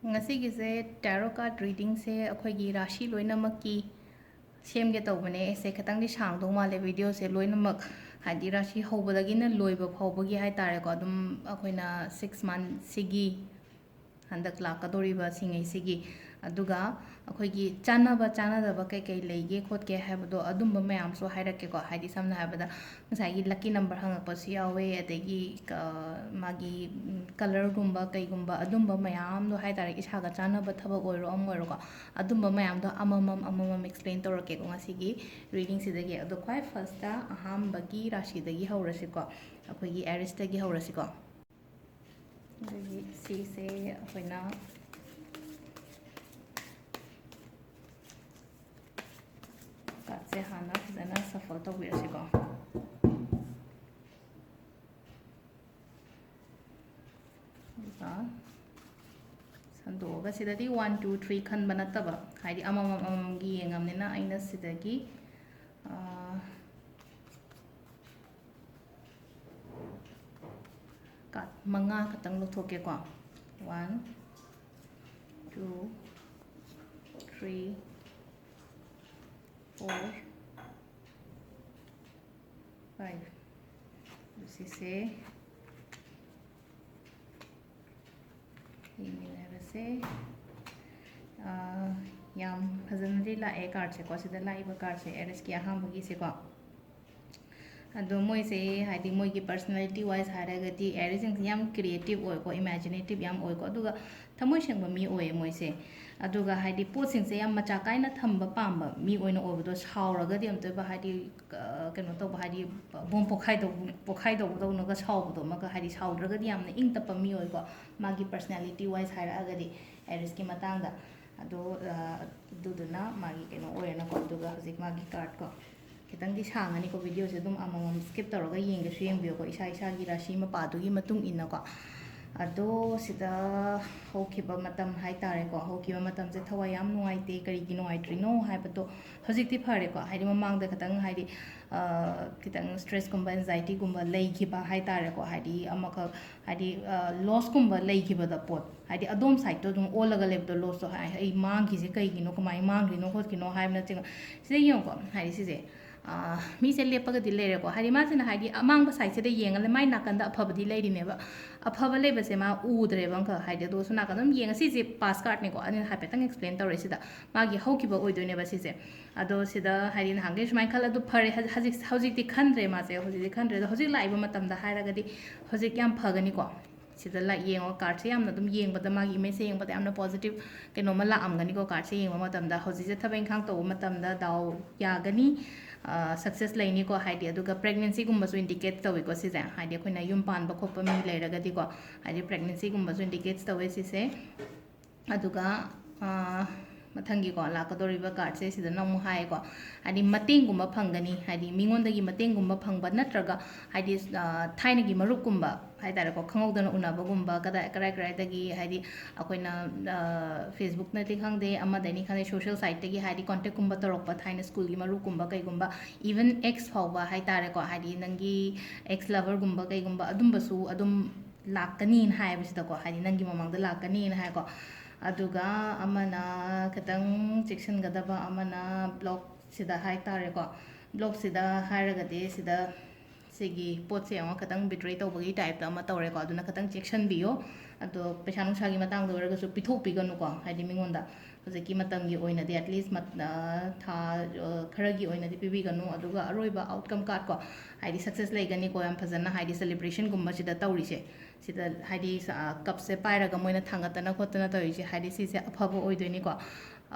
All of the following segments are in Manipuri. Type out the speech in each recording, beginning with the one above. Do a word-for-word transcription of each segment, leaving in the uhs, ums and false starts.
ꯉꯁꯤꯒꯤꯁꯦ tarot card readingꯁꯦ ꯑꯩꯈꯣꯏꯒꯤ ꯔꯥꯁꯤ ꯂꯣꯏꯅꯃꯛꯀꯤ ꯁꯦꯝꯒꯦ ꯇꯧꯕꯅꯦ꯫ ꯑꯩꯁꯦ ꯈꯤꯇꯪꯗꯤ ꯁꯥꯡꯗꯧ ꯃꯥꯜꯂꯦ videoꯁꯦ ꯂꯣꯏꯅꯃꯛ, ꯍꯥꯏꯗꯤ ꯔꯥꯁꯤ ꯍꯧꯕꯗꯒꯤꯅ ꯂꯣꯏꯕ ꯐꯥꯎꯕꯒꯤ ꯍꯥꯏꯇꯥꯔꯦꯀꯣ, ꯑꯗꯨꯝ ꯑꯩꯈꯣꯏꯅ six monthꯁꯤꯒꯤ, ꯍꯟꯗꯛ ꯂꯥꯛꯀꯗꯧꯔꯤꯕ ꯁꯤꯉꯩꯁꯤꯒꯤ, ꯑꯗꯨꯒ ꯑꯩꯈꯣꯏꯒꯤ ꯆꯥꯟꯅꯕ ꯆꯥꯟꯅꯗꯕ ꯀꯩꯀꯩ ꯂꯩꯒꯦ ꯈꯣꯠꯀꯦ ꯍꯥꯏꯕꯗꯣ, ꯑꯗꯨꯝꯕ ꯃꯌꯥꯝꯁꯨ ꯍꯥꯏꯔꯛꯀꯦꯀꯣ꯫ ꯍꯥꯏꯗꯤ ꯁꯝꯅ ꯍꯥꯏꯔꯕꯗ ꯉꯁꯥꯏꯒꯤ lucky number ꯍꯪꯉꯛꯄꯁꯨ ꯌꯥꯎꯋꯦ, ꯑꯗꯒꯤ ꯀ-, ꯃꯥꯒꯤ, ꯎꯝ, colourꯒꯨꯝꯕ ꯀꯩꯒꯨꯝꯕ ꯑꯗꯨꯝꯕ ꯃꯌꯥꯝꯗꯣ ꯍꯥꯏꯇꯥꯔꯦ, ꯏꯁꯥꯒ ꯆꯥꯟꯅꯕ ꯊꯕꯛ ꯑꯣꯏꯔꯣ ꯑꯃ ꯑꯣꯏꯔꯣꯀꯣ, ꯑꯗꯨꯝꯕ ꯃꯌꯥꯝꯗꯣ ꯑꯃꯃꯝ ꯑꯃꯃꯝ explain ꯇꯧꯔꯛꯀꯦꯀꯣ ꯉꯁꯤꯒꯤ readingꯁꯤꯗꯒꯤ꯫ ꯑꯗꯣ ꯈ꯭ꯋꯥꯏ firstꯇ ꯑꯍꯥꯟꯕꯒꯤ ꯔꯥꯁꯤꯗꯒꯤ ꯍꯧꯔꯁꯤꯀꯣ, ꯑꯩꯈꯣꯏꯒꯤ Aries ꯇꯒꯤ ꯍꯧꯔꯁꯤꯀꯣ꯫ ꯑꯗꯒꯤ ꯁꯤꯁꯦ ꯑꯩꯈꯣꯏꯅ cardꯁꯦ ꯍꯥꯟꯅ ꯐꯖꯅ shuffle ꯇꯧꯕꯤꯔꯁꯤꯀꯣ꯫ ꯑꯗꯨꯒ ꯁꯟꯗꯣꯛꯑꯒ ꯁꯤꯗꯗꯤ one, two, three ꯈꯟꯕ ꯅꯠꯇꯕ, ꯍꯥꯏꯗꯤ ꯑꯃꯃꯝ ꯑꯃꯃꯝꯒꯤ ꯌꯦꯡꯉꯕꯅꯤꯅ ꯑꯩꯅ ꯁꯤꯗꯒꯤ, ꯑꯥ, card ꯃꯉꯥ ꯈꯛꯇꯪ ꯂꯧꯊꯣꯛꯀꯦꯀꯣ꯫ One, two, three, four, five꯫ ꯁꯤꯁꯦ ꯌꯦꯡꯃꯤꯟꯅꯔꯁꯦ꯫ ꯑꯥ, ꯌꯥꯝ ꯐꯖꯅꯗꯤ ꯂꯥꯛꯑꯦ cardꯁꯦꯀꯣ꯫ ꯁꯤꯗ ꯂꯥꯛꯏꯕ cardꯁꯦ Ariesꯀꯤ ꯑꯍꯥꯟꯕꯒꯤꯁꯦꯀꯣ꯫ ꯑꯗꯣ ꯃꯣꯏꯁꯦ ꯍꯥꯏꯗꯤ ꯃꯣꯏꯒꯤ personality wise ꯍꯥꯏꯔꯒꯗꯤ Ariesꯁꯤꯡꯁꯦ ꯌꯥꯝ creative ꯑꯣꯏꯀꯣ, imaginative ꯌꯥꯝ ꯑꯣꯏꯀꯣ, ꯑꯗꯨꯒ ꯊꯃꯣꯏ ꯁꯦꯡꯕ ꯃꯤ ꯑꯣꯏꯌꯦ ꯃꯣꯏꯁꯦ꯫ ꯑꯗꯨꯒ ꯍꯥꯏꯗꯤ ꯄꯣꯠꯁꯤꯡꯁꯦ ꯌꯥꯝ ꯃꯆꯥ ꯀꯥꯏꯅ ꯊꯝꯕ ꯄꯥꯝꯕ ꯃꯤ ꯑꯣꯏꯅ ꯑꯣꯏꯕꯗꯣ, ꯁꯥꯎꯔꯒꯗꯤ ꯑꯝꯇꯣꯏꯕ ꯍꯥꯏꯗꯤ, ꯑ, ꯀꯩꯅꯣ ꯇꯧꯕ, ꯍꯥꯏꯗꯤ ꯕꯣꯝ ꯄꯣꯈꯥꯏꯗꯧ-, ꯄꯣꯈꯥꯏꯗꯧꯕꯗꯧꯅꯒ ꯁꯥꯎꯕꯗꯣꯃꯒ, ꯍꯥꯏꯗꯤ ꯁꯥꯎꯗ꯭ꯔꯒꯗꯤ ꯌꯥꯝꯅ ꯏꯪ ꯇꯞꯄ ꯃꯤ ꯑꯣꯏꯀꯣ꯫ ꯃꯥꯒꯤ personality wise ꯍꯥꯏꯔꯛꯑꯒꯗꯤ Ariesꯀꯤ ꯃꯇꯥꯡꯗ꯫ ꯑꯗꯣ, ꯑ, ꯑꯗꯨꯗꯨꯅ ꯃꯥꯒꯤ ꯀꯩꯅꯣ ꯑꯣꯏꯔꯦꯅꯀꯣ꯫ ꯑꯗꯨꯒ ꯍꯧꯖꯤꯛ ꯃꯥꯒꯤ cardꯀꯣ, ꯈꯤꯇꯪꯗꯤ ꯁꯥꯡꯉꯅꯤꯀꯣ videoꯁꯦ, ꯑꯗꯨꯝ ꯑꯃꯃꯝ skip ꯇꯧꯔꯒ ꯌꯦꯡꯒꯦꯁꯨ ꯌꯦꯡꯕꯤꯌꯨꯀꯣ, ꯏꯁꯥ ꯏꯁꯥꯒꯤ ꯔꯥꯁꯤ ꯃꯄꯥꯗꯨꯒꯤ ꯃꯇꯨꯡ ꯏꯟꯅꯀꯣ꯫ ꯑꯗꯣ ꯁꯤꯗ ꯍꯧꯈꯤꯕ ꯃꯇꯝ ꯍꯥꯏ ꯇꯥꯔꯦꯀꯣ, ꯍꯧꯈꯤꯕ ꯃꯇꯝꯁꯦ ꯊꯋꯥꯏ ꯌꯥꯝ ꯅꯨꯡꯉꯥꯏꯇꯦ꯫ ꯀꯔꯤꯒꯤ ꯅꯨꯡꯉꯥꯏꯇ꯭ꯔꯤꯅꯣ ꯍꯥꯏꯕꯗꯣ ꯍꯧꯖꯤꯛꯇꯤ ꯐꯔꯦꯀꯣ꯫ ꯍꯥꯏꯗꯤ ꯃꯃꯥꯡꯗ ꯈꯤꯇꯪ, ꯍꯥꯏꯗꯤ, ꯑ, ꯈꯤꯇꯪ ꯁ꯭ꯇ꯭ꯔꯦꯁꯀꯨꯝꯕ, ꯑꯦꯟꯖꯥꯏꯇꯤꯒꯨꯝꯕ ꯂꯩꯈꯤꯕ ꯍꯥꯏ ꯇꯥꯔꯦꯀꯣ꯫ ꯍꯥꯏꯗꯤ ꯑꯃꯈꯛ, ꯍꯥꯏꯗꯤ, ꯑ, ꯂꯣꯁꯀꯨꯝꯕ ꯂꯩꯈꯤꯕꯗꯣ, ꯄꯣꯠ, ꯍꯥꯏꯗꯤ ꯑꯗꯣꯝ ꯁꯥꯏꯠꯇꯣ ꯑꯗꯨꯝ ꯑꯣꯜꯂꯒ ꯂꯩꯕꯗꯣ, ꯂꯣꯁꯇꯣ꯫ ꯍꯥꯏ-, "ꯑꯩ ꯃꯥꯡꯈꯤꯁꯦ ꯀꯩꯒꯤꯅꯣ, ꯀꯃꯥꯏꯅ ꯃꯥꯡꯈ꯭ꯔꯤꯅꯣ ꯈꯣꯠꯈꯤꯅꯣ?" ꯍꯥꯏꯕꯅꯆꯤꯡꯕ꯫ ꯁꯤꯗ ꯌꯦꯡꯉꯨꯀꯣ, ꯍꯥꯏꯗꯤ ꯁꯤꯁꯦ, ꯑ, ꯃꯤꯁꯦ ꯂꯦꯞꯄꯒꯗꯤ ꯂꯩꯔꯦꯀꯣ꯫ ꯍꯥꯏꯗꯤ ꯃꯥꯁꯤꯅ, ꯍꯥꯏꯗꯤ ꯑꯃꯥꯡꯕ ꯁꯥꯏꯠꯁꯤꯗ ꯌꯦꯡꯉꯒ ꯃꯥꯏ ꯅꯥꯀꯟꯗ ꯑꯐꯕꯗꯤ ꯂꯩꯔꯤꯅꯦꯕ꯫ ꯑꯐꯕ ꯂꯩꯕꯁꯦ ꯃꯥ ꯎꯗ꯭ꯔꯦꯕ ꯑꯃꯈꯛ꯫ ꯍꯥꯏꯗꯤ ꯑꯗꯣ ꯁꯣꯝ ꯅꯥꯀꯟꯗ ꯑꯗꯨꯝ ꯌꯦꯡꯉ, ꯁꯤꯁꯦ ꯄꯥꯁ ꯀꯥꯔꯠꯅꯤꯀꯣ꯫ ꯑꯩꯅ ꯍꯥꯏꯐꯦꯠꯇꯪ ꯑꯦꯛꯁꯄ꯭ꯂꯦꯟ ꯇꯧꯔꯦ ꯁꯤꯗ꯫ ꯃꯥꯒꯤ ꯍꯧꯈꯤꯕ ꯑꯣꯏꯗꯣꯏꯅꯦꯕ ꯁꯤꯁꯦ꯫ ꯑꯗꯣ ꯁꯤꯗ, ꯍꯥꯏꯗꯤ ꯅꯍꯥꯟꯈꯩ ꯁꯨꯃꯥꯏꯅ ꯈꯜꯂ ꯑꯗꯨ ꯐꯔꯦ, ꯍꯧꯖꯤꯛ, ꯍꯧꯖꯤꯛꯇꯤ ꯈꯟꯗ꯭ꯔꯦ ꯃꯥꯁꯦ, ꯍꯧꯖꯤꯛꯇꯤ ꯈꯟꯗ꯭ꯔꯦ꯫ ꯑꯗꯣ ꯍꯧꯖꯤꯛ ꯂꯥꯛꯏꯕ ꯃꯇꯝꯗ ꯍꯥꯏꯔꯒꯗꯤ ꯍꯧꯖꯤꯛ ꯌꯥꯝ ꯐꯒꯅꯤꯀꯣ꯫ ꯁꯤꯗ ꯂꯥꯏ ꯌꯦꯡꯉꯣ, ꯀꯥꯔꯠꯁꯦ ꯌꯥꯝꯅ ꯑꯗꯨꯝ ꯌꯦꯡꯕꯗ, ꯃꯥꯒꯤ ꯏꯃꯦꯖꯁꯦ ꯌꯦꯡꯕꯗ ꯌꯥꯝꯅ ꯄꯣꯖꯤꯇꯤꯚ ꯀꯩꯅꯣꯝꯃ ꯂꯥꯛꯑꯝꯒꯅꯤꯀꯣ, ꯀꯥꯔꯠꯁꯦ ꯌꯦꯡꯕ ꯃꯇꯝꯗ꯫ ꯍꯧꯖꯤꯛꯁꯦ ꯊꯕꯛ ꯏꯪꯈꯥꯡ ꯇꯧꯕ ꯃꯇꯝꯗ ꯗꯥꯎ ꯌꯥꯒꯅꯤ, ꯁꯛꯁꯦꯁ ꯂꯩꯅꯤꯀꯣ꯫ ꯍꯥꯏꯗꯤ ꯑꯗꯨꯒ ꯄ꯭ꯔꯦꯒꯅꯦꯟꯁꯤꯒꯨꯝꯕꯁꯨ ꯏꯟꯗꯤꯀꯦꯠ ꯇꯧꯏꯀꯣ ꯁꯤꯁꯦ꯫ ꯍꯥꯏꯗꯤ ꯑꯩꯈꯣꯏꯅ ꯌꯨꯝ ꯄꯥꯟꯕ ꯈꯣꯠꯄ ꯃꯤ ꯂꯩꯔꯒꯗꯤꯀꯣ, ꯍꯥꯏꯗꯤ ꯄ꯭ꯔꯦꯒꯅꯦꯟꯁꯤꯒꯨꯝꯕꯁꯨ ꯏꯟꯗꯤꯀꯦꯠꯁ ꯇꯧꯋꯦ ꯁꯤꯁꯦ꯫ ꯑꯗꯨꯒ, ꯑꯥ, ꯃꯊꯪꯒꯤꯀꯣ, ꯂꯥꯛꯀꯗꯧꯔꯤꯕ ꯀꯥꯔꯠꯁꯦ ꯁꯤꯗꯅ ꯑꯃꯨꯛ ꯍꯥꯏꯌꯦꯀꯣ, ꯍꯥꯏꯗꯤ ꯃꯇꯦꯡꯒꯨꯝꯕ ꯐꯪꯒꯅꯤ, ꯍꯥꯏꯗꯤ ꯃꯤꯉꯣꯟꯗꯒꯤ ꯃꯇꯦꯡꯒꯨꯝꯕ ꯐꯪꯕ, ꯅꯠꯇ꯭ꯔꯒ ꯍꯥꯏꯗꯤ, ꯑꯥ, ꯊꯥꯏꯅꯒꯤ ꯃꯔꯨꯞꯀꯨꯝꯕ ꯍꯥꯏ ꯇꯥꯔꯦꯀꯣ, ꯈꯪꯍꯧꯗꯅ ꯎꯅꯕꯒꯨꯝꯕ, ꯀꯗꯥꯏ, ꯀꯔꯥꯏ ꯀꯔꯥꯏꯗꯒꯤ, ꯍꯥꯏꯗꯤ ꯑꯩꯈꯣꯏꯅ, ꯑꯥ, ꯐꯦꯁꯕꯨꯛꯅꯗꯤ ꯈꯪꯗꯦ, ꯑꯃꯗꯩꯅꯤ ꯈꯪꯗꯦ, ꯁꯣꯁꯦꯜ ꯁꯥꯏꯠꯇꯒꯤ ꯍꯥꯏꯗꯤ ꯀꯣꯟꯇꯦꯛꯀꯨꯝꯕ ꯇꯧꯔꯛꯄ, ꯊꯥꯏꯅ ꯁ꯭ꯀꯨꯜꯒꯤ ꯃꯔꯨꯞꯀꯨꯝꯕ ꯀꯩꯒꯨꯝꯕ, ꯏꯚꯟ ꯑꯦꯛꯁ ꯐꯥꯎꯕ ꯍꯥꯏ ꯇꯥꯔꯦꯀꯣ, ꯍꯥꯏꯗꯤ ꯅꯪꯒꯤ ꯑꯦꯛꯁ ꯂꯚꯔꯒꯨꯝꯕ ꯀꯩꯒꯨꯝꯕ, ꯑꯗꯨꯝꯕꯁꯨ ꯑꯗꯨꯝ ꯂꯥꯛꯀꯅꯤꯅ ꯍꯥꯏꯕꯁꯤꯗꯀꯣ, ꯍꯥꯏꯗꯤ ꯅꯪꯒꯤ ꯃꯃꯥꯡꯗ ꯂꯥꯛꯀꯅꯤꯅ ꯍꯥꯏꯀꯣ꯫ ꯑꯗꯨꯒ ꯑꯃꯅ ꯈꯤꯇꯪ ꯆꯦꯛꯁꯤꯟꯒꯗꯕ ꯑꯃꯅ ꯕ꯭ꯂꯣꯛꯁꯤꯗ ꯍꯥꯏ ꯇꯥꯔꯦꯀꯣ꯫ ꯕ꯭ꯂꯣꯛꯁꯤꯗ ꯍꯥꯏꯔꯒꯗꯤ ꯁꯤꯗ ꯁꯤꯒꯤ ꯄꯣꯠꯁꯦ ꯌꯦꯡꯉꯣ, ꯈꯤꯇꯪ ꯕꯤꯇ꯭ꯔꯦ ꯇꯧꯕꯒꯤ ꯇꯥꯏꯞꯇ ꯑꯃ ꯇꯧꯔꯦꯀꯣ꯫ ꯑꯗꯨꯅ ꯈꯤꯇꯪ ꯆꯦꯛꯁꯤꯟꯕꯤꯌꯣ꯫ ꯑꯗꯣ ꯄꯩꯁꯥ ꯅꯨꯡꯁꯥꯒꯤ ꯃꯇꯥꯡꯗ ꯑꯣꯏꯔꯒꯁꯨ ꯄꯤꯊꯣꯛꯄꯤꯒꯅꯨꯀꯣ, ꯍꯥꯏꯗꯤ ꯃꯤꯉꯣꯟꯗ꯫ ꯍꯧꯖꯤꯛꯀꯤ ꯃꯇꯝꯒꯤ ꯑꯣꯏꯅꯗꯤ, at least ꯃꯠ-, ꯑ, ꯊꯥ, ꯑ, ꯈꯔꯒꯤ ꯑꯣꯏꯅꯗꯤ ꯄꯤꯕꯤꯒꯅꯨ꯫ ꯑꯗꯨꯒ ꯑꯔꯣꯏꯕ ꯑꯥꯎꯠꯀꯝ ꯀꯥꯔꯠꯀꯣ, ꯍꯥꯏꯗꯤ ꯁꯛꯁꯦꯁ ꯂꯩꯒꯅꯤꯀꯣ, ꯌꯥꯝ ꯐꯖꯅ, ꯍꯥꯏꯗꯤ ꯁꯦꯂꯦꯕ꯭ꯔꯦꯁꯟꯒꯨꯝꯕꯁꯤꯗ ꯇꯧꯔꯤꯁꯦ꯫ ꯁꯤꯗ ꯍꯥꯏꯗꯤ ꯁ-, ꯑ, ꯀꯞꯁꯦ ꯄꯥꯏꯔꯒ ꯃꯣꯏꯅ ꯊꯥꯡꯒꯠꯇꯅ ꯈꯣꯠꯇꯅ ꯇꯧꯔꯤꯁꯦ, ꯍꯥꯏꯗꯤ ꯁꯤꯁꯦ ꯑꯐꯕ ꯑꯣꯏꯗꯣꯏꯅꯤꯀꯣ꯫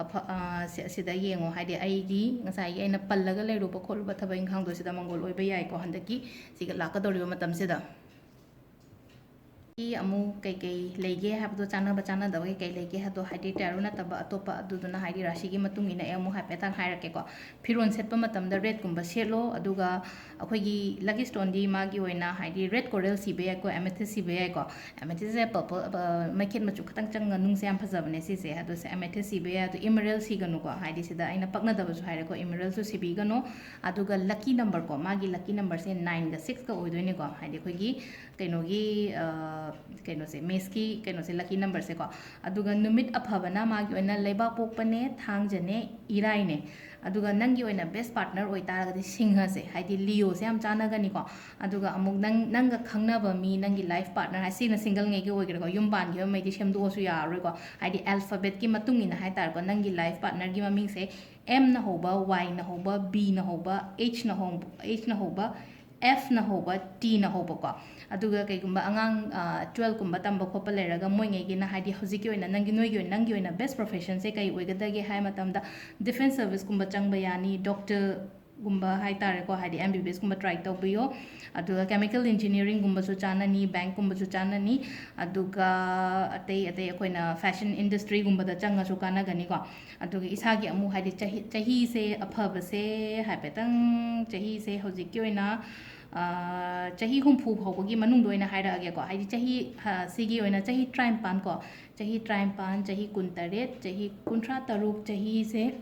ꯑꯐ-, ꯑ, ꯁꯤ-, ꯁꯤꯗ ꯌꯦꯡꯉꯣ, ꯍꯥꯏꯗꯤ ꯑꯩꯒꯤ ꯉꯁꯥꯏꯒꯤ ꯑꯩꯅ ꯄꯜꯂꯒ ꯂꯩꯔꯨꯕ ꯈꯣꯠꯂꯨꯕ ꯊꯕꯛ ꯏꯪꯈꯥꯡꯗꯣ ꯁꯤꯗ ꯃꯪꯒꯣꯜ ꯑꯣꯏꯕ ꯌꯥꯏꯀꯣ, ꯍꯟꯗꯛꯀꯤ ꯁꯤꯒ ꯂꯥꯛꯀꯗꯧꯔꯤꯕ ꯃꯇꯝꯁꯤꯗ꯫ ꯀꯤ ꯑꯃꯨꯛ ꯀꯩꯀꯩ ꯂꯩꯒꯦ ꯍꯥꯏꯕꯗꯣ, ꯆꯥꯟꯅꯕ ꯆꯥꯟꯅꯗꯕ ꯀꯩꯀꯩ ꯂꯩꯒꯦ ꯍꯥꯏꯕꯗꯣ, ꯍꯥꯏꯗꯤ ꯇꯦꯔꯣ ꯅꯠꯇꯕ ꯑꯇꯣꯞꯄ, ꯑꯗꯨꯗꯨꯅ ꯍꯥꯏꯗꯤ ꯔꯥꯁꯤꯒꯤ ꯃꯇꯨꯡ ꯏꯟꯅ ꯑꯩ ꯑꯃꯨꯛ ꯍꯥꯏꯐꯦꯠꯇꯪ ꯍꯥꯏꯔꯛꯀꯦꯀꯣ꯫ ꯐꯤꯔꯣꯜ ꯁꯦꯠꯄ ꯃꯇꯝꯗ ꯔꯦꯗꯀꯨꯝꯕ ꯁꯦꯠꯂꯣ, ꯑꯗꯨꯒ ꯑꯩꯈꯣꯏꯒꯤ ꯂꯛꯀꯤ ꯁ꯭ꯇꯣꯟꯗꯤ ꯃꯥꯒꯤ ꯑꯣꯏꯅ ꯍꯥꯏꯗꯤ ꯔꯦꯗ ꯀꯣꯔꯦꯜ ꯁꯤꯕ ꯌꯥꯏꯀꯣ, ꯑꯦꯃꯦꯊꯤꯁ ꯁꯤꯕ ꯌꯥꯏꯀꯣ꯫ ꯑꯦꯃꯦꯊꯤꯁꯁꯦ ꯄꯔꯄꯜ, ꯃꯩꯈꯦꯠ ꯃꯆꯨ ꯈꯇꯪ ꯆꯪꯉ ꯅꯨꯡꯁꯦ ꯌꯥꯝ ꯐꯖꯕꯅꯦ ꯁꯤꯁꯦ꯫ ꯑꯗꯨꯁꯦ ꯑꯦꯃꯦꯊꯤꯁ ꯁꯤꯕ ꯌꯥꯏ, ꯑꯗꯣ ꯏꯃꯔꯦꯜ ꯁꯤꯒꯅꯨꯀꯣ, ꯍꯥꯏꯗꯤ ꯁꯤꯗ ꯑꯩꯅ ꯄꯛꯅꯗꯕꯁꯨ ꯍꯥꯏꯔꯦꯀꯣ, ꯏꯃꯔꯦꯜꯁꯨ ꯁꯤꯕꯤꯒꯅꯨ꯫ ꯑꯗꯨꯒ ꯂꯛꯀꯤ ꯅꯝꯕꯔꯀꯣ, ꯃꯥꯒꯤ ꯂꯛꯀꯤ ꯅꯝꯕꯔꯁꯦ ꯅꯥꯏꯟꯒ ꯁꯤꯛꯁꯀ ꯑꯣꯏꯗꯣꯏꯅꯦꯀꯣ, ꯍꯥꯏꯗꯤ ꯑꯩꯈꯣꯏꯒꯤ ꯀꯩꯅꯣꯒꯤ, ꯑ, ꯀꯩꯅꯣꯁꯦ, ꯃꯦꯁꯀꯤ ꯀꯩꯅꯣꯁꯦ, ꯂꯛꯀꯤ ꯅꯝꯕꯔꯁꯦꯀꯣ꯫ ꯑꯗꯨꯒ ꯅꯨꯃꯤꯠ ꯑꯐꯕꯅ ꯃꯥꯒꯤ ꯑꯣꯏꯅ ꯂꯩꯕꯥꯛꯄꯣꯛꯄꯅꯦ, ꯊꯥꯡꯖꯅꯦ, ꯏꯔꯥꯏꯅꯦ꯫ ꯑꯗꯨꯒ ꯅꯪꯒꯤ ꯑꯣꯏꯅ ꯕꯦꯁ ꯄꯥꯔꯠꯅꯔ ꯑꯣꯏꯇꯥꯔꯒꯗꯤ ꯁꯤꯡꯍꯁꯦ, ꯍꯥꯏꯗꯤ ꯂꯤꯑꯣꯁꯦ ꯌꯥꯝ ꯆꯥꯟꯅꯒꯅꯤꯀꯣ꯫ ꯑꯗꯨꯒ ꯑꯃꯨꯛ ꯅꯪ, ꯅꯪꯒ ꯈꯪꯅꯕ ꯃꯤ, ꯅꯪꯒꯤ ꯂꯥꯏꯐ ꯄꯥꯔꯠꯅꯔ, ꯁꯤꯅ ꯁꯤꯡꯒꯜꯉꯩꯒꯤ ꯑꯣꯏꯒꯦꯔꯥꯀꯣ, ꯌꯨꯝ ꯄꯥꯟꯈꯤꯕꯉꯩꯗꯤ ꯁꯦꯝꯗꯣꯛꯑꯁꯨ ꯌꯥꯔꯔꯣꯏꯀꯣ꯫ ꯍꯥꯏꯗꯤ ꯑꯦꯜꯐꯥꯕꯦꯠꯀꯤ ꯃꯇꯨꯡ ꯏꯟꯅ ꯍꯥꯏꯇꯥꯔꯦꯀꯣ, ꯅꯪꯒꯤ ꯂꯥꯏꯐ ꯄꯥꯔꯠꯅꯔꯒꯤ ꯃꯃꯤꯡꯁꯦ ꯑꯦꯝꯅ ꯍꯧꯕ, ꯋꯥꯏꯅ ꯍꯧꯕ, ꯕꯤꯅ ꯍꯧꯕ, ꯑꯩꯆꯅ ꯍꯧꯕ, ꯑꯩꯆꯅ ꯍꯧꯕ, ꯑꯦꯐꯅ ꯍꯧꯕ, ꯇꯤꯅ ꯍꯧꯕꯀꯣ꯫ ꯑꯗꯨꯒ ꯀꯩꯒꯨꯝꯕ ꯑꯉꯥꯡ, ꯑ, ꯇ꯭ꯋꯦꯜꯐꯀꯨꯝꯕ ꯇꯝꯕ ꯈꯣꯠꯄ ꯂꯩꯔꯒ, ꯃꯣꯏꯉꯩꯒꯤꯅ ꯍꯥꯏꯗꯤ ꯍꯧꯖꯤꯛꯀꯤ ꯑꯣꯏꯅ ꯅꯪꯒꯤ, ꯅꯣꯏꯒꯤ ꯑꯣꯏꯅ, ꯅꯪꯒꯤ ꯑꯣꯏꯅ ꯕꯦꯁ ꯄ꯭ꯔꯣꯐꯦꯁꯟꯁꯦ ꯀꯩ ꯑꯣꯏꯒꯗꯒꯦ ꯍꯥꯏ ꯃꯇꯝꯗ, ꯗꯤꯐꯦꯟꯁ ꯁꯔꯚꯤꯁꯀꯨꯝꯕ ꯆꯪꯕ ꯌꯥꯅꯤ, ꯗꯣꯛꯇꯔꯒꯨꯝꯕ ꯍꯥꯏꯇꯥꯔꯦꯀꯣ, ꯍꯥꯏꯗꯤ ꯑꯦꯝ ꯕꯤ ꯕꯤ ꯑꯦꯁꯀꯨꯝꯕ ꯇ꯭ꯔꯥꯏ ꯇꯧꯕꯤꯌꯣ꯫ ꯑꯗꯨꯒ ꯀꯦꯃꯤꯀꯦꯜ ꯏꯟꯖꯤꯅꯤꯌꯥꯔꯤꯡꯒꯨꯝꯕꯁꯨ ꯆꯥꯅꯅꯤ, ꯕꯦꯡꯛꯀꯨꯝꯕꯁꯨ ꯆꯥꯅꯅꯤ, ꯑꯗꯨꯒ ꯑꯇꯩ ꯑꯇꯩ ꯑꯩꯈꯣꯏꯅ ꯐꯦꯁꯟ ꯏꯟꯗꯁꯇ꯭ꯔꯤꯒꯨꯝꯕꯗ ꯆꯪꯉꯁꯨ ꯀꯥꯟꯅꯒꯅꯤꯀꯣ꯫ ꯑꯗꯨꯒ ꯏꯁꯥꯒꯤ ꯑꯃꯨꯛ ꯍꯥꯏꯗꯤ ꯆꯍꯤ, ꯆꯍꯤꯁꯦ ꯑꯐꯕꯁꯦ ꯍꯥꯏꯐꯦꯠꯇꯪ, ꯆꯍꯤꯁꯦ ꯍꯧꯖꯤꯛꯀꯤ ꯑꯣꯏꯅ, ꯑꯥ, ꯆꯍꯤ ꯍꯨꯝꯐꯨ ꯐꯥꯎꯕꯒꯤ ꯃꯅꯨꯡꯗ ꯑꯣꯏꯅ ꯍꯥꯏꯔꯛꯑꯒꯦꯀꯣ꯫ ꯍꯥꯏꯗꯤ ꯆꯍꯤ, ꯑꯥ, ꯁꯤꯒꯤ ꯑꯣꯏꯅ ꯆꯍꯤ ꯇꯔꯥꯅꯤꯄꯥꯟ ꯀꯣ, ꯆꯍꯤ ꯇꯔꯥꯅꯤꯄꯥꯟ, ꯆꯍꯤ ꯀꯨꯟꯇꯔꯦꯠ, ꯆꯍꯤ ꯀꯨꯟꯊ꯭ꯔꯥ ꯇꯔꯨꯛ, ꯆꯍꯤꯁꯦ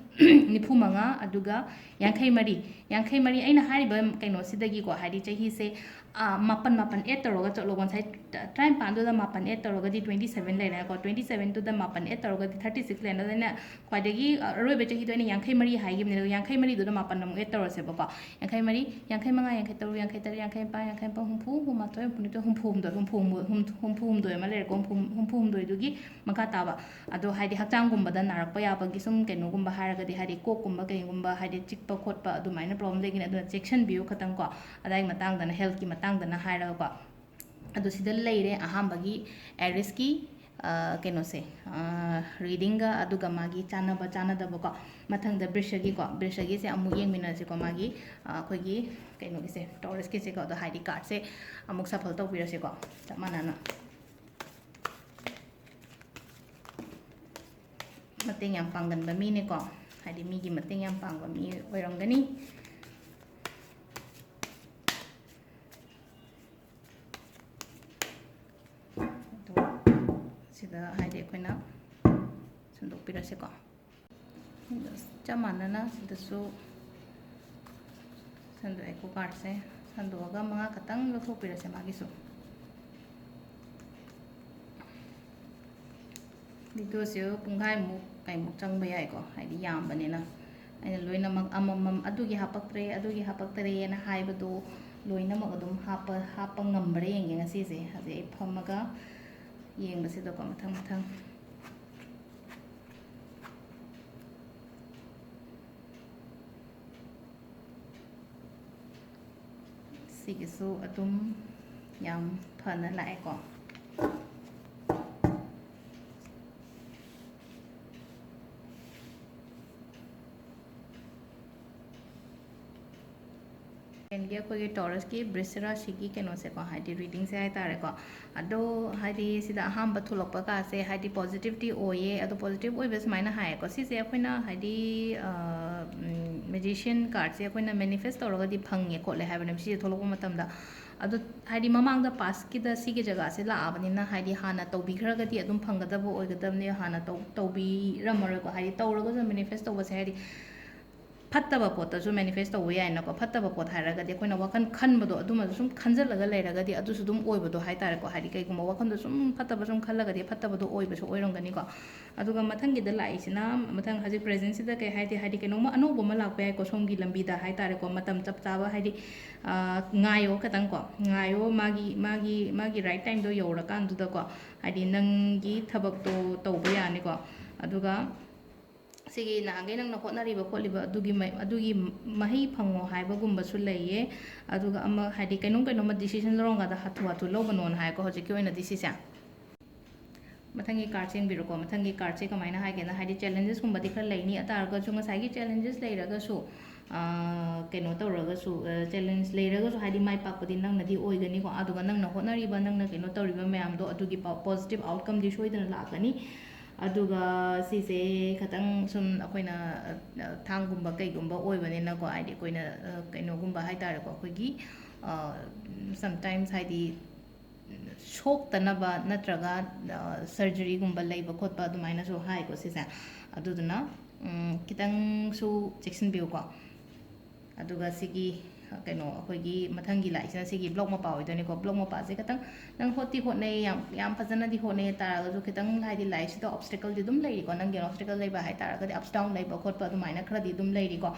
ꯅꯤꯐꯨ ꯃꯉꯥ, ꯑꯗꯨꯒ ꯌꯥꯡꯈꯩ ꯃꯔꯤ꯫ ꯌꯥꯡꯈꯩ ꯃꯔꯤ, ꯑꯩꯅ ꯍꯥꯏꯔꯤꯕ ꯀꯩꯅꯣꯁꯤꯗꯒꯤꯀꯣ, ꯍꯥꯏꯗꯤ ꯆꯍꯤꯁꯦ, ꯑꯥ, ꯃꯥꯄꯟ, ꯃꯥꯄꯟ ꯑꯦꯗ ꯇꯧꯔꯒ ꯆꯠꯂꯣ꯫ ꯉꯁꯥꯏ ꯇ-, ꯇꯔꯥꯅꯤꯄꯥꯟꯗꯨꯗ ꯃꯥꯄꯟ ꯑꯦꯗ ꯇꯧꯔꯒꯗꯤ twenty seven ꯂꯩꯔꯦꯀꯣ, twenty sevenꯗꯨꯗ ꯃꯥꯄꯟ ꯑꯦꯗ ꯇꯧꯔꯒꯗꯤ thirty six ꯂꯩꯔꯦ꯫ ꯑꯗꯨꯅ ꯈ꯭ꯋꯥꯏꯗꯒꯤ, ꯑ, ꯑꯔꯣꯏꯕ ꯆꯍꯤꯗꯣ ꯑꯩꯅ ꯌꯥꯡꯈꯩ ꯃꯔꯤ ꯍꯥꯏꯈꯤꯕꯅꯦ, ꯑꯗꯣ ꯌꯥꯡꯈꯩ ꯃꯔꯤꯗꯨꯗ ꯃꯥꯄꯟ ꯑꯃꯨꯛ ꯑꯦꯗ ꯇꯧꯔꯁꯦꯕꯀꯣ꯫ ꯌꯥꯡꯈꯩ ꯃꯔꯤ, ꯌꯥꯡꯈꯩ ꯃꯉꯥ, ꯌꯥꯡꯈꯩ ꯇꯔꯨꯛ, ꯌꯥꯡꯈꯩ ꯇꯔꯦꯠ, ꯌꯥꯡꯈꯩ ꯅꯤꯄꯥꯟ, ꯌꯥꯡꯈꯩ ꯃꯥꯄꯟ, ꯍꯨꯝꯐꯨ, ꯍꯨꯝꯐꯨ ꯃꯥꯊꯣꯏ, ꯍꯨꯝꯐꯨ ꯅꯤꯊꯣꯏ, ꯍꯨꯝꯐꯨ ꯍꯨꯝꯗꯣꯏ, ꯍꯨꯝꯐꯨ ꯍꯨꯝꯗꯣꯏ, ꯍꯨꯝꯐꯨ ꯍꯨꯝꯗꯣꯏ ꯑꯃ ꯂꯩꯔꯦꯀꯣ, ꯍꯨꯝꯐꯨ, ꯍꯨꯝꯐꯨ ꯍꯨꯝꯗꯣꯏꯗꯨꯒꯤ ꯃꯈꯥ ꯇꯥꯕ꯫ ꯑꯗꯣ ꯍꯥꯏꯗꯤ ꯍꯛꯆꯥꯡꯒꯨꯝꯕꯗ ꯅꯥꯔꯛꯄ ꯌꯥꯕꯒꯤ ꯁꯨꯝ ꯀꯩꯅꯣꯒꯨꯝꯕ ꯍꯥꯏꯔꯒꯗꯤ, ꯍꯥꯏꯗꯤ ꯀꯣꯛꯀꯨꯝꯕ ꯀꯩꯒꯨꯝꯕ ꯍꯥꯏꯗꯤ ꯆꯤꯛꯄ ꯈꯣꯠꯄ ꯑꯗꯨꯃꯥꯏꯅ ꯄ꯭ꯔꯣꯕ꯭ꯂꯦꯝ ꯂꯩꯒꯅꯤ꯫ ꯑꯗꯨꯅ ꯆꯦꯛꯁꯤꯟꯕꯤꯌꯨ ꯈꯇꯪ ꯀꯣ, ꯑꯗꯥꯏ ꯃꯇꯥꯡꯗꯅ, ꯍꯦꯜꯠꯀꯤ ꯃꯇꯥꯡꯗꯅ ꯍꯥꯏꯔꯒꯀꯣ꯫ ꯑꯗꯣ ꯁꯤꯗ ꯂꯩꯔꯦ ꯑꯍꯥꯟꯕꯒꯤ ꯑꯦꯔꯤꯁꯀꯤ, ꯑ, ꯀꯩꯅꯣꯁꯦ, ꯑ, ꯔꯤꯗꯤꯡꯒ ꯑꯗꯨꯒ ꯃꯥꯒꯤ ꯆꯥꯟꯅꯕ ꯆꯥꯟꯅꯗꯕꯀꯣ꯫ ꯃꯊꯪꯗ ꯕ꯭ꯔꯤꯁꯒꯤꯀꯣ, ꯕ꯭ꯔꯤꯁꯒꯤꯁꯦ ꯑꯃꯨꯛ ꯌꯦꯡꯃꯤꯟꯅꯁꯤꯀꯣ, ꯃꯥꯒꯤ, ꯑ, ꯑꯩꯈꯣꯏꯒꯤ ꯀꯩꯅꯣꯒꯤꯁꯦ, ꯇꯣꯔꯁꯀꯤꯁꯦꯀꯣ꯫ ꯑꯗꯣ ꯍꯥꯏꯗꯤ ꯀꯥꯔꯠꯁꯦ ꯑꯃꯨꯛ ꯁꯐꯜ ꯇꯧꯕꯤꯔꯁꯤꯀꯣ, ꯆꯞ ꯃꯥꯟꯅꯅ꯫ ꯃꯇꯦꯡ ꯌꯥꯝ ꯄꯥꯡꯒꯟꯕ ꯃꯤꯅꯦꯀꯣ꯫ ꯍꯥꯏꯗꯤ ꯃꯤꯒꯤ ꯃꯇꯦꯡ ꯌꯥꯝ ꯄꯥꯡꯕ ꯃꯤ ꯑꯣꯏꯔꯝꯒꯅꯤ꯫ ꯑꯗꯣ ꯁꯤꯗ ꯍꯥꯏꯗꯤ ꯑꯩꯈꯣꯏꯅ ꯁꯟꯗꯣꯛꯄꯤꯔꯁꯦꯀꯣ꯫ ꯆꯞ ꯃꯥꯟꯅꯅ ꯁꯤꯗꯁꯨ ꯁꯟꯗꯣꯛꯑꯦꯀꯣ, ꯀꯥꯔꯠꯁꯦ꯫ ꯁꯟꯗꯣꯛꯑꯒ ꯃꯉꯥ ꯈꯛꯇꯪ ꯂꯧꯊꯣꯛꯄꯤꯔꯁꯦ ꯃꯥꯒꯤꯁꯨ꯫ ꯚꯤꯗꯤꯑꯣꯁꯦ ꯄꯨꯡꯈꯥꯏꯃꯨꯛ ꯀꯩꯃꯨꯛ ꯆꯪꯕ ꯌꯥꯏꯀꯣ, ꯍꯥꯏꯗꯤ ꯌꯥꯝꯕꯅꯤꯅ꯫ ꯑꯩꯅ ꯂꯣꯏꯅꯃꯛ ꯑꯃꯃꯝ, ꯑꯗꯨꯒꯤ ꯍꯥꯄꯛꯇ꯭ꯔꯦ, ꯑꯗꯨꯒꯤ ꯍꯥꯄꯛꯇꯔꯦꯅ ꯍꯥꯏꯕꯗꯣ ꯂꯣꯏꯅꯃꯛ ꯑꯗꯨꯝ ꯍꯥꯞꯄ, ꯍꯥꯞꯄ ꯉꯝꯕ꯭ꯔꯥ ꯌꯦꯡꯒꯦ ꯉꯁꯤꯁꯦ꯫ ꯍꯧꯖꯤꯛ ꯑꯩ ꯐꯝꯃꯒ ꯌꯦꯡꯕꯁꯤꯗꯀꯣ, ꯃꯊꯪ ꯃꯊꯪ꯫ ꯁꯤꯒꯤꯁꯨ ꯑꯗꯨꯝ ꯌꯥꯝ ꯐꯅ ꯂꯥꯛꯑꯦꯀꯣ꯫ ꯁꯦꯀꯦꯟꯒꯤ ꯑꯩꯈꯣꯏꯒꯤ ꯇꯣꯔꯁꯀꯤ ꯕ꯭ꯔꯤꯁ ꯔꯥꯁꯤꯒꯤ ꯀꯩꯅꯣꯁꯦꯀꯣ, ꯍꯥꯏꯗꯤ ꯔꯤꯗꯤꯡꯁꯦ ꯍꯥꯏꯇꯥꯔꯦꯀꯣ꯫ ꯑꯗꯣ ꯍꯥꯏꯗꯤ ꯁꯤꯗ ꯑꯍꯥꯟꯕ ꯊꯣꯛꯂꯛꯄ ꯀꯥꯁꯦ ꯍꯥꯏꯗꯤ ꯄꯣꯖꯤꯇꯤꯚꯇꯤ ꯑꯣꯏꯌꯦ꯫ ꯑꯗꯣ ꯄꯣꯖꯤꯇꯤꯚ ꯑꯣꯏꯕ ꯁꯨꯃꯥꯏꯅ ꯍꯥꯏꯌꯦꯀꯣ, ꯁꯤꯁꯦ ꯑꯩꯈꯣꯏꯅ ꯍꯥꯏꯗꯤ, ꯑ, ꯎꯝ, ꯃꯦꯖꯤꯁꯤꯌꯟ ꯀꯥꯔꯠꯁꯦ ꯑꯩꯈꯣꯏꯅ ꯃꯦꯅꯤꯐꯦꯁ ꯇꯧꯔꯒꯗꯤ ꯐꯪꯉꯦ ꯈꯣꯠꯂꯦ ꯍꯥꯏꯕꯅꯦꯕ, ꯁꯤꯁꯦ ꯊꯣꯛꯂꯛꯄ ꯃꯇꯝꯗ꯫ ꯑꯗꯣ ꯍꯥꯏꯗꯤ ꯃꯃꯥꯡꯗ ꯄꯥꯁꯀꯤꯗ ꯁꯤꯒꯤ ꯖꯒꯥꯁꯦ ꯂꯥꯛꯑꯕꯅꯤꯅ ꯍꯥꯏꯗꯤ ꯍꯥꯟꯅ ꯇꯧꯕꯤꯈ꯭ꯔꯒꯗꯤ ꯑꯗꯨꯝ ꯐꯪꯒꯗꯕ ꯑꯣꯏꯒꯗꯕꯅꯦ, ꯍꯥꯟꯅ ꯇꯧ-, ꯇꯧꯕꯤꯔꯝꯃꯔꯣꯏꯀꯣ꯫ ꯍꯥꯏꯗꯤ ꯇꯧꯔꯒꯁꯨ ꯃꯦꯅꯤꯐꯦꯁ ꯇꯧꯕꯁꯦ ꯍꯥꯏꯗꯤ ꯐꯠꯇꯕ ꯄꯣꯠꯇꯁꯨ ꯃꯦꯅꯤꯐꯦꯁ ꯇꯧꯕ ꯌꯥꯏꯅꯀꯣ꯫ ꯐꯠꯇꯕ ꯄꯣꯠ ꯍꯥꯏꯔꯒꯗꯤ ꯑꯩꯈꯣꯏꯅ ꯋꯥꯈꯜ ꯈꯟꯕꯗꯣ ꯑꯗꯨꯃꯁꯨ ꯁꯨꯝ ꯈꯟꯖꯜꯂꯒ ꯂꯩꯔꯒꯗꯤ ꯑꯗꯨꯁꯨ ꯑꯗꯨꯝ ꯑꯣꯏꯕꯗꯣ ꯍꯥꯏꯇꯥꯔꯦꯀꯣ꯫ ꯍꯥꯏꯗꯤ ꯀꯩꯒꯨꯝꯕ ꯋꯥꯈꯜꯗꯣ ꯁꯨꯝ ꯐꯠꯇꯕ ꯁꯨꯝ ꯈꯜꯂꯒꯗꯤ ꯐꯠꯇꯕꯗꯣ ꯑꯣꯏꯕꯁꯨ ꯑꯣꯏꯔꯝꯒꯅꯤꯀꯣ꯫ ꯑꯗꯨꯒ ꯃꯊꯪꯒꯤꯗ ꯂꯥꯛꯏꯁꯤꯅ, ꯃꯊꯪ ꯍꯧꯖꯤꯛ ꯄ꯭ꯔꯦꯖꯦꯟꯁꯤꯗ ꯀꯩ ꯍꯥꯏꯗꯦ, ꯍꯥꯏꯗꯤ ꯀꯩꯅꯣꯝꯃ ꯑꯅꯧꯕ ꯑꯃ ꯂꯥꯛꯄ ꯌꯥꯏꯀꯣ, ꯁꯣꯝꯒꯤ ꯂꯝꯕꯤꯗ ꯍꯥꯏꯇꯥꯔꯦꯀꯣ꯫ ꯃꯇꯝ ꯆꯞ ꯆꯥꯕ ꯍꯥꯏꯗꯤ, ꯑ, ꯉꯥꯏꯌꯣ ꯈꯇꯪꯀꯣ, ꯉꯥꯏꯌꯣ, ꯃꯥꯒꯤ, ꯃꯥꯒꯤ, ꯃꯥꯒꯤ ꯔꯥꯏꯠ ꯇꯥꯏꯝꯗꯣ ꯌꯧꯔꯀꯥꯟꯗꯨꯗꯀꯣ, ꯍꯥꯏꯗꯤ ꯅꯪꯒꯤ ꯊꯕꯛꯇꯣ ꯇꯧꯕ ꯌꯥꯅꯤꯀꯣ꯫ ꯑꯗꯨꯒ ꯁꯤꯒꯤ ꯅꯍꯥꯟꯈꯩ ꯅꯪꯅ ꯍꯣꯠꯅꯔꯤꯕ ꯈꯣꯠꯂꯤꯕ ꯑꯗꯨꯒꯤ ꯃ-, ꯑꯗꯨꯒꯤ ꯃꯍꯩ ꯐꯪꯉꯣ ꯍꯥꯏꯕꯒꯨꯝꯕꯁꯨ ꯂꯩꯌꯦ꯫ ꯑꯗꯨꯒ ꯑꯃ ꯍꯥꯏꯗꯤ ꯀꯩꯅꯣꯝ ꯀꯩꯅꯣꯝꯃ ꯗꯤꯁꯤꯖꯟ ꯂꯧꯔꯝꯀꯥꯟꯗ ꯍꯥꯊꯨ ꯍꯥꯊꯨ ꯂꯧꯒꯅꯣꯅ ꯍꯥꯏꯀꯣ ꯍꯧꯖꯤꯛꯀꯤ ꯑꯣꯏꯅꯗꯤ ꯁꯤꯁꯦ꯫ ꯃꯊꯪꯒꯤ ꯀꯥꯔꯠꯁꯦ ꯌꯦꯡꯕꯤꯔꯣꯀꯣ꯫ ꯃꯊꯪꯒꯤ ꯀꯥꯔꯠꯁꯦ ꯀꯃꯥꯏꯅ ꯍꯥꯏꯒꯦꯅ, ꯍꯥꯏꯗꯤ ꯆꯦꯂꯦꯟꯖꯦꯁꯀꯨꯝꯕꯗꯤ ꯈꯔ ꯂꯩꯅꯤ, ꯑꯗꯨ ꯇꯥꯔꯒꯁꯨ ꯉꯁꯥꯏꯒꯤ ꯆꯦꯂꯦꯟꯖꯦꯁ ꯂꯩꯔꯒꯁꯨ, ꯑꯥ, ꯀꯩꯅꯣ ꯇꯧꯔꯒꯁꯨ, ꯑꯥ, ꯆꯦꯂꯦꯟꯖ ꯂꯩꯔꯒꯁꯨ ꯍꯥꯏꯗꯤ ꯃꯥꯏ ꯄꯥꯛꯄꯗꯤ ꯅꯪꯅꯗꯤ ꯑꯣꯏꯒꯅꯤꯀꯣ꯫ ꯑꯗꯨꯒ ꯅꯪꯅ ꯍꯣꯠꯅꯔꯤꯕ, ꯅꯪꯅ ꯀꯩꯅꯣ ꯇꯧꯔꯤꯕ ꯃꯌꯥꯝꯗꯣ ꯑꯗꯨꯒꯤ ꯄꯣ-, ꯄꯣꯖꯤꯇꯤꯚ ꯑꯥꯎꯠꯀꯝꯗꯤ ꯁꯣꯏꯗꯅ ꯂꯥꯛꯀꯅꯤ꯫ ꯑꯗꯨꯒ ꯁꯤꯁꯦ ꯈꯇꯪ ꯁꯨꯝ ꯑꯩꯈꯣꯏꯅ, ꯑ, ꯊꯥꯡꯒꯨꯝꯕ ꯀꯩꯒꯨꯝꯕ ꯑꯣꯏꯕꯅꯤꯅꯀꯣ, ꯍꯥꯏꯗꯤ ꯑꯩꯈꯣꯏꯅ, ꯑ, ꯀꯩꯅꯣꯒꯨꯝꯕ ꯍꯥꯏꯇꯥꯔꯦꯀꯣ, ꯑꯩꯈꯣꯏꯒꯤ, ꯑ, sometimes ꯍꯥꯏꯗꯤ ꯁꯣꯛꯇꯅꯕ ꯅꯠꯇ꯭ꯔꯒ, ꯑ, ꯁꯔꯖꯔꯤꯒꯨꯝꯕ ꯂꯩꯕ ꯈꯣꯠꯄ ꯑꯗꯨꯃꯥꯏꯅꯁꯨ ꯍꯥꯏꯀꯣ ꯁꯤꯁꯦ꯫ ꯑꯗꯨꯗꯨꯅ, ꯎꯝ, ꯈꯤꯇꯪꯁꯨ ꯆꯦꯛꯁꯤꯟꯕꯤꯌꯨꯀꯣ꯫ ꯑꯗꯨꯒ ꯁꯤꯒꯤ, ꯑ, ꯀꯩꯅꯣ, ꯑꯩꯈꯣꯏꯒꯤ ꯃꯊꯪꯒꯤ ꯂꯥꯛꯏꯁꯤꯅ ꯁꯤꯒꯤ ꯕ꯭ꯂꯣꯛ ꯃꯄꯥ ꯑꯣꯏꯗꯣꯏꯅꯤꯀꯣ꯫ ꯕ꯭ꯂꯣꯛ ꯃꯄꯥꯁꯦ ꯈꯤꯇꯪ ꯅꯪ ꯍꯣꯠꯇꯤ ꯍꯣꯠꯅꯩ, ꯌꯥꯝ, ꯌꯥꯝ ꯐꯖꯅꯗꯤ ꯍꯣꯠꯅꯩ ꯇꯥꯔꯒꯁꯨ, ꯈꯤꯇꯪ ꯍꯥꯏꯗꯤ ꯂꯥꯏꯔꯤꯛꯁꯤꯗ ꯑꯣꯞꯁꯇꯦꯀꯜꯗꯤ ꯑꯗꯨꯝ ꯂꯩꯔꯤꯀꯣ꯫ ꯅꯪꯒꯤ ꯑꯣꯞꯁꯇꯦꯀꯜ ꯂꯩꯕ ꯍꯥꯏ ꯇꯥꯔꯒꯗꯤ, ꯑꯞꯁ ꯗꯥꯎꯟ ꯂꯩꯕ ꯈꯣꯠꯄ ꯑꯗꯨꯃꯥꯏꯅ ꯈꯔꯗꯤ ꯑꯗꯨꯝ ꯂꯩꯔꯤꯀꯣ꯫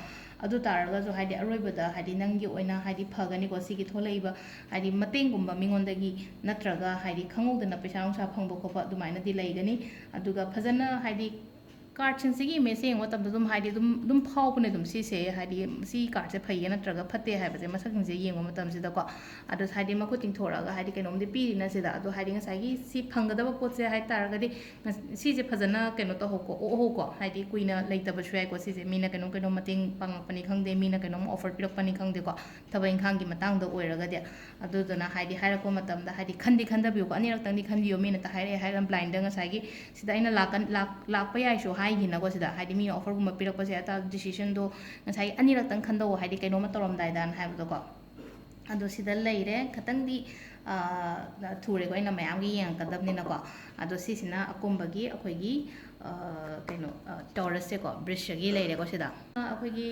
ꯑꯗꯨ ꯇꯥꯔꯒꯁꯨ ꯍꯥꯏꯗꯤ ꯑꯔꯣꯏꯕꯗ ꯍꯥꯏꯗꯤ ꯅꯪꯒꯤ ꯑꯣꯏꯅ ꯍꯥꯏꯗꯤ ꯐꯒꯅꯤꯀꯣ꯫ ꯁꯤꯒꯤ ꯊꯣꯛꯂꯛꯏꯕ ꯍꯥꯏꯗꯤ ꯃꯇꯦꯡꯒꯨꯝꯕ ꯃꯤꯉꯣꯟꯗꯒꯤ ꯅꯠꯇ꯭ꯔꯒ ꯍꯥꯏꯗꯤ ꯈꯪꯍꯧꯗꯅ ꯄꯩꯁꯥ ꯅꯨꯡꯁꯥ ꯐꯪꯕ ꯈꯣꯠꯄ ꯑꯗꯨꯃꯥꯏꯅꯗꯤ ꯂꯩꯒꯅꯤ꯫ ꯑꯗꯨꯒ ꯐꯖꯅ ꯍꯥꯏꯗꯤ ꯀꯥꯔꯠꯁꯤꯡꯁꯤꯒꯤ ꯏꯃꯦꯖꯁꯦ ꯌꯦꯡꯕ ꯃꯇꯝꯗ ꯑꯗꯨꯝ ꯍꯥꯏꯗꯤ ꯑꯗꯨꯝ, ꯑꯗꯨꯝ ꯐꯥꯎꯕꯅꯦ ꯑꯗꯨꯝ ꯁꯤꯁꯦ, ꯍꯥꯏꯗꯤ ꯁꯤ ꯀꯥꯔꯠꯁꯦ ꯐꯩꯌꯦ ꯅꯠꯇ꯭ꯔꯒ ꯐꯠꯇꯦ ꯍꯥꯏꯕꯁꯦ ꯃꯁꯛꯁꯤꯡꯁꯦ ꯌꯦꯡꯕ ꯃꯇꯝꯁꯤꯗꯀꯣ꯫ ꯑꯗꯣ ꯍꯥꯏꯗꯤ ꯃꯈꯨꯠ ꯇꯤꯡꯊꯣꯔꯛꯑꯒ ꯍꯥꯏꯗꯤ ꯀꯩꯅꯣꯝꯗꯤ ꯄꯤꯔꯤꯅ ꯁꯤꯗ, ꯑꯗꯣ ꯍꯥꯏꯗꯤ ꯉꯁꯥꯏꯒꯤ ꯁꯤ ꯐꯪꯒꯗꯕ ꯄꯣꯠꯁꯦ ꯍꯥꯏ ꯇꯥꯔꯒꯗꯤ ꯉ-, ꯁꯤꯁꯦ ꯐꯖꯅ ꯀꯩꯅꯣ ꯇꯧꯍꯧꯀꯣ, ꯑꯣꯛꯍꯧꯀꯣ꯫ ꯍꯥꯏꯗꯤ ꯀꯨꯏꯅ ꯂꯩꯇꯕꯁꯨ ꯌꯥꯏꯀꯣ ꯁꯤꯁꯦ, ꯃꯤꯅ ꯀꯩꯅꯣꯝ ꯀꯩꯅꯣꯝ ꯃꯇꯦꯡ ꯄꯥꯡꯉꯛꯄꯅꯤ ꯈꯪꯗꯦ, ꯃꯤꯅ ꯀꯩꯅꯣꯝ ꯑꯣꯐꯔ ꯄꯤꯔꯛꯄꯅꯤ ꯈꯪꯗꯦꯀꯣ, ꯊꯕꯛ ꯏꯪꯈꯥꯡꯒꯤ ꯃꯇꯥꯡꯗ ꯑꯣꯏꯔꯒꯗꯤ꯫ ꯑꯗꯨꯗꯨꯅ ꯍꯥꯏꯗꯤ ꯍꯥꯏꯔꯛꯄ ꯃꯇꯝꯗ ꯍꯥꯏꯗꯤ ꯈꯟꯗꯤ ꯈꯟꯗꯕꯤꯌꯨꯀꯣ, ꯑꯅꯤꯔꯛꯇꯪꯗꯤ ꯈꯟꯕꯤꯌꯨ꯫ ꯃꯤꯅ ꯍꯥꯏꯔꯛꯑꯦ ꯍꯥꯏꯔꯒ ꯕ꯭ꯂꯥꯏꯟꯗ ꯉꯁꯥꯏꯒꯤ ꯁꯤꯗ ꯑꯩꯅ ꯂꯥꯛꯀꯟ-, ꯂꯥꯛ-, ꯂꯥꯛꯄ ꯌꯥꯏꯁꯨ ꯍꯥꯏꯈꯤꯅꯀꯣ ꯁꯤꯗ, ꯍꯥꯏꯗꯤ ꯃꯤꯅ ꯑꯣꯐꯔꯒꯨꯝꯕ ꯄꯤꯔꯛꯄꯁꯦ ꯑꯇꯥ ꯗꯤꯁꯤꯖꯟꯗꯣ ꯉꯁꯥꯏꯒꯤ ꯑꯅꯤꯔꯛꯇꯪ ꯈꯟꯗꯧ, ꯍꯥꯏꯗꯤ ꯀꯩꯅꯣꯝꯃ ꯇꯧꯔꯝꯗꯥꯏꯗꯅ ꯍꯥꯏꯕꯗꯣꯀꯣ꯫ ꯑꯗꯣ ꯁꯤꯗ ꯂꯩꯔꯦ, ꯈꯤꯇꯪꯗꯤ, ꯑ, ꯊꯨꯔꯦꯀꯣ, ꯑꯩꯅ ꯃꯌꯥꯝꯒꯤ ꯌꯦꯡꯉꯛꯀꯗꯕꯅꯤꯅꯀꯣ꯫ ꯑꯗꯣ ꯁꯤꯁꯤꯅ ꯑꯀꯣꯝꯕꯒꯤ ꯑꯩꯈꯣꯏꯒꯤ, ꯑ, ꯀꯩꯅꯣ, ꯑ, ꯇꯧꯔꯁꯦꯀꯣ, ꯕ꯭ꯔꯤꯁꯒꯤ ꯂꯩꯔꯦꯀꯣ ꯁꯤꯗ꯫ ꯑ, ꯑꯩꯈꯣꯏꯒꯤ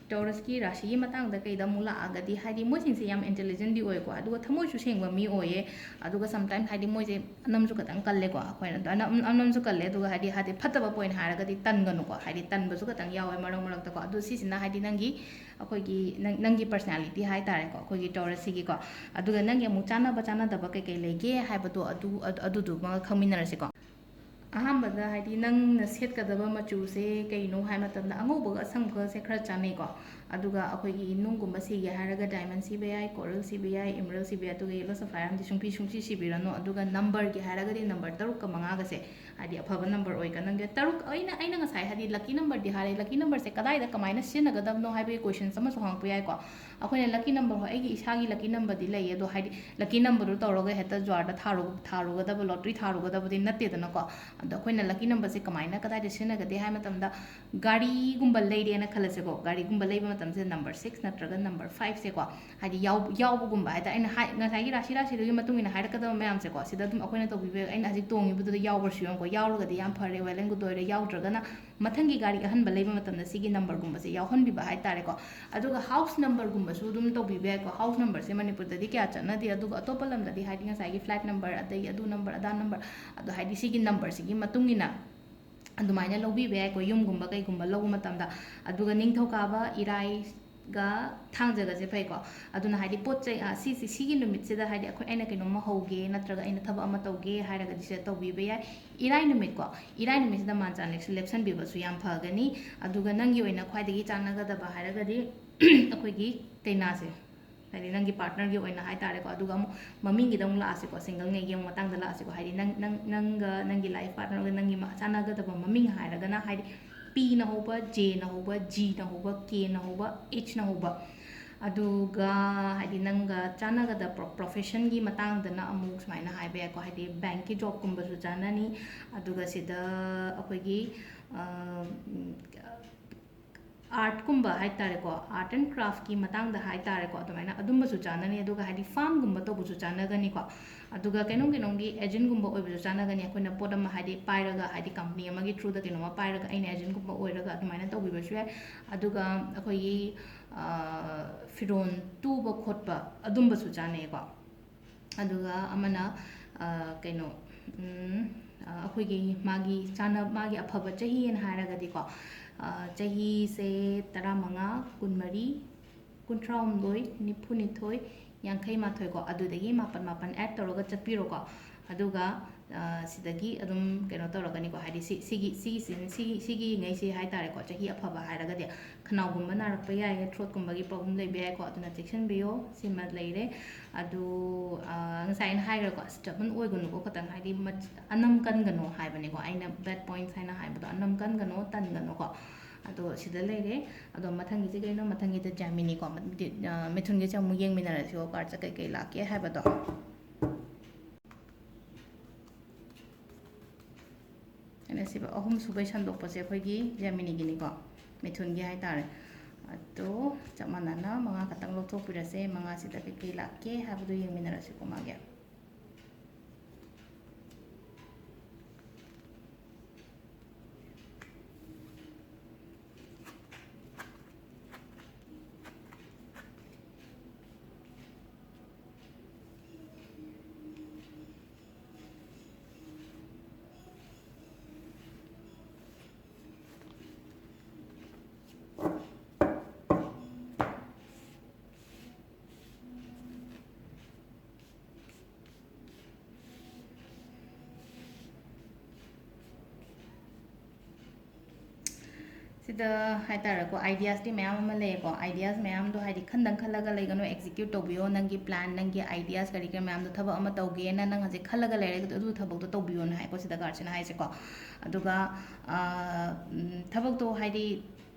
ꯇꯧꯔꯁꯀꯤ ꯔꯥꯁꯤꯒꯤ ꯃꯇꯥꯡꯗ ꯀꯩꯗ ꯑꯃꯨꯛ ꯂꯥꯛꯑꯒꯗꯤ, ꯍꯥꯏꯗꯤ ꯃꯣꯏꯁꯤꯡꯁꯦ ꯌꯥꯝ ꯏꯟꯇꯦꯂꯤꯖꯦꯟꯗꯤ ꯑꯣꯏꯀꯣ, ꯑꯗꯨꯒ ꯊꯃꯣꯏꯁꯨ ꯁꯦꯡꯕ ꯃꯤ ꯑꯣꯏꯌꯦ꯫ ꯑꯗꯨꯒ ꯁꯝꯇꯥꯏꯝꯁ ꯍꯥꯏꯗꯤ ꯃꯣꯏꯁꯦ ꯑꯅꯝꯁꯨ ꯈꯇꯪ ꯀꯜꯂꯦꯀꯣ, ꯑꯩꯈꯣꯏꯅ ꯑꯗꯣ ꯑꯅꯝ-, ꯑꯅꯝꯁꯨ ꯀꯜꯂꯦ꯫ ꯑꯗꯨꯒ ꯍꯥꯏꯗꯤ, ꯍꯥꯏꯗꯤ ꯐꯠꯇꯕ ꯄꯣꯏꯟ ꯍꯥꯏꯔꯒꯗꯤ ꯇꯟꯒꯅꯨꯀꯣ, ꯍꯥꯏꯗꯤ ꯇꯟꯕꯁꯨ ꯈꯇꯪ ꯌꯥꯎꯋꯦ ꯃꯔꯛ ꯃꯔꯛꯇꯀꯣ꯫ ꯑꯗꯨ ꯁꯤꯁꯤꯅ ꯍꯥꯏꯗꯤ ꯅꯪꯒꯤ, ꯑꯩꯈꯣꯏꯒꯤ ꯅꯪ-, ꯅꯪꯒꯤ ꯄꯔꯁꯅꯦꯂꯤꯇꯤ ꯍꯥꯏꯇꯥꯔꯦꯀꯣ, ꯑꯩꯈꯣꯏꯒꯤ ꯇꯧꯔꯁꯤꯒꯤꯀꯣ꯫ ꯑꯗꯨꯒ ꯅꯪꯒꯤ ꯑꯃꯨꯛ ꯆꯥꯟꯅꯕ ꯆꯥꯟꯅꯗꯕ ꯀꯩꯀꯩ ꯂꯩꯒꯦ ꯍꯥꯏꯕꯗꯣ ꯑꯗꯨ, ꯑꯗꯨ, ꯑꯗꯨꯗꯨꯃ ꯈꯪꯃꯤꯟꯅꯔꯁꯤꯀꯣ꯫ ꯑꯍꯥꯟꯕꯗ ꯍꯥꯏꯗꯤ ꯅꯪꯅ ꯁꯦꯠꯀꯗꯕ ꯃꯆꯨꯁꯦ ꯀꯩꯅꯣ ꯍꯥꯏ ꯃꯇꯝꯗ ꯑꯉꯧꯕꯒ ꯑꯁꯪꯕꯒꯁꯦ ꯈꯔ ꯆꯥꯅꯩꯀꯣ꯫ ꯑꯗꯨꯒ ꯑꯩꯈꯣꯏꯒꯤ ꯅꯨꯡꯒꯨꯝꯕ ꯁꯤꯒꯦ ꯍꯥꯏꯔꯒ diamond ꯁꯤꯕ ꯌꯥꯏ, coral ꯁꯤꯕ ꯌꯥꯏ, emerald ꯁꯤꯕ ꯌꯥꯏ, ꯑꯗꯨꯒ yellow sapphire ꯑꯃꯗꯤ ꯁꯨꯡꯁꯤ ꯁꯨꯡꯁꯤ ꯁꯤꯕꯤꯔꯅꯨ꯫ ꯑꯗꯨꯒ numberꯒꯤ ꯍꯥꯏꯔꯒꯗꯤ number ꯇꯔꯨꯛꯀ ꯃꯉꯥꯒꯁꯦ ꯍꯥꯏꯗꯤ ꯑꯐꯕ number ꯑꯣꯏꯒꯅꯤꯒ꯫ ꯇꯔꯨꯛ ꯑꯩꯅ ꯑꯩꯅ ꯉꯁꯥꯏ ꯍꯥꯏꯗꯤ lucky numberꯗꯤ ꯍꯥꯏꯔꯦ, lucky numberꯁꯦ ꯀꯗꯥꯏꯗ ꯀꯃꯥꯏꯅ ꯁꯤꯖꯤꯟꯅꯒꯗꯕꯅꯣ ꯍꯥꯏꯕꯒꯤ questions ꯑꯃꯁꯨ ꯍꯪꯉꯛꯄ ꯌꯥꯏꯀꯣ꯫ ꯑꯩꯈꯣꯏꯅ lucky number, ꯍꯣꯏ, ꯑꯩꯒꯤ ꯏꯁꯥꯒꯤ lucky numberꯗꯤ ꯂꯩꯌꯦ, ꯑꯗꯣ ꯍꯥꯏꯗꯤ lucky numberꯗꯨ ꯇꯧꯔꯒ ꯍꯦꯛꯇ ꯖ꯭ꯋꯥꯔꯗ ꯊꯥꯔꯨ ꯊꯥꯔꯨꯒꯗꯕ, lottery ꯊꯥꯔꯨꯒꯗꯕꯗꯤ ꯅꯠꯇꯦꯗꯅꯀꯣ꯫ ꯑꯗꯣ ꯑꯩꯈꯣꯏꯅ lucky numberꯁꯦ ꯀꯃꯥꯏꯅ ꯀꯗꯥꯏꯗ ꯁꯤꯖꯤꯟꯅꯒꯗꯦ ꯍꯥꯏ ꯃꯇꯝꯗ, ꯒꯥꯔꯤꯒꯨꯝꯕ ꯂꯩꯔꯦꯅ ꯈꯜꯂꯁꯦꯀꯣ, ꯒꯥꯔꯤꯒꯨꯝꯕ ꯂꯩꯕ ꯃꯇꯝꯁꯤꯗ number six ꯅꯠꯇ꯭ꯔꯒ number fiveꯁꯦꯀꯣ, ꯍꯥꯏꯗꯤ ꯌꯥꯎ ꯌꯥꯎꯕꯒꯨꯝꯕ ꯍꯥꯏꯇꯥꯔꯦ꯫ ꯑꯩꯅ ꯍꯥꯏ ꯉꯁꯥꯏꯒꯤ ꯔꯥꯁꯤ ꯔꯥꯁꯤꯗꯨꯒꯤ ꯃꯇꯨꯡ ꯏꯟꯅ ꯍꯥꯏꯔꯛꯀꯗꯕ ꯃꯌꯥꯝꯁꯦꯀꯣ, ꯁꯤꯗ ꯑꯗꯨꯝ ꯑꯩꯈꯣꯏꯅ ꯇꯧꯕꯤꯕ, ꯑꯩꯅ ꯍꯧꯖꯤꯛ ꯇꯣꯡꯉꯤꯕꯗꯨꯗ ꯌꯥꯎꯕ꯭ꯔꯁꯨ ꯌꯦꯡꯉꯨꯀꯣ, ꯌꯥꯎꯔꯒꯗꯤ ꯌꯥꯝ ꯐꯔꯦ, well and good ꯑꯣꯏꯔꯦ, ꯌꯥꯎꯗ꯭ꯔꯒꯅ ꯃꯊꯪꯒꯤ ꯒꯥꯔꯤ ꯑꯍꯟꯕ ꯂꯩꯕ ꯃꯇꯝꯗ ꯁꯤꯒꯤ numberꯒꯨꯝꯕꯁꯦ ꯌꯥꯎꯍꯟꯕꯤꯕ ꯍꯥꯏꯇꯥꯔꯦꯀꯣ꯫ ꯑꯗꯨꯒ house numberꯒꯨꯝꯕꯁꯨ ꯑꯗꯨꯝ ꯇꯧꯕꯤꯕ ꯌꯥꯏꯀꯣ꯫ House numberꯁꯦ ꯃꯅꯤꯄꯨꯔꯗꯗꯤ ꯀꯌꯥ ꯆꯠꯅꯗꯦ, ꯑꯗꯨꯒ ꯑꯇꯣꯞꯄ ꯂꯝꯗꯗꯤ ꯍꯥꯏꯗꯤ ꯉꯁꯥꯏꯒꯤ flat number, ꯑꯗꯩ ꯑꯗꯨ number ꯑꯗꯥ number, ꯑꯗꯣ ꯍꯥꯏꯗꯤ ꯁꯤꯒꯤ numberꯁꯤꯒꯤ ꯃꯇꯨꯡ ꯏꯟꯅ ꯑꯗꯨꯃꯥꯏꯅ ꯂꯧꯕꯤꯕ ꯌꯥꯏꯀꯣ, ꯌꯨꯝꯒꯨꯝꯕ ꯀꯩꯒꯨꯝꯕ ꯂꯧꯕ ꯃꯇꯝꯗ꯫ ꯑꯗꯨꯒ ꯅꯤꯡꯊꯧꯀꯥꯕ, ꯏꯔꯥꯏꯒ ꯊꯥꯡꯖꯒꯁꯦ ꯐꯩꯀꯣ꯫ ꯑꯗꯨꯅ ꯍꯥꯏꯗꯤ ꯄꯣꯠ ꯆꯩ, ꯑ, ꯁꯤꯁꯤ, ꯁꯤꯒꯤ ꯅꯨꯃꯤꯠꯁꯤꯗ ꯍꯥꯏꯗꯤ ꯑꯩꯈꯣꯏ, ꯑꯩꯅ ꯀꯩꯅꯣꯝꯃ ꯍꯧꯒꯦ ꯅꯠꯇ꯭ꯔꯒ ꯑꯩꯅ ꯊꯕꯛ ꯑꯃ ꯇꯧꯒꯦ ꯍꯥꯏꯔꯒꯗꯤ ꯁꯤꯗ ꯇꯧꯕꯤꯕ ꯌꯥꯏ꯫ ꯏꯔꯥꯏ ꯅꯨꯃꯤꯠꯀꯣ, ꯏꯔꯥꯏ ꯅꯨꯃꯤꯠꯁꯤꯗ ꯃꯥꯟ ꯆꯥꯟ ꯂꯦꯞꯁꯟꯕꯤꯕꯁꯨ ꯌꯥꯝ ꯐꯒꯅꯤ꯫ ꯑꯗꯨꯒ ꯅꯪꯒꯤ ꯑꯣꯏꯅ ꯈ꯭ꯋꯥꯏꯗꯒꯤ ꯆꯥꯟꯅꯒꯗꯕ ꯍꯥꯏꯔꯒꯗꯤ ꯑꯩꯈꯣꯏꯒꯤ ꯀꯩꯅꯥꯁꯦ, ꯍꯥꯏꯗꯤ ꯅꯪꯒꯤ partnerꯒꯤ ꯑꯣꯏꯅ ꯍꯥꯏꯇꯥꯔꯦꯀꯣ꯫ ꯑꯗꯨꯒ ꯑꯃꯨꯛ ꯃꯃꯤꯡꯒꯤꯗ ꯑꯃꯨꯛ ꯂꯥꯛꯑꯁꯤꯀꯣ, singleꯉꯩꯒꯤ ꯑꯃꯨꯛ ꯃꯇꯥꯡꯗ ꯂꯥꯛꯑꯁꯤꯀꯣ꯫ ꯍꯥꯏꯗꯤ ꯅꯪ, ꯅꯪ, ꯅꯪꯒ ꯅꯪꯒꯤ life partnerꯒ ꯅꯪꯒꯤ ꯃ-, ꯆꯥꯟꯅꯒꯗꯕ ꯃꯃꯤꯡ ꯍꯥꯏꯔꯒꯅ ꯍꯥꯏꯗꯤ Pꯅ ꯍꯧꯕ, Jꯅ ꯍꯧꯕ, Gꯅ ꯍꯧꯕ, Kꯅ ꯍꯧꯕ, Hꯅ ꯍꯧꯕ꯫ ꯑꯗꯨꯒ ꯍꯥꯏꯗꯤ ꯅꯪꯒ ꯆꯥꯟꯅꯒꯗꯕ ꯄ꯭ꯔꯣ-, professionꯒꯤ ꯃꯇꯥꯡꯗꯅ ꯑꯃꯨꯛ ꯁꯨꯃꯥꯏꯅ ꯍꯥꯏꯕ ꯌꯥꯏꯀꯣ, ꯍꯥꯏꯗꯤ bankꯀꯤ jobꯀꯨꯝꯕꯁꯨ ꯆꯥꯟꯅꯅꯤ꯫ ꯑꯗꯨꯒ ꯁꯤꯗ ꯑꯩꯈꯣꯏꯒꯤ, ꯑ, ꯎꯝ, artꯀꯨꯝꯕ ꯍꯥꯏꯇꯥꯔꯦꯀꯣ, art and craftꯀꯤ ꯃꯇꯥꯡꯗ ꯍꯥꯏꯇꯥꯔꯦꯀꯣ, ꯑꯗꯨꯃꯥꯏꯅ ꯑꯗꯨꯝꯕꯁꯨ ꯆꯥꯟꯅꯅꯤ꯫ ꯑꯗꯨꯒ ꯍꯥꯏꯗꯤ farmꯒꯨꯝꯕ ꯇꯧꯕꯁꯨ ꯆꯥꯟꯅꯒꯅꯤꯀꯣ꯫ ꯑꯗꯨꯒ ꯀꯩꯅꯣꯝ ꯀꯩꯅꯣꯝꯒꯤ agentꯒꯨꯝꯕ ꯑꯣꯏꯕꯁꯨ ꯆꯥꯟꯅꯒꯅꯤ꯫ ꯑꯩꯈꯣꯏꯅ ꯄꯣꯠ ꯑꯃ ꯍꯥꯏꯗꯤ ꯄꯥꯏꯔꯒ, ꯍꯥꯏꯗꯤ company ꯑꯃꯒꯤ throughꯗ ꯀꯩꯅꯣꯝꯃ ꯄꯥꯏꯔꯒ ꯑꯩꯅ agentꯒꯨꯝꯕ ꯑꯣꯏꯔꯒ ꯑꯗꯨꯃꯥꯏꯅ ꯇꯧꯕꯤꯕꯁꯨ ꯌꯥꯏ꯫ ꯑꯗꯨꯒ ꯑꯩꯈꯣꯏꯒꯤ, ꯑ, ꯐꯤꯔꯣꯟ ꯇꯨꯕ ꯈꯣꯠꯄ ꯑꯗꯨꯝꯕꯁꯨ ꯆꯥꯟꯅꯩꯀꯣ꯫ ꯑꯗꯨꯒ ꯑꯃꯅ, ꯑ, ꯀꯩꯅꯣ, ꯎꯝ, ꯑ, ꯑꯩꯈꯣꯏꯒꯤ ꯃꯥꯒꯤ ꯆꯥꯅ-, ꯃꯥꯒꯤ ꯑꯐꯕ ꯆꯍꯤꯅ ꯍꯥꯏꯔꯒꯗꯤꯀꯣ, ꯑ, ꯆꯍꯤꯁꯦ ꯇꯔꯥꯃꯉꯥ, ꯀꯨꯟꯃꯔꯤ, ꯀꯨꯟꯊ꯭ꯔꯥꯍꯨꯝꯗꯣꯏ, ꯅꯤꯐꯨꯅꯤꯊꯣꯏ, ꯌꯥꯡꯈꯩ ꯃꯥꯊꯣꯏꯀꯣ, ꯑꯗꯨꯗꯒꯤ ꯃꯥꯄꯟ ꯃꯥꯄꯟ add ꯇꯧꯔꯒ ꯆꯠꯄꯤꯔꯣꯀꯣ꯫ ꯑꯗꯨꯒ ꯑ, ꯁꯤꯗꯒꯤ ꯑꯗꯨꯝ ꯀꯩꯅꯣ ꯇꯧꯔꯛꯀꯅꯤꯀꯣ, ꯍꯥꯏꯗꯤ ꯁꯤ, ꯁꯤꯒꯤ, ꯁꯤꯒꯤꯁꯤ, ꯁꯤꯒꯤ, ꯁꯤꯒꯤ ꯉꯩꯁꯤ ꯍꯥꯏ ꯇꯥꯔꯦꯀꯣ, ꯆꯍꯤ ꯑꯐꯕ ꯍꯥꯏꯔꯒꯗꯤ ꯈꯅꯥꯎꯒꯨꯝꯕ ꯅꯥꯔꯛꯄ ꯌꯥꯏ, ꯊ꯭ꯔꯣꯠꯀꯨꯝꯕꯒꯤ ꯄ꯭ꯔꯣꯕ꯭ꯂꯦꯝ ꯂꯩꯕ ꯌꯥꯏꯀꯣ, ꯑꯗꯨꯅ ꯆꯦꯛꯁꯤꯟꯕꯤꯌꯣ꯫ ꯁꯤꯃ ꯂꯩꯔꯦ꯫ ꯑꯗꯨ, ꯑ, ꯉꯁꯥꯏ ꯑꯩꯅ ꯍꯥꯏꯈ꯭ꯔꯦꯀꯣ, stubborn ꯑꯣꯏꯒꯅꯨꯀꯣ, ꯈꯇꯪ ꯍꯥꯏꯗꯤ ꯃꯠ-, ꯑꯅꯝ ꯀꯟꯒꯅꯣ ꯍꯥꯏꯕꯅꯤꯀꯣ, ꯑꯩꯅ bad points ꯍꯥꯏꯅ ꯍꯥꯏꯕꯗꯣ, ꯑꯅꯝ ꯀꯟꯒꯅꯣ, ꯇꯟꯒꯅꯣꯀꯣ꯫ ꯑꯗꯣ ꯁꯤꯗ ꯂꯩꯔꯦ꯫ ꯑꯗꯣ ꯃꯊꯪꯒꯤꯁꯦ ꯀꯩꯅꯣ? ꯃꯊꯪꯒꯤꯗ Gemini ꯀꯣ, ꯃ-, ꯗꯤ-, ꯑ, ꯃꯤꯊꯨꯟꯒꯤꯁꯦ ꯑꯃꯨꯛ ꯌꯦꯡꯃꯤꯟꯅꯔꯁꯤꯀꯣ, ꯀꯥꯔꯠꯁꯦ ꯀꯩꯀꯩ ꯂꯥꯛꯀꯦ ꯍꯥꯏꯕꯗꯣ꯫ ꯑꯩꯅ ꯁꯤꯕ ꯑꯍꯨꯝ ꯁꯨꯕꯩ ꯁꯟꯗꯣꯛꯄꯁꯦ ꯑꯩꯈꯣꯏꯒꯤ Geminiꯒꯤꯅꯤꯀꯣ, ꯃꯤꯊꯨꯟꯒꯤ ꯍꯥꯏꯇꯥꯔꯦ꯫ ꯑꯗꯣ ꯆꯞ ꯃꯥꯟꯅꯅ ꯃꯉꯥ ꯈꯛꯇꯪ ꯂꯧꯊꯣꯛꯄꯤꯔꯁꯦ, ꯃꯉꯥꯁꯤꯗ ꯀꯩꯀꯩ ꯂꯥꯛꯀꯦ ꯍꯥꯏꯕꯗꯣ ꯌꯦꯡꯃꯤꯟꯅꯔꯁꯤꯀꯣ ꯃꯥꯒꯤ꯫ ꯁꯤꯗ ꯍꯥꯏꯇꯥꯔꯦꯀꯣ, ideasꯇꯤ ꯃꯌꯥꯝ ꯑꯃ ꯂꯩꯌꯦꯀꯣ꯫ Ideas ꯃꯌꯥꯝꯗꯣ ꯍꯥꯏꯗꯤ ꯈꯟꯗꯪ ꯈꯜꯂꯒ ꯂꯩꯒꯅꯨ, execute ꯇꯧꯕꯤꯌꯣ꯫ ꯅꯪꯒꯤ plan, ꯅꯪꯒꯤ ideas ꯀꯔꯤ ꯀꯔꯤ ꯃꯌꯥꯝꯗꯣ, ꯊꯕꯛ ꯑꯃ ꯇꯧꯒꯦꯅ ꯅꯪ ꯍꯧꯖꯤꯛ ꯈꯜꯂꯒ ꯂꯩꯔꯒꯗꯤ ꯑꯗꯨ ꯊꯕꯛꯇꯣ ꯇꯧꯕꯤꯌꯣꯅ ꯍꯥꯏꯀꯣ ꯁꯤꯗ ꯀꯥꯔꯠꯁꯤꯅ ꯍꯥꯏꯁꯦꯀꯣ꯫ ꯑꯗꯨꯒ, ꯑ, ꯎꯝ, ꯊꯕꯛꯇꯣ ꯍꯥꯏꯗꯤ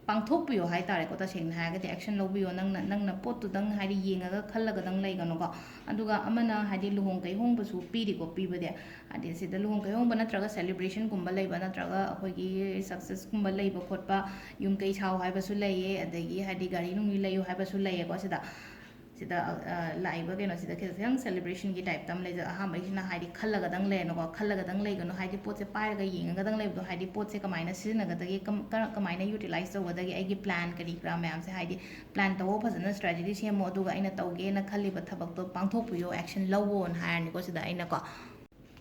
ꯄꯥꯡꯊꯣꯛꯄꯤꯌꯣ ꯍꯥꯏꯇꯥꯔꯦꯀꯣ꯫ ꯇꯁꯦꯡꯅ ꯍꯥꯏꯔꯒꯗꯤ action ꯂꯧꯕꯤꯌꯣ꯫ ꯅꯪꯅ, ꯅꯪꯅ ꯄꯣꯠꯇꯨꯗꯪ ꯍꯥꯏꯗꯤ ꯌꯦꯡꯉꯒ ꯈꯜꯂꯒꯗꯪ ꯂꯩꯒꯅꯨꯀꯣ꯫ ꯑꯗꯨꯒ ꯑꯃꯅ ꯍꯥꯏꯗꯤ ꯂꯨꯍꯣꯡ ꯀꯩꯍꯣꯡꯕꯁꯨ ꯄꯤꯔꯤꯀꯣ, ꯄꯤꯕꯗꯤ꯫ ꯍꯥꯏꯗꯤ ꯁꯤꯗ ꯂꯨꯍꯣꯡ ꯀꯩꯍꯣꯡꯕ ꯅꯠꯇ꯭ꯔꯒ celebrationꯒꯨꯝꯕ ꯂꯩꯕ, ꯅꯠꯇ꯭ꯔꯒ ꯑꯩꯈꯣꯏꯒꯤ successꯀꯨꯝꯕ ꯂꯩꯕ ꯈꯣꯠꯄ, ꯌꯨꯝ ꯀꯩ ꯁꯥꯎ ꯍꯥꯏꯕꯁꯨ ꯂꯩꯌꯦ, ꯑꯗꯒꯤ ꯍꯥꯏꯗꯤ ꯒꯥꯔꯤ ꯅꯨꯡꯂꯤ ꯂꯩꯌꯨ ꯍꯥꯏꯕꯁꯨ ꯂꯩꯌꯦꯀꯣ ꯁꯤꯗ꯫ ꯁꯤꯗ, ꯑ, ꯂꯥꯛꯏꯕ ꯀꯩꯅꯣꯁꯤꯗ ꯈꯤꯇꯪ celebrationꯒꯤ typeꯇ ꯑꯃ ꯂꯩꯖ-, ꯑꯍꯥꯟꯕꯒꯤꯁꯤꯅ ꯍꯥꯏꯗꯤ ꯈꯜꯂꯒꯗꯪ ꯂꯩꯔꯅꯨꯀꯣ, ꯈꯜꯂꯒꯗꯪ ꯂꯩꯒꯅꯨ, ꯍꯥꯏꯗꯤ ꯄꯣꯠꯁꯦ ꯄꯥꯏꯔꯒ ꯌꯦꯡꯉꯒꯗꯪ ꯂꯩꯕꯗꯣ, ꯍꯥꯏꯗꯤ ꯄꯣꯠꯁꯦ ꯀꯃꯥꯏꯅ ꯁꯤꯖꯤꯟꯅꯒꯗꯒꯦ, ꯀꯝ-, ꯀꯔ-, ꯀꯃꯥꯏꯅ utilize ꯇꯧꯒꯗꯒꯦ, ꯑꯩꯒꯤ plan ꯀꯔꯤ ꯀꯔꯥ ꯃꯌꯥꯝꯁꯦ ꯍꯥꯏꯗꯤ plan ꯇꯧꯑꯣ, ꯐꯖꯅ strategy ꯁꯦꯝꯃꯣ, ꯑꯗꯨꯒ ꯑꯩꯅ ꯇꯧꯒꯦꯅ ꯈꯜꯂꯤꯕ ꯊꯕꯛꯇꯣ ꯄꯥꯡꯊꯣꯛꯄꯤꯌꯣ, action ꯂꯧꯋꯣꯅ ꯍꯥꯏꯔꯅꯤꯀꯣ ꯁꯤꯗ ꯑꯩꯅꯀꯣ꯫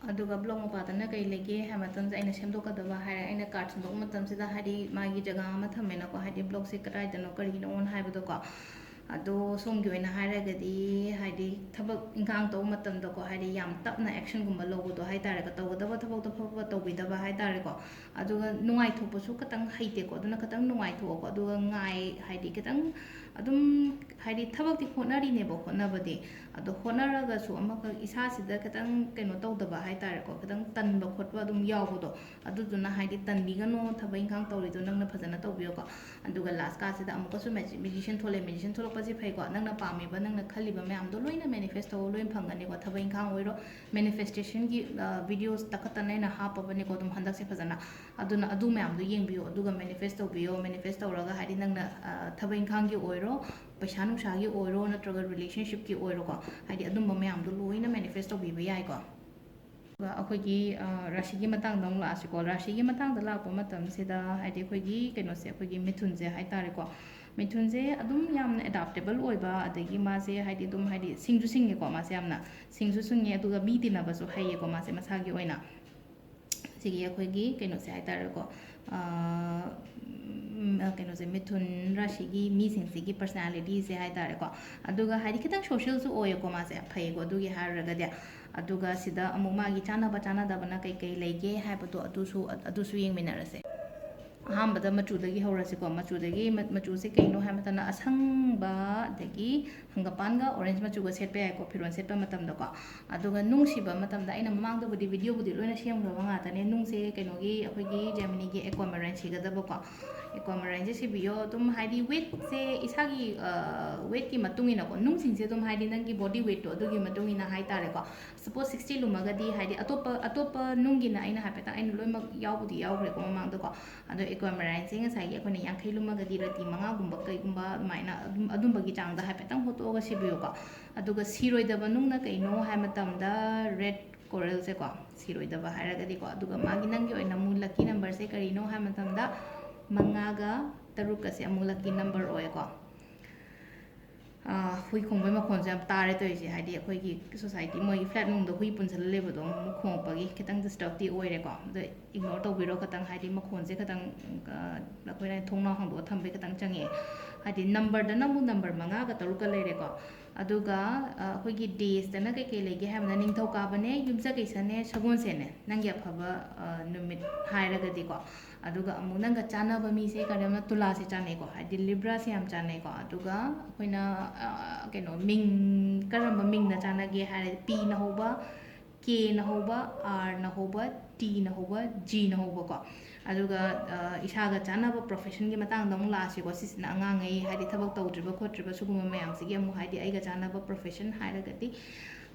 ꯑꯗꯨꯒ block ꯃꯄꯥꯗꯅ ꯀꯩ ꯂꯩꯒꯦ ꯍꯥꯏꯕ ꯃꯇꯝꯗ, ꯑꯩꯅ ꯁꯦꯝꯗꯣꯛꯀꯗꯕ ꯍꯥꯏꯔꯦ, ꯑꯩꯅ card ꯁꯦꯝꯗꯣꯛꯄ ꯃꯇꯝꯁꯤꯗ ꯍꯥꯏꯗꯤ ꯃꯥꯒꯤ ꯖꯒꯥ ꯑꯃ ꯊꯝꯃꯦꯅꯀꯣ, ꯍꯥꯏꯗꯤ blockꯁꯦ ꯀꯗꯥꯏꯗꯅꯣ ꯀꯔꯤꯅꯣꯅ ꯍꯥꯏꯕꯗꯣꯀꯣ꯫ ꯑꯗꯣ ꯁꯣꯝꯒꯤ ꯑꯣꯏꯅ ꯍꯥꯏꯔꯒꯗꯤ, ꯍꯥꯏꯗꯤ ꯊꯕꯛ ꯏꯪꯈꯥꯡ ꯇꯧꯕ ꯃꯇꯝꯗꯀꯣ, ꯍꯥꯏꯗꯤ ꯌꯥꯝ ꯇꯞꯅ actionꯒꯨꯝꯕ ꯂꯧꯕꯗꯣ ꯍꯥꯏꯇꯥꯔꯦꯀꯣ, ꯇꯧꯒꯗꯕ ꯊꯕꯛꯇꯣ ꯐꯠ ꯐꯠ ꯇꯧꯕꯤꯗꯕ ꯍꯥꯏꯇꯥꯔꯦꯀꯣ꯫ ꯑꯗꯨꯒ ꯅꯨꯡꯉꯥꯏꯊꯣꯛꯄꯁꯨ ꯈꯤꯇꯪ ꯍꯩꯇꯦꯀꯣ, ꯑꯗꯨꯅ ꯈꯤꯇꯪ ꯅꯨꯡꯉꯥꯏꯊꯣꯛꯑꯣꯀꯣ꯫ ꯑꯗꯨꯒ ꯉꯥꯏ ꯍꯥꯏꯗꯤ ꯈꯤꯇꯪ ꯑꯗꯨꯝ, ꯍꯥꯏꯗꯤ ꯊꯕꯛꯇꯤ ꯍꯣꯠꯅꯔꯤꯅꯦꯕ, ꯍꯣꯠꯅꯕꯗꯤ꯫ ꯑꯗꯣ ꯍꯣꯠꯅꯔꯒꯁꯨ ꯑꯃꯈꯛ ꯏꯁꯥꯁꯤꯗ ꯈꯤꯇꯪ ꯀꯩꯅꯣ ꯇꯧꯗꯕ ꯍꯥꯏꯇꯥꯔꯦꯀꯣ, ꯈꯤꯇꯪ ꯇꯟꯕ ꯈꯣꯠꯄ ꯑꯗꯨꯝ ꯌꯥꯎꯕꯗꯣ꯫ ꯑꯗꯨꯗꯨꯅ ꯍꯥꯏꯗꯤ ꯇꯟꯕꯤꯒꯅꯣ, ꯊꯕꯛ ꯏꯪꯈꯥꯡ ꯇꯧꯔꯤꯗꯣ ꯅꯪꯅ ꯐꯖꯅ ꯇꯧꯕꯤꯌꯣꯀꯣ꯫ ꯑꯗꯨꯒ last cardꯁꯤꯗ ꯑꯃꯨꯛꯀꯁꯨ magician ꯊꯣꯛꯂꯛꯑꯦ꯫ Magician ꯊꯣꯛꯂꯛꯄꯁꯦ ꯐꯩꯀꯣ, ꯅꯪꯅ ꯄꯥꯝꯃꯤꯕ, ꯅꯪꯅ ꯈꯜꯂꯤꯕ ꯃꯌꯥꯝꯗꯣ ꯂꯣꯏꯅ manifest ꯇꯧꯕ ꯂꯣꯏꯅ ꯐꯪꯒꯅꯤꯀꯣ꯫ ꯊꯕꯛ ꯏꯪꯈꯥꯡ ꯑꯣꯏꯔꯣ, manifestationꯒꯤ videos ꯇꯛꯈꯠꯇꯅ ꯑꯩꯅ ꯍꯥꯞꯄꯕꯅꯤꯀꯣ ꯑꯗꯨꯝ ꯍꯟꯗꯛꯁꯦ ꯐꯖꯅ꯫ ꯑꯗꯨꯅ ꯑꯗꯨ ꯃꯌꯥꯝꯗꯣ ꯌꯦꯡꯕꯤꯌꯣ, ꯑꯗꯨꯒ manifest ꯇꯧꯕꯤꯌꯣ꯫ Manifest ꯇꯧꯔꯒ ꯍꯥꯏꯗꯤ ꯅꯪꯅ ꯊꯕꯛ ꯏꯪꯈꯥꯡꯒꯤ ꯑꯣꯏꯔꯣ, ꯄꯩꯁꯥ ꯅꯨꯡꯁꯥꯒꯤ ꯑꯣꯏꯔꯣ, ꯅꯠꯇ꯭ꯔꯒ relationshipꯀꯤ ꯑꯣꯏꯔꯣꯀꯣ, ꯍꯥꯏꯗꯤ ꯑꯗꯨꯝꯕ ꯃꯌꯥꯝꯗꯣ ꯂꯣꯏꯅ manifest ꯇꯧꯕꯤꯕ ꯌꯥꯏꯀꯣ꯫ ꯑꯗꯨꯒ ꯑꯩꯈꯣꯏꯒꯤ ꯔꯥꯁꯤꯒꯤ ꯃꯇꯥꯡꯗ ꯑꯃꯨꯛ ꯂꯥꯛꯑꯁꯤꯀꯣ꯫ ꯔꯥꯁꯤꯒꯤ ꯃꯇꯥꯡꯗ ꯂꯥꯛꯄ ꯃꯇꯝꯁꯤꯗ ꯍꯥꯏꯗꯤ ꯑꯩꯈꯣꯏꯒꯤ ꯀꯩꯅꯣꯁꯦ, ꯑꯩꯈꯣꯏꯒꯤ ꯃꯤꯊꯨꯟꯁꯦ ꯍꯥꯏꯇꯥꯔꯦꯀꯣ꯫ ꯃꯤꯊꯨꯟꯁꯦ ꯑꯗꯨꯝ ꯌꯥꯝꯅ adaptable ꯑꯣꯏꯕ, ꯑꯗꯒꯤ ꯃꯥꯁꯦ ꯍꯥꯏꯗꯤ ꯑꯗꯨꯝ ꯍꯥꯏꯗꯤ ꯁꯤꯡꯁꯨ ꯁꯤꯡꯉꯦꯀꯣ, ꯃꯥꯁꯦ ꯌꯥꯝꯅ ꯁꯤꯡꯁꯨ ꯁꯤꯡꯉꯦ, ꯑꯗꯨꯒ ꯃꯤ ꯇꯤꯟꯅꯕꯁꯨ ꯍꯩꯌꯦꯀꯣ ꯃꯥꯁꯦ ꯃꯁꯥꯒꯤ ꯑꯣꯏꯅ꯫ ꯁꯤꯒꯤ ꯑꯩꯈꯣꯏꯒꯤ ꯀꯩꯅꯣꯁꯦ ꯍꯥꯏꯇꯥꯔꯦꯀꯣ, ꯀꯩꯅꯣꯁꯦ, ꯃꯤꯊꯨꯟ ꯔꯥꯁꯤꯒꯤ ꯃꯤꯁꯤꯡꯁꯤꯒꯤ personalityꯁꯦ ꯍꯥꯏꯇꯥꯔꯦꯀꯣ꯫ ꯑꯗꯨꯒ ꯍꯥꯏꯗꯤ ꯈꯤꯇꯪ socialꯁꯨ ꯑꯣꯏꯌꯦꯀꯣ ꯃꯥꯁꯦ, ꯐꯩꯀꯣ ꯑꯗꯨꯒꯤ ꯍꯥꯏꯔꯨꯔꯒꯗꯤ꯫ ꯑꯗꯨꯒ ꯁꯤꯗ ꯑꯃꯨꯛ ꯃꯥꯒꯤ ꯆꯥꯟꯅꯕ ꯆꯥꯟꯅꯗꯕꯅ ꯀꯩ ꯀꯩ ꯂꯩꯒꯦ ꯍꯥꯏꯕꯗꯣ ꯑꯗꯨꯁꯨ, ꯑꯗꯨꯁꯨ ꯌꯦꯡꯃꯤꯟꯅꯔꯁꯦ꯫ ꯑꯍꯥꯟꯕꯗ ꯃꯆꯨꯗꯒꯤ ꯍꯧꯔꯁꯤꯀꯣ꯫ ꯃꯆꯨꯗꯒꯤ, ꯃꯆꯨꯁꯦ ꯀꯩꯅꯣ ꯍꯥꯏꯕ ꯃꯇꯝꯗ ꯑꯁꯪꯕ, ꯑꯗꯒꯤ ꯍꯪꯒꯄꯥꯟꯒ orange ꯃꯆꯨꯒ ꯁꯦꯠꯄ ꯌꯥꯏꯀꯣ, ꯐꯤꯔꯣꯜ ꯁꯦꯠꯄ ꯃꯇꯝꯗꯀꯣ꯫ ꯑꯗꯨꯒ ꯅꯨꯡ ꯁꯤꯕ ꯃꯇꯝꯗ, ꯑꯩꯅ ꯃꯃꯥꯡꯗꯕꯨꯗꯤ videoꯕꯨꯗꯤ ꯂꯣꯏꯅ ꯁꯦꯝꯈ꯭ꯔꯕ ꯉꯥꯛꯇꯅꯦ꯫ ꯅꯨꯡꯁꯦ ꯀꯩꯅꯣꯒꯤ, ꯑꯩꯈꯣꯏꯒꯤ Geminiꯒꯤ aquamarine ꯁꯤꯒꯗꯕꯀꯣ꯫ Aquamarineꯁꯦ ꯁꯤꯕꯤꯌꯣ꯫ ꯑꯗꯨꯝ ꯍꯥꯏꯗꯤ weightꯁꯦ ꯏꯁꯥꯒꯤ weightꯀꯤ ꯃꯇꯨꯡ ꯏꯟꯅꯀꯣ, ꯅꯨꯡꯁꯤꯡꯁꯦ ꯑꯗꯨꯝ ꯍꯥꯏꯗꯤ ꯅꯪꯒꯤ body weightꯇꯣ ꯑꯗꯨꯒꯤ ꯃꯇꯨꯡ ꯏꯟꯅ ꯍꯥꯏꯇꯥꯔꯦꯀꯣ꯫ Suppose sixty ꯂꯨꯝꯃꯒꯗꯤ ꯍꯥꯏꯗꯤ ꯑꯇꯣꯞꯄ, ꯑꯇꯣꯞꯄ ꯅꯨꯡꯒꯤꯅ ꯑꯩꯅ ꯍꯥꯏꯐꯦꯠꯇꯪ, ꯑꯩꯅ ꯂꯣꯏꯅꯃꯛ ꯌꯥꯎꯕꯨꯗꯤ ꯌꯥꯎꯈ꯭ꯔꯦꯀꯣ ꯃꯃꯥꯡꯗꯀꯣ꯫ ꯑꯗꯣ aquamarineꯁꯦ ꯉꯁꯥꯏꯒꯤ ꯑꯩꯈꯣꯏꯅ ꯌꯥꯡꯈꯩ ꯂꯨꯝꯃꯒꯗꯤ ꯔꯇꯤ ꯃꯉꯥꯒꯨꯝꯕ ꯀꯩꯒꯨꯝꯕ ꯑꯗꯨꯃꯥꯏꯅ ꯑꯗꯨꯝ, ꯑꯗꯨꯝꯕꯒꯤ ꯆꯥꯡꯗ ꯍꯥꯏꯐꯦꯠꯇꯪ ꯍꯣꯠꯇꯣꯛꯑꯒ ꯁꯤꯕꯤꯌꯨꯀꯣ꯫ ꯑꯗꯨꯒ ꯁꯤꯔꯣꯏꯗꯕ ꯅꯨꯡꯅ ꯀꯩꯅꯣ ꯍꯥꯏ ꯃꯇꯝꯗ red coralꯁꯦꯀꯣ, ꯁꯤꯔꯣꯏꯗꯕ ꯍꯥꯏꯔꯒꯗꯤꯀꯣ꯫ ꯑꯗꯨꯒ ꯃꯥꯒꯤ ꯅꯪꯒꯤ ꯑꯣꯏꯅ ꯑꯃꯨꯛ lucky numberꯁꯦ ꯀꯔꯤꯅꯣ ꯍꯥꯏ ꯃꯇꯝꯗ ꯃꯉꯥꯒ ꯇꯔꯨꯛꯀꯁꯦ ꯑꯃꯨꯛ lucky number ꯑꯣꯏꯌꯦꯀꯣ꯫ ꯍꯨꯏ ꯈꯣꯡꯕꯩ ꯃꯈꯣꯟꯁꯦ ꯌꯥꯝ ꯇꯥꯔꯦ ꯇꯧꯔꯤꯁꯦ, ꯍꯥꯏꯗꯤ ꯑꯩꯈꯣꯏꯒꯤ ꯁꯣꯁꯥꯏꯇꯤ, ꯃꯣꯏꯒꯤ ꯐ꯭ꯂꯦꯠ ꯃꯅꯨꯡꯗ ꯍꯨꯏ ꯄꯨꯟꯁꯤꯜꯂ ꯂꯩꯕꯗꯣ ꯑꯃꯨꯛ ꯈꯣꯡꯉꯛꯄꯒꯤ ꯈꯤꯇꯪ ꯗꯤꯁꯇꯔꯕꯇꯤ ꯑꯣꯏꯔꯦꯀꯣ꯫ ꯑꯗꯣ ꯏꯒꯅꯣꯔ ꯇꯧꯕꯤꯔꯣ ꯈꯤꯇꯪ, ꯍꯥꯏꯗꯤ ꯃꯈꯣꯟꯁꯦ ꯈꯤꯇꯪ, ꯑ, ꯑꯩꯈꯣꯏꯅ ꯊꯣꯡꯅꯥꯎ ꯍꯥꯡꯗꯣꯛꯑ ꯊꯝꯕꯩ ꯈꯤꯇꯪ ꯆꯪꯉꯛꯑꯦ꯫ ꯍꯥꯏꯗꯤ ꯅꯝꯕꯔꯗꯅ ꯑꯃꯨꯛ ꯅꯝꯕꯔ ꯃꯉꯥꯒ ꯇꯔꯨꯛꯀ ꯂꯩꯔꯦꯀꯣ꯫ ꯑꯗꯨꯒ, ꯑ, ꯑꯩꯈꯣꯏꯒꯤ ꯗꯦꯁꯇꯅ ꯀꯩꯀꯩ ꯂꯩꯒꯦ ꯍꯥꯏꯕꯗ, ꯅꯤꯡꯊꯧꯀꯥꯕꯅꯦ, ꯌꯨꯝꯁꯀꯩꯁꯅꯦ, ꯁꯒꯣꯜꯁꯦꯟꯅꯦ, ꯅꯪꯒꯤ ꯑꯐꯕ, ꯑ, ꯅꯨꯃꯤꯠ ꯍꯥꯏꯔꯒꯗꯤꯀꯣ꯫ ꯑꯗꯨꯒ ꯑꯃꯨꯛ ꯅꯪꯒ ꯆꯥꯟꯅꯕ ꯃꯤꯁꯦ ꯀꯔꯝꯅ, ꯇꯨꯂꯥꯁꯦ ꯆꯥꯟꯅꯩꯀꯣ, ꯍꯥꯏꯗꯤ ꯂꯤꯕ꯭ꯔꯥꯁꯦ ꯌꯥꯝ ꯆꯥꯟꯅꯩꯀꯣ꯫ ꯑꯗꯨꯒ ꯑꯩꯈꯣꯏꯅ, ꯑ, ꯀꯩꯅꯣ, ꯃꯤꯡ, ꯀꯔꯝꯕ ꯃꯤꯡꯅ ꯆꯥꯟꯅꯒꯦ ꯍꯥꯏꯔꯗꯤ, ꯄꯤꯅ ꯍꯧꯕ, ꯀꯦꯅ ꯍꯧꯕ, ꯑꯥꯔꯅ ꯍꯧꯕ, ꯇꯤꯅ ꯍꯧꯕ, ꯖꯤꯅ ꯍꯧꯕꯀꯣ꯫ ꯑꯗꯨꯒ, ꯑ, ꯏꯁꯥꯒ ꯆꯥꯟꯅꯕ ꯄ꯭ꯔꯣꯐꯦꯁꯟꯒꯤ ꯃꯇꯥꯡꯗ ꯑꯃꯨꯛ ꯂꯥꯛꯑꯁꯤꯀꯣ꯫ ꯁꯤꯁꯤꯅ ꯑꯉꯥꯡꯉꯩ, ꯍꯥꯏꯗꯤ ꯊꯕꯛ ꯇꯧꯗ꯭ꯔꯤꯕ ꯈꯣꯠꯇ꯭ꯔꯤꯕ ꯁꯤꯒꯨꯝꯕ ꯃꯌꯥꯝꯁꯤꯒꯤ ꯑꯃꯨꯛ, ꯍꯥꯏꯗꯤ ꯑꯩꯒ ꯆꯥꯟꯅꯕ ꯄ꯭ꯔꯣꯐꯦꯁꯟ ꯍꯥꯏꯔꯒꯗꯤ,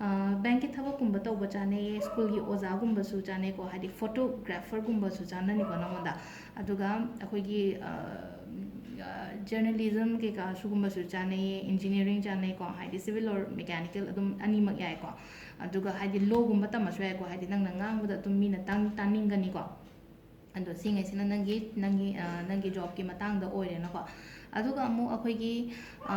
ꯑ, ꯕꯦꯡꯀꯤ ꯊꯕꯛꯀꯨꯝꯕ ꯇꯧꯕ ꯆꯥꯟꯅꯩꯌꯦ, ꯁ꯭ꯀꯨꯜꯒꯤ ꯑꯣꯖꯥꯒꯨꯝꯕꯁꯨ ꯆꯥꯟꯅꯩꯀꯣ, ꯍꯥꯏꯗꯤ ꯐꯣꯇꯣꯒ꯭ꯔꯥꯐꯔꯒꯨꯝꯕꯁꯨ ꯆꯥꯟꯅꯅꯤꯀꯣ ꯅꯉꯣꯟꯗ꯫ ꯑꯗꯨꯒ ꯑꯩꯈꯣꯏꯒꯤ, ꯑ, ꯑ, ꯖꯔꯅꯦꯂꯤꯖꯝ ꯀꯩꯀꯥ ꯁꯤꯒꯨꯝꯕꯁꯨ ꯆꯥꯟꯅꯩꯌꯦ, ꯏꯟꯖꯤꯅꯤꯌꯥꯔꯤꯡ ꯆꯥꯟꯅꯩꯀꯣ, ꯍꯥꯏꯗꯤ ꯁꯤꯚꯤꯜ ꯑꯣꯔ ꯃꯦꯀꯥꯅꯤꯀꯦꯜ ꯑꯗꯨꯝ ꯑꯅꯤꯃꯛ ꯌꯥꯏꯀꯣ꯫ ꯑꯗꯨꯒ ꯍꯥꯏꯗꯤ ꯂꯣꯒꯨꯝꯕ ꯇꯝꯃꯁꯨ ꯌꯥꯏꯀꯣ, ꯍꯥꯏꯗꯤ ꯅꯪꯅ ꯉꯥꯡꯕꯗ ꯑꯗꯨꯝ ꯃꯤꯅ ꯇꯥꯡ-, ꯇꯥꯅꯤꯡꯒꯅꯤꯀꯣ꯫ ꯑꯗꯣ ꯁꯤꯉꯩꯁꯤꯅ ꯅꯪꯒꯤ, ꯅꯪꯒꯤ, ꯑ, ꯅꯪꯒꯤ ꯖꯣꯕꯀꯤ ꯃꯇꯥꯡꯗ ꯑꯣꯏꯔꯦꯅꯀꯣ꯫ ꯑꯗꯨꯒ ꯑꯃꯨꯛ ꯑꯩꯈꯣꯏꯒꯤ, ꯑ,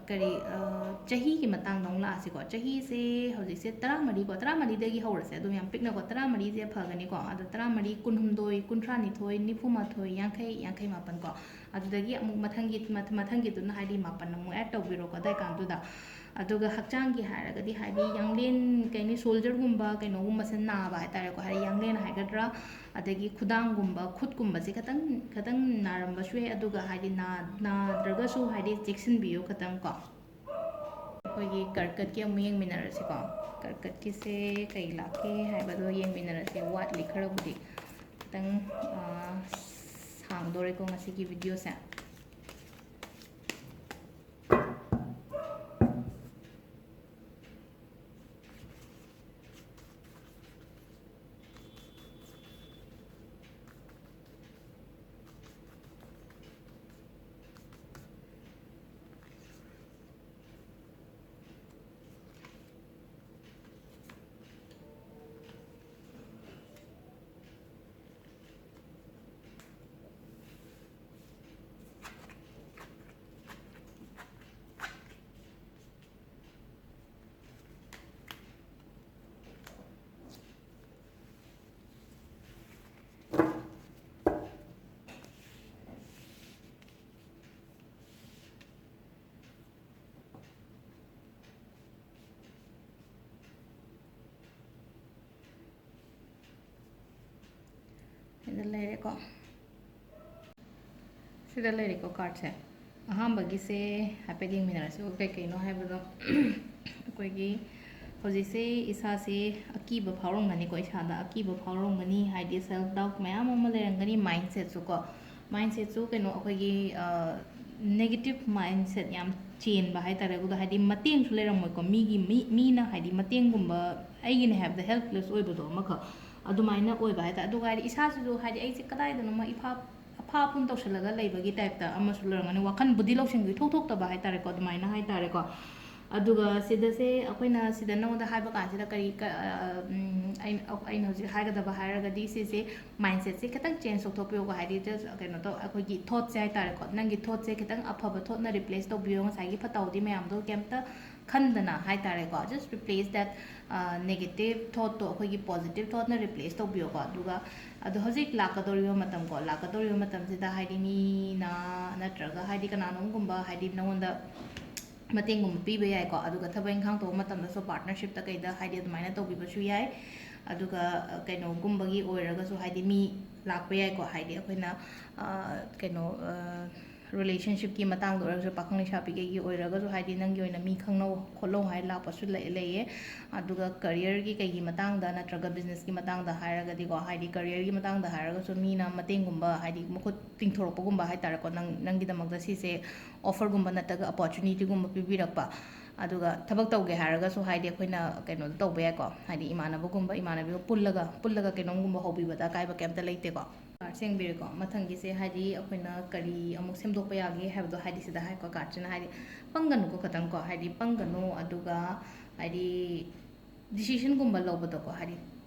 ꯀꯔꯤ, ꯑ, ꯆꯍꯤꯒꯤ ꯃꯇꯥꯡꯗ ꯑꯃꯨꯛ ꯂꯥꯛꯑꯁꯤꯀꯣ꯫ ꯆꯍꯤꯁꯦ ꯍꯧꯖꯤꯛꯁꯦ ꯇꯔꯥꯃꯔꯤꯀꯣ, ꯇꯔꯥꯃꯔꯤꯗꯒꯤ ꯍꯧꯔꯁꯦ꯫ ꯑꯗꯨꯝ ꯌꯥꯝ ꯄꯤꯛꯅꯀꯣ, ꯇꯔꯥꯃꯔꯤꯁꯦ ꯐꯒꯅꯤꯀꯣ꯫ ꯑꯗꯣ ꯇꯔꯥꯃꯔꯤ, ꯀꯨꯟꯍꯨꯝꯗꯣꯏ, ꯀꯨꯟꯊ꯭ꯔꯥꯅꯤꯊꯣꯏ, ꯅꯤꯐꯨꯃꯥꯊꯣꯏ, ꯌꯥꯡꯈꯩ, ꯌꯥꯡꯈꯩ ꯃꯥꯄꯟꯀꯣ꯫ ꯑꯗꯨꯗꯒꯤ ꯑꯃꯨꯛ ꯃꯊꯪꯒꯤ, ꯃꯊ-, ꯃꯊꯪꯒꯤꯗꯨꯅ ꯍꯥꯏꯗꯤ ꯃꯥꯄꯟ ꯑꯃꯨꯛ ꯑꯦꯗ ꯇꯧꯕꯤꯔꯣꯀꯣ ꯑꯗꯥꯏ ꯀꯥꯟꯗꯨꯗ꯫ ꯑꯗꯨꯒ ꯍꯛꯆꯥꯡꯒꯤ ꯍꯥꯏꯔꯒꯗꯤ, ꯍꯥꯏꯗꯤ ꯌꯥꯡꯂꯦꯟ, ꯀꯩꯅꯤ, ꯁꯣꯜꯖꯔꯒꯨꯝꯕ ꯀꯩꯅꯣꯒꯨꯝꯕꯁꯦ ꯅꯥꯕ ꯍꯥꯏꯇꯥꯔꯦꯀꯣ, ꯍꯥꯏꯗꯤ ꯌꯥꯡꯂꯦꯟ ꯍꯥꯏꯒꯗ꯭ꯔꯥ, ꯑꯗꯒꯤ ꯈꯨꯗꯥꯡꯒꯨꯝꯕ, ꯈꯨꯠꯀꯨꯝꯕꯁꯦ ꯈꯇꯪ, ꯈꯇꯪ ꯅꯥꯔꯝꯕꯁꯨ ꯌꯥꯏ꯫ ꯑꯗꯨꯒ ꯍꯥꯏꯗꯤ ꯅꯥ-, ꯅꯥꯗ꯭ꯔꯒꯁꯨ ꯍꯥꯏꯗꯤ ꯆꯦꯛꯁꯤꯟꯕꯤꯌꯨ ꯈꯇꯪ ꯀꯣ꯫ ꯑꯩꯈꯣꯏꯒꯤ ꯀꯔꯀꯠꯀꯤ ꯑꯃꯨꯛ ꯌꯦꯡꯃꯤꯟꯅꯔꯁꯤꯀꯣ꯫ ꯀꯔꯀꯠꯀꯤꯁꯦ ꯀꯩ ꯂꯥꯛꯀꯦ ꯍꯥꯏꯕꯗꯣ ꯌꯦꯡꯃꯤꯟꯅꯔꯁꯦ꯫ ꯋꯥꯠꯂꯤ ꯈꯔꯕꯨꯗꯤ꯫ ꯈꯤꯇꯪ, ꯑꯥ, ꯁꯥꯡꯗꯣꯔꯦꯀꯣ ꯉꯁꯤꯒꯤ ꯚꯤꯗꯤꯑꯣꯁꯦ꯫ ꯂꯩꯔꯦꯀꯣ꯫ ꯁꯤꯗ ꯂꯩꯔꯦꯀꯣ cardꯁꯦ꯫ ꯑꯍꯥꯟꯕꯒꯤꯁꯦ ꯍꯥꯏꯐꯦꯠ ꯌꯦꯡꯃꯤꯟꯅꯔꯁꯤ, ꯀꯩ ꯀꯩꯅꯣ ꯍꯥꯏꯕꯗꯣ꯫ ꯑꯩꯈꯣꯏꯒꯤ ꯍꯧꯖꯤꯛꯁꯦ ꯏꯁꯥꯁꯦ ꯑꯀꯤꯕ ꯐꯥꯎꯔꯝꯒꯅꯤꯀꯣ, ꯏꯁꯥꯗ ꯑꯀꯤꯕ ꯐꯥꯎꯔꯝꯒꯅꯤ, ꯍꯥꯏꯗꯤ self doubt ꯃꯌꯥꯝ ꯑꯃ ꯂꯩꯔꯝꯒꯅꯤ, mindsetꯁꯨ ꯀꯣ꯫ Mindsetꯁꯨ ꯀꯩꯅꯣ, ꯑꯩꯈꯣꯏꯒꯤ, ꯑ, negative mindset ꯌꯥꯝ ꯆꯦꯟꯕ ꯍꯥꯏꯇꯥꯔꯦ꯫ ꯑꯗꯨꯒ ꯍꯥꯏꯗꯤ ꯃꯇꯦꯡꯁꯨ ꯂꯩꯔꯝꯃꯣꯏꯀꯣ, ꯃꯤꯒꯤ, ꯃꯤ, ꯃꯤꯅ ꯍꯥꯏꯗꯤ ꯃꯇꯦꯡꯒꯨꯝꯕ, ꯑꯩꯒꯤꯅꯦ ꯍꯥꯏꯕꯗ helpless ꯑꯣꯏꯕꯗꯣ ꯑꯃꯈꯛ, ꯑꯗꯨꯃꯥꯏꯅ ꯑꯣꯏꯕ ꯍꯥꯏꯇꯥꯔꯦ꯫ ꯑꯗꯨꯒ ꯍꯥꯏꯗꯤ ꯏꯁꯥꯁꯤꯁꯨ ꯍꯥꯏꯗꯤ ꯑꯩꯁꯦ ꯀꯗꯥꯏꯗꯅꯣꯃ ꯏꯐꯥ, ꯑꯐꯥ ꯑꯐꯨꯝ ꯇꯧꯁꯜꯂꯒ ꯂꯩꯕꯒꯤ typeꯇ ꯑꯃꯁꯨ ꯂꯩꯔꯝꯒꯅꯤ, ꯋꯥꯈꯜꯕꯨꯗꯤ ꯂꯧꯁꯤꯡꯗꯨ ꯏꯊꯣꯛ ꯊꯣꯛꯇꯕ ꯍꯥꯏꯇꯥꯔꯦꯀꯣ, ꯑꯗꯨꯃꯥꯏꯅ ꯍꯥꯏꯇꯥꯔꯦꯀꯣ꯫ ꯑꯗꯨꯒ ꯁꯤꯗꯁꯦ ꯑꯩꯈꯣꯏꯅ ꯁꯤꯗ ꯅꯉꯣꯟꯗ ꯍꯥꯏꯕ ꯀꯥꯟꯁꯤꯗ ꯀꯔꯤ ꯀ-, ꯑ, ꯎꯝ, ꯑꯩꯅ, ꯑꯩꯅ ꯍꯧꯖꯤꯛ ꯍꯥꯏꯒꯗꯕ ꯍꯥꯏꯔꯒꯗꯤ ꯁꯤꯁꯦ mindsetꯁꯦ ꯈꯤꯇꯪ change ꯇꯧꯊꯣꯛꯄꯤꯌꯣꯀꯣ, ꯍꯥꯏꯗꯤ just ꯀꯩꯅꯣ ꯇꯧ, ꯑꯩꯈꯣꯏꯒꯤ thoughtꯁꯦ ꯍꯥꯏꯇꯥꯔꯦꯀꯣ, ꯅꯪꯒꯤ thoughtꯁꯦ ꯈꯤꯇꯪ ꯑꯐꯕ thoughtꯅ replace ꯇꯧꯕꯤꯌꯣ, ꯉꯁꯥꯏꯒꯤ ꯐꯠꯇ ꯍꯥꯎꯗꯤ ꯃꯌꯥꯝꯗꯣ ꯀꯩꯝꯇ ꯈꯟꯗꯅ ꯍꯥꯏꯇꯥꯔꯦꯀꯣ, just replace that, ꯑ, negative thoughtꯇꯣ ꯑꯩꯈꯣꯏꯒꯤ positive thoughtꯅ replace ꯇꯧꯕꯤꯌꯣꯀꯣ꯫ ꯑꯗꯨꯒ ꯑꯗꯣ ꯍꯧꯖꯤꯛ ꯂꯥꯛꯀꯗꯧꯔꯤꯕ ꯃꯇꯝꯀꯣ, ꯂꯥꯛꯀꯗꯧꯔꯤꯕ ꯃꯇꯝꯁꯤꯗ ꯍꯥꯏꯗꯤ ꯃꯤꯅ ꯅꯠꯇ꯭ꯔꯒ ꯍꯥꯏꯗꯤ ꯀꯅꯥꯅꯣꯝꯒꯨꯝꯕ ꯍꯥꯏꯗꯤ ꯅꯉꯣꯟꯗ ꯃꯇꯦꯡꯒꯨꯝꯕ ꯄꯤꯕ ꯌꯥꯏꯀꯣ꯫ ꯑꯗꯨꯒ ꯊꯕꯛ ꯏꯪꯈꯥꯡ ꯇꯧꯕ ꯃꯇꯝꯗꯁꯨ partnershipꯇ ꯀꯩꯗ ꯍꯥꯏꯗꯤ ꯑꯗꯨꯃꯥꯏꯅ ꯇꯧꯕꯤꯕꯁꯨ ꯌꯥꯏ꯫ ꯑꯗꯨꯒ, ꯑ, ꯀꯩꯅꯣꯒꯨꯝꯕꯒꯤ ꯑꯣꯏꯔꯒꯁꯨ ꯍꯥꯏꯗꯤ ꯃꯤ ꯂꯥꯛꯄ ꯌꯥꯏꯀꯣ, ꯍꯥꯏꯗꯤ ꯑꯩꯈꯣꯏꯅ, ꯑ, ꯀꯩꯅꯣ, ꯑ, relationshipꯀꯤ ꯃꯇꯥꯡꯗ ꯑꯣꯏꯔꯒꯁꯨ, ꯄꯥꯈꯪ ꯂꯩꯁꯥꯕꯤꯈꯩꯒꯤ ꯑꯣꯏꯔꯒꯁꯨ ꯍꯥꯏꯗꯤ ꯅꯪꯒꯤ ꯑꯣꯏꯅ ꯃꯤ ꯈꯪꯅꯧ ꯈꯣꯠꯂꯧ ꯍꯥꯏ ꯂꯥꯛꯄꯁꯨ ꯂꯩ-, ꯂꯩꯌꯦ꯫ ꯑꯗꯨꯒ careerꯒꯤ ꯀꯩꯒꯤ ꯃꯇꯥꯡꯗ ꯅꯠꯇ꯭ꯔꯒ businessꯀꯤ ꯃꯇꯥꯡꯗ ꯍꯥꯏꯔꯒꯗꯤꯀꯣ, ꯍꯥꯏꯗꯤ careerꯒꯤ ꯃꯇꯥꯡꯗ ꯍꯥꯏꯔꯒꯁꯨ ꯃꯤꯅ ꯃꯇꯦꯡꯒꯨꯝꯕ ꯍꯥꯏꯗꯤ ꯃꯈꯨꯠ ꯇꯤꯡꯊꯣꯔꯛꯄꯒꯨꯝꯕ ꯍꯥꯏꯇꯥꯔꯦꯀꯣ, ꯅꯪ, ꯅꯪꯒꯤꯗꯃꯛꯇ ꯁꯤꯁꯦ offerꯒꯨꯝꯕ ꯅꯠꯇ꯭ꯔꯒ opportunityꯒꯨꯝꯕ ꯄꯤꯕꯤꯔꯛꯄ꯫ ꯑꯗꯨꯒ ꯊꯕꯛ ꯇꯧꯒꯦ ꯍꯥꯏꯔꯒꯁꯨ ꯍꯥꯏꯗꯤ ꯑꯩꯈꯣꯏꯅ ꯀꯩꯅꯣꯗ ꯇꯧꯕ ꯌꯥꯏꯀꯣ, ꯍꯥꯏꯗꯤ ꯏꯃꯥꯟꯅꯕꯒꯨꯝꯕ, ꯏꯃꯥꯟꯅꯕꯤꯒ ꯄꯨꯜꯂꯒ, ꯄꯨꯜꯂꯒ ꯀꯩꯅꯣꯝꯒꯨꯝꯕ ꯍꯧꯕꯤꯕꯗ ꯑꯀꯥꯏꯕ ꯀꯩꯝꯇ ꯂꯩꯇꯦꯀꯣ꯫ Card ꯁꯦꯡꯕꯤꯔꯦꯀꯣ꯫ ꯃꯊꯪꯒꯤꯁꯦ ꯍꯥꯏꯗꯤ ꯑꯩꯈꯣꯏꯅ ꯀꯔꯤ ꯑꯃꯨꯛ ꯁꯦꯝꯗꯣꯛꯄ ꯌꯥꯒꯦ ꯍꯥꯏꯕꯗꯣ ꯍꯥꯏꯗꯤ ꯁꯤꯗ ꯍꯥꯏꯀꯣ, cardꯁꯤꯅ ꯍꯥꯏꯗꯤ ꯄꯪꯒꯅꯨꯀꯣ ꯈꯇꯪꯀꯣ, ꯍꯥꯏꯗꯤ ꯄꯪꯒꯅꯨ꯫ ꯑꯗꯨꯒ ꯍꯥꯏꯗꯤ decisionꯒꯨꯝꯕ ꯂꯧꯕꯗꯀꯣ, ꯍꯥꯏꯗꯤ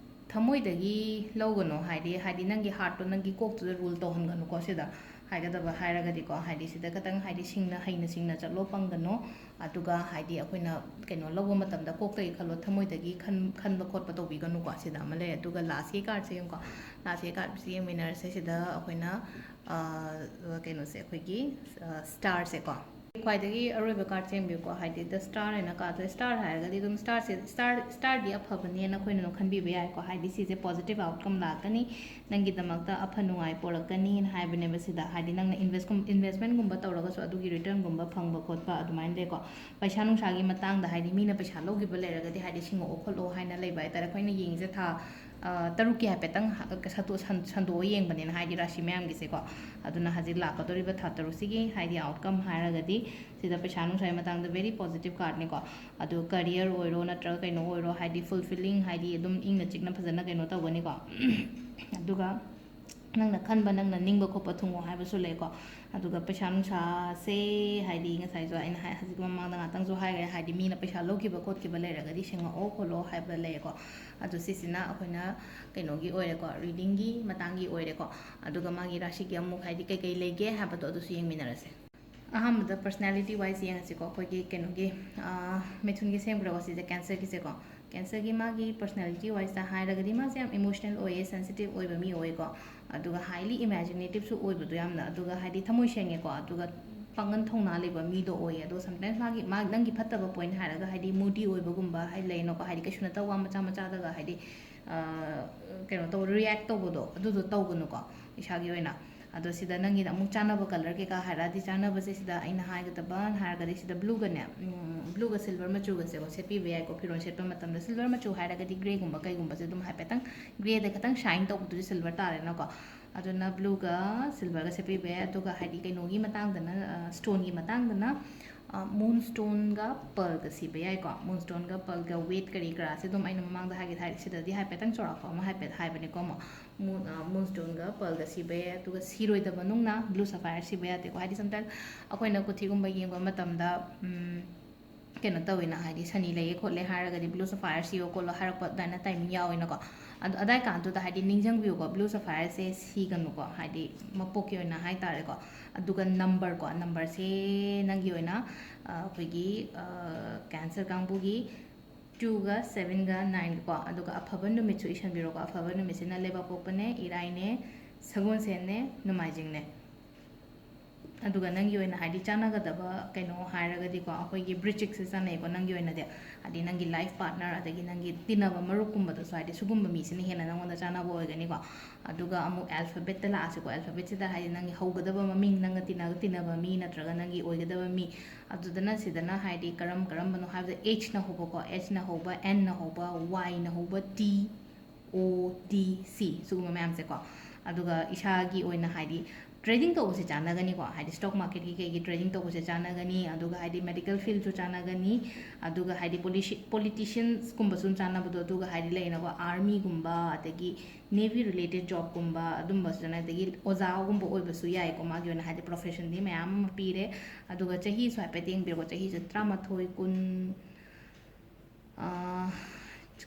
ꯊꯃꯣꯏꯗꯒꯤ ꯂꯧꯒꯅꯨ, ꯍꯥꯏꯗꯤ, ꯍꯥꯏꯗꯤ ꯅꯪꯒꯤ heartꯇꯣ, ꯅꯪꯒꯤ ꯀꯣꯛꯇꯨꯗ rule ꯇꯧꯍꯟꯒꯅꯨꯀꯣ꯫ ꯁꯤꯗ ꯍꯥꯏꯒꯗꯕ ꯍꯥꯏꯔꯒꯗꯤꯀꯣ, ꯍꯥꯏꯗꯤ ꯁꯤꯗ ꯈꯇꯪ ꯍꯥꯏꯗꯤ ꯁꯤꯡꯅ, ꯍꯩꯅ ꯁꯤꯡꯅ ꯆꯠꯂꯣ, ꯄꯪꯒꯅꯨ꯫ ꯑꯗꯨꯒ ꯍꯥꯏꯗꯤ ꯑꯩꯈꯣꯏꯅ ꯀꯩꯅꯣ ꯂꯧꯕ ꯃꯇꯝꯗ ꯀꯣꯛꯇꯒꯤ ꯈꯜꯂꯣ, ꯊꯃꯣꯏꯗꯒꯤ ꯈꯟ-, ꯈꯟꯕ ꯈꯣꯠꯄ ꯇꯧꯕꯤꯒꯅꯨꯀꯣ꯫ ꯁꯤꯗ ꯑꯃ ꯂꯩꯔꯦ꯫ ꯑꯗꯨꯒ lastꯀꯤ cardꯁꯦ ꯌꯦꯡꯉꯨꯀꯣ, lastꯀꯤ cardꯁꯦ ꯌꯦꯡꯃꯤꯟꯅꯔꯁꯦ꯫ ꯁꯤꯗ ꯑꯩꯈꯣꯏꯅ, ꯑ, ꯀꯩꯅꯣꯁꯦ, ꯑꯩꯈꯣꯏꯒꯤ, ꯑ, starꯁꯦꯀꯣ, ꯈ꯭ꯋꯥꯏꯗꯒꯤ ꯑꯔꯣꯏꯕ card ꯁꯦ ꯌꯦꯡꯕꯤꯌꯨꯀꯣ, ꯍꯥꯏꯗꯤ the star ꯍꯥꯏꯅ card ꯁꯦ, star ꯍꯥꯏꯔꯒꯗꯤ ꯑꯗꯨꯝ star ꯁꯦ, star, star ꯗꯤ ꯑꯐꯕꯅꯦꯅ ꯑꯩꯈꯣꯏꯅ ꯑꯗꯨꯝ ꯈꯟꯕꯤꯕ ꯌꯥꯏꯀꯣ, ꯍꯥꯏꯗꯤ ꯁꯤꯁꯦ positive outcome ꯂꯥꯛꯀꯅꯤ, ꯅꯪꯒꯤꯗꯃꯛꯇ ꯑꯐ ꯅꯨꯡꯉꯥꯏ ꯄꯣꯔꯛꯀꯅꯤꯅ ꯍꯥꯏꯕꯅꯦꯕ ꯁꯤꯗ, ꯍꯥꯏꯗꯤ ꯅꯪꯅ invest ꯀꯨꯝ-, investment ꯒꯨꯝꯕ ꯇꯧꯔꯒꯁꯨ ꯑꯗꯨꯒꯤ return ꯒꯨꯝꯕ ꯐꯪꯕ ꯈꯣꯠꯄ ꯑꯗꯨꯃꯥꯏꯅ ꯂꯩꯀꯣ꯫ ꯄꯩꯁꯥ ꯅꯨꯡꯁꯥꯒꯤ ꯃꯇꯥꯡꯗ ꯍꯥꯏꯗꯤ ꯃꯤꯅ ꯄꯩꯁꯥ ꯂꯧꯈꯤꯕ ꯂꯩꯔꯒꯗꯤ ꯍꯥꯏꯗꯤ ꯁꯤꯡꯉꯛꯑꯣ ꯈꯣꯠꯂꯣ ꯍꯥꯏꯅ ꯂꯩꯕ ꯍꯥꯏꯇꯥꯔꯦ꯫ ꯑꯩꯈꯣꯏꯅ ꯌꯦꯡꯉꯤꯁꯦ ꯊꯥ, ꯑ, ꯇꯔꯨꯛꯀꯤ ꯍꯥꯏꯐꯦꯠꯇꯪ ꯍ-, ꯁꯠꯇꯣ-, ꯁꯟ-, ꯁꯟꯗꯣꯛꯑ ꯌꯦꯡꯕꯅꯤꯅ ꯍꯥꯏꯗꯤ ꯔꯥꯁꯤ ꯃꯌꯥꯝꯒꯤꯁꯦꯀꯣ꯫ ꯑꯗꯨꯅ ꯍꯧꯖꯤꯛ ꯂꯥꯛꯀꯗꯧꯔꯤꯕ ꯊꯥ ꯇꯔꯨꯛꯁꯤꯒꯤ ꯍꯥꯏꯗꯤ outcome ꯍꯥꯏꯔꯒꯗꯤ ꯁꯤꯗ ꯄꯩꯁꯥ ꯅꯨꯡꯁꯥꯒꯤ ꯃꯇꯥꯡꯗ very positive card ꯅꯤꯀꯣ꯫ ꯑꯗꯨ career ꯑꯣꯏꯔꯣ ꯅꯠꯇ꯭ꯔꯒ ꯀꯩꯅꯣ ꯑꯣꯏꯔꯣ ꯍꯥꯏꯗꯤ fulfilling ꯍꯥꯏꯗꯤ ꯑꯗꯨꯝ ꯏꯪꯅ ꯆꯤꯛꯅ ꯐꯖꯅ ꯀꯩꯅꯣ ꯇꯧꯒꯅꯤꯀꯣ꯫ ꯑꯗꯨꯒ ꯅꯪꯅ ꯈꯟꯕ, ꯅꯪꯅ ꯅꯤꯡꯕ ꯈꯣꯠꯄ ꯊꯨꯡꯉꯣ ꯍꯥꯏꯕꯁꯨ ꯂꯩꯀꯣ꯫ ꯑꯗꯨꯒ ꯄꯩꯁꯥ ꯅꯨꯡꯁꯥꯁꯦ ꯍꯥꯏꯗꯤ ꯉꯁꯥꯏꯁꯨ ꯑꯩꯅ ꯍꯥꯏ-, ꯍꯧꯖꯤꯛ ꯃꯃꯥꯡꯗ ꯉꯥꯛꯇꯪꯁꯨ ꯍꯥꯏꯈ꯭ꯔꯦ, ꯍꯥꯏꯗꯤ ꯃꯤꯅ ꯄꯩꯁꯥ ꯂꯧꯈꯤꯕ ꯈꯣꯠꯈꯤꯕ ꯂꯩꯔꯒꯗꯤ ꯁꯤꯡꯉꯛꯑꯣ ꯈꯣꯠꯂꯣ ꯍꯥꯏꯕ ꯂꯩꯌꯦꯀꯣ꯫ ꯑꯗꯣ ꯁꯤꯁꯤꯅ ꯑꯩꯈꯣꯏꯅ ꯀꯩꯅꯣꯒꯤ ꯑꯣꯏꯔꯦꯀꯣ, reading ꯒꯤ ꯃꯇꯥꯡꯒꯤ ꯑꯣꯏꯔꯦꯀꯣ꯫ ꯑꯗꯨꯒ ꯃꯥꯒꯤ ꯔꯥꯁꯤꯒꯤ ꯑꯃꯨꯛ ꯍꯥꯏꯗꯤ ꯀꯩꯀꯩ ꯂꯩꯒꯦ ꯍꯥꯏꯕꯗꯣ ꯑꯗꯨꯁꯨ ꯌꯦꯡꯃꯤꯟꯅꯔꯁꯦ꯫ ꯑꯍꯥꯟꯕꯗ personality wise ꯌꯦꯡꯉꯁꯤꯀꯣ, ꯑꯩꯈꯣꯏꯒꯤ ꯀꯩꯅꯣꯒꯤ, ꯑꯥ, ꯃꯤꯊꯨꯟꯒꯤ ꯁꯦꯝꯈ꯭ꯔꯕ ꯁꯤꯁꯦ, cancer ꯒꯤꯁꯦꯀꯣ꯫ Cancer ꯒꯤ ꯃꯥꯒꯤ personality wise ꯇ ꯍꯥꯏꯔꯒꯗꯤ ꯃꯥꯁꯦ ꯌꯥꯝ emotional ꯑꯣꯏꯌꯦ, sensitive ꯑꯣꯏꯕ ꯃꯤ ꯑꯣꯏꯀꯣ꯫ ꯑꯗꯨꯒ highly imaginative ꯁꯨ ꯑꯣꯏꯕꯗꯣ ꯌꯥꯝꯅ, ꯑꯗꯨꯒ ꯍꯥꯏꯗꯤ ꯊꯃꯣꯏ ꯁꯦꯡꯉꯦꯀꯣ, ꯑꯗꯨꯒ ꯄꯥꯡꯒꯜ ꯊꯧꯅꯥ ꯂꯩꯕ ꯃꯤꯗꯣ ꯑꯣꯏꯌꯦ꯫ ꯑꯗꯣ sometimes ꯃꯥꯒꯤ, ꯃꯥ, ꯅꯪꯒꯤ ꯐꯠꯇꯕ point ꯍꯥꯏꯔꯒ ꯍꯥꯏꯗꯤ moody ꯑꯣꯏꯕꯒꯨꯝꯕ ꯍꯥꯏꯗꯤ ꯂꯩꯅꯀꯣ, ꯍꯥꯏꯗꯤ ꯀꯩꯁꯨ ꯅꯠꯇꯕ ꯋꯥ ꯃꯆꯥ ꯃꯆꯥꯗꯒ ꯍꯥꯏꯗꯤ, ꯑ, ꯀꯩꯅꯣ ꯇꯧ, react ꯇꯧꯕꯗꯣ ꯑꯗꯨꯗꯣ ꯇꯧꯒꯅꯨꯀꯣ ꯏꯁꯥꯒꯤ ꯑꯣꯏꯅ꯫ ꯑꯗꯣ ꯁꯤꯗ ꯅꯪꯒꯤꯅ ꯑꯃꯨꯛ ꯆꯥꯅꯕ colour ꯀꯩꯀꯥ ꯍꯥꯏꯔꯛꯑꯗꯤ, ꯆꯥꯅꯕꯁꯦ ꯁꯤꯗ ꯑꯩꯅ ꯍꯥꯏꯒꯗꯕ ꯍꯥꯏꯔꯒꯗꯤ ꯁꯤꯗ blue ꯒꯅꯦ, ꯎꯝ, blue ꯒ silver ꯃꯆꯨꯒꯁꯦꯀꯣ ꯁꯦꯠꯄꯤꯕ ꯌꯥꯏꯀꯣ꯫ ꯐꯤꯔꯣꯜ ꯁꯦꯠꯄ ꯃꯇꯝꯗ silver ꯃꯆꯨ ꯍꯥꯏꯔꯒꯗꯤ grey ꯒꯨꯝꯕ ꯀꯩꯒꯨꯝꯕꯁꯦ ꯑꯗꯨꯝ ꯍꯥꯏꯐꯦꯠꯇꯪ grey ꯗ ꯈꯤꯇꯪ shine ꯇꯧꯕꯗꯨꯗꯤ silver ꯇꯥꯔꯦꯅꯀꯣ꯫ ꯑꯗꯨꯅ blue ꯒ silver ꯒ ꯁꯦꯠꯄꯤꯕ ꯌꯥꯏ꯫ ꯑꯗꯨꯒ ꯍꯥꯏꯗꯤ ꯀꯩꯅꯣꯒꯤ ꯃꯇꯥꯡꯗꯅ, ꯑ, stone ꯒꯤ ꯃꯇꯥꯡꯗꯅ, ꯑ, moonstone ꯒ pearl ꯒ ꯁꯤꯕ ꯌꯥꯏꯀꯣ꯫ Moonstone ꯒ pearl ꯒ weight ꯀꯔꯤ ꯀꯔꯥꯁꯦ ꯑꯗꯨꯝ ꯑꯩꯅ ꯃꯃꯥꯡꯗ ꯍꯥꯏꯒꯦ ꯍꯥꯏꯔꯗꯤ ꯁꯤꯗꯗꯤ ꯍꯥꯏꯐꯦꯠꯇꯪ ꯆꯥꯎꯔꯥꯛꯄ ꯑꯃ ꯍꯥꯏꯐꯦꯠ ꯍꯥꯏꯕꯅꯤꯀꯣ ꯑꯃꯨꯛ꯫ Moon, ꯑ, moonstone ꯒ pearl ꯒ ꯁꯤꯕ ꯌꯥꯏ꯫ ꯑꯗꯨꯒ ꯁꯤꯔꯣꯏꯗꯕ ꯅꯨꯡꯅ blue sapphire ꯁꯤꯕ ꯌꯥꯗꯦꯀꯣ꯫ ꯍꯥꯏꯗꯤ sometimes ꯑꯩꯈꯣꯏꯅ ꯀꯨꯊꯤꯒꯨꯝꯕ ꯌꯦꯡꯕ ꯃꯇꯝꯗ, ꯎꯝ, ꯀꯩꯅꯣ ꯇꯧꯋꯤꯅ, ꯍꯥꯏꯗꯤ ꯁꯅꯤ ꯂꯩꯌꯦ ꯈꯣꯠꯂꯦ ꯍꯥꯏꯔꯒꯗꯤ blue sapphire ꯁꯤꯌꯣ ꯈꯣꯠꯂꯣ ꯍꯥꯏꯔꯛꯄ ꯑꯗꯨꯃꯥꯏꯅ timing ꯌꯥꯎꯋꯤꯅꯀꯣ꯫ ꯑꯗꯣ ꯑꯗꯥꯏ ꯀꯥꯟꯗꯨꯗ ꯍꯥꯏꯗꯤ ꯅꯤꯡꯁꯤꯡꯕꯤꯌꯨꯀꯣ, blue sapphire ꯁꯦ ꯁꯤꯒꯅꯨꯀꯣ, ꯍꯥꯏꯗꯤ ꯃꯄꯣꯛꯀꯤ ꯑꯣꯏꯅ ꯍꯥꯏꯇꯥꯔꯦꯀꯣ꯫ ꯑꯗꯨꯒ number ꯀꯣ, number ꯁꯦ ꯅꯪꯒꯤ ꯑꯣꯏꯅ, ꯑ, ꯑꯩꯈꯣꯏꯒꯤ, ꯑ, cancer ꯀꯥꯡꯕꯨꯒꯤ two ꯒ seven ꯒ nine ꯒ ꯀꯣ꯫ ꯑꯗꯨꯒ ꯑꯐꯕ ꯅꯨꯃꯤꯠꯁꯨ ꯏꯁꯟꯕꯤꯔꯣꯀꯣ꯫ ꯑꯐꯕ ꯅꯨꯃꯤꯠꯁꯤꯅ ꯂꯩꯕꯥꯛꯄꯣꯛꯄꯅꯦ, ꯏꯔꯥꯏꯅꯦ, ꯁꯒꯣꯜꯁꯦꯟꯅꯦ, ꯅꯣꯡꯃꯥꯏꯖꯤꯡꯅꯦ꯫ ꯑꯗꯨꯒ ꯅꯪꯒꯤ ꯑꯣꯏꯅ ꯍꯥꯏꯗꯤ ꯆꯥꯟꯅꯒꯗꯕ ꯀꯩꯅꯣ ꯍꯥꯏꯔꯒꯗꯤꯀꯣ, ꯑꯩꯈꯣꯏꯒꯤ ꯕ꯭ꯔꯤꯆꯤꯛꯁꯦ ꯆꯥꯟꯅꯩꯀꯣ꯫ ꯅꯪꯒꯤ ꯑꯣꯏꯅꯗꯤ ꯍꯥꯏꯗꯤ ꯅꯪꯒꯤ ꯂꯥꯏꯐ ꯄꯥꯔꯠꯅꯔ ꯑꯗꯒꯤ ꯅꯪꯒꯤ ꯇꯤꯟꯅꯕ ꯃꯔꯨꯞꯀꯨꯝꯕꯗꯁꯨ ꯍꯥꯏꯗꯤ ꯁꯤꯒꯨꯝꯕ ꯃꯤꯁꯤꯅ ꯍꯦꯟꯅ ꯅꯪꯉꯣꯟꯗ ꯆꯥꯟꯅꯕ ꯑꯣꯏꯒꯅꯤꯀꯣ꯫ ꯑꯗꯨꯒ ꯑꯃꯨꯛ ꯑꯦꯜꯐꯥꯕꯦꯠꯇ ꯂꯥꯛꯑꯁꯤꯀꯣ꯫ ꯑꯦꯜꯐꯥꯕꯦꯠꯁꯤꯗ ꯍꯥꯏꯗꯤ ꯅꯪꯒꯤ ꯍꯧꯒꯗꯕ ꯃꯃꯤꯡ, ꯅꯪꯒ ꯇꯤꯟꯅ ꯇꯤꯟꯅꯕ ꯃꯤ ꯅꯠꯇ꯭ꯔꯒ ꯅꯪꯒꯤ ꯑꯣꯏꯒꯗꯕ ꯃꯤ, ꯑꯗꯨꯗꯅ ꯁꯤꯗꯅ ꯍꯥꯏꯗꯤ ꯀꯔꯝ ꯀꯔꯝꯕꯅꯣ ꯍꯥꯏꯕꯗ, ꯑꯦꯆꯅ ꯍꯧꯕꯀꯣ, ꯑꯦꯆꯅ ꯍꯧꯕ, ꯑꯦꯟꯅ ꯍꯧꯕ, ꯋꯥꯏꯅ ꯍꯧꯕ, ꯇꯤ, ꯑꯣ, ꯗꯤ, ꯁꯤ, ꯁꯤꯒꯨꯝꯕ ꯃꯌꯥꯝꯁꯦꯀꯣ꯫ ꯑꯗꯨꯒ ꯏꯁꯥꯒꯤ ꯑꯣꯏꯅ ꯍꯥꯏꯗꯤ ꯇ꯭ꯔꯦꯗꯤꯡ ꯇꯧꯕꯁꯦ ꯆꯥꯟꯅꯒꯅꯤꯀꯣ꯫ ꯍꯥꯏꯗꯤ ꯁ꯭ꯇꯣꯛ ꯃꯥꯔꯀꯦꯠꯀꯤ ꯀꯩꯒꯤ ꯇ꯭ꯔꯦꯗꯤꯡ ꯇꯧꯕꯁꯦ ꯆꯥꯟꯅꯒꯅꯤ꯫ ꯑꯗꯨꯒ ꯍꯥꯏꯗꯤ ꯃꯦꯗꯤꯀꯦꯜ ꯐꯤꯜꯗꯁꯨ ꯆꯥꯟꯅꯒꯅꯤ꯫ ꯑꯗꯨꯒ ꯍꯥꯏꯗꯤ ꯄꯣꯂꯤꯁꯤ ꯄꯣꯂꯤꯇꯤꯁꯤꯌꯟꯁꯀꯨꯝꯕꯁꯨ ꯆꯥꯟꯅꯕꯗꯣ꯫ ꯑꯗꯨꯒ ꯍꯥꯏꯗꯤ ꯂꯩꯅꯀꯣ, ꯑꯥꯔꯃꯤꯒꯨꯝꯕ, ꯑꯗꯒꯤ ꯅꯦꯚꯤ ꯔꯤꯂꯦꯇꯦꯠ ꯖꯣꯕꯀꯨꯝꯕ ꯑꯗꯨꯝꯕꯁꯨ ꯆꯥꯟꯅꯩ꯫ ꯑꯗꯒꯤ ꯑꯣꯖꯥꯒꯨꯝꯕ ꯑꯣꯏꯕꯁꯨ ꯌꯥꯏꯀꯣ꯫ ꯃꯥꯒꯤ ꯑꯣꯏꯅ ꯍꯥꯏꯗꯤ ꯄ꯭ꯔꯣꯐꯦꯁꯟꯗꯤ ꯃꯌꯥꯝ ꯑꯃ ꯄꯤꯔꯦ꯫ ꯑꯗꯨꯒ ꯆꯍꯤꯁꯨ ꯍꯥꯏꯐꯦꯠ ꯌꯦꯡꯕꯤꯔꯣꯀꯣ꯫ ꯆꯍꯤꯁꯦ ꯇꯔꯥꯃꯥꯊꯣꯏ, ꯀꯨꯟ,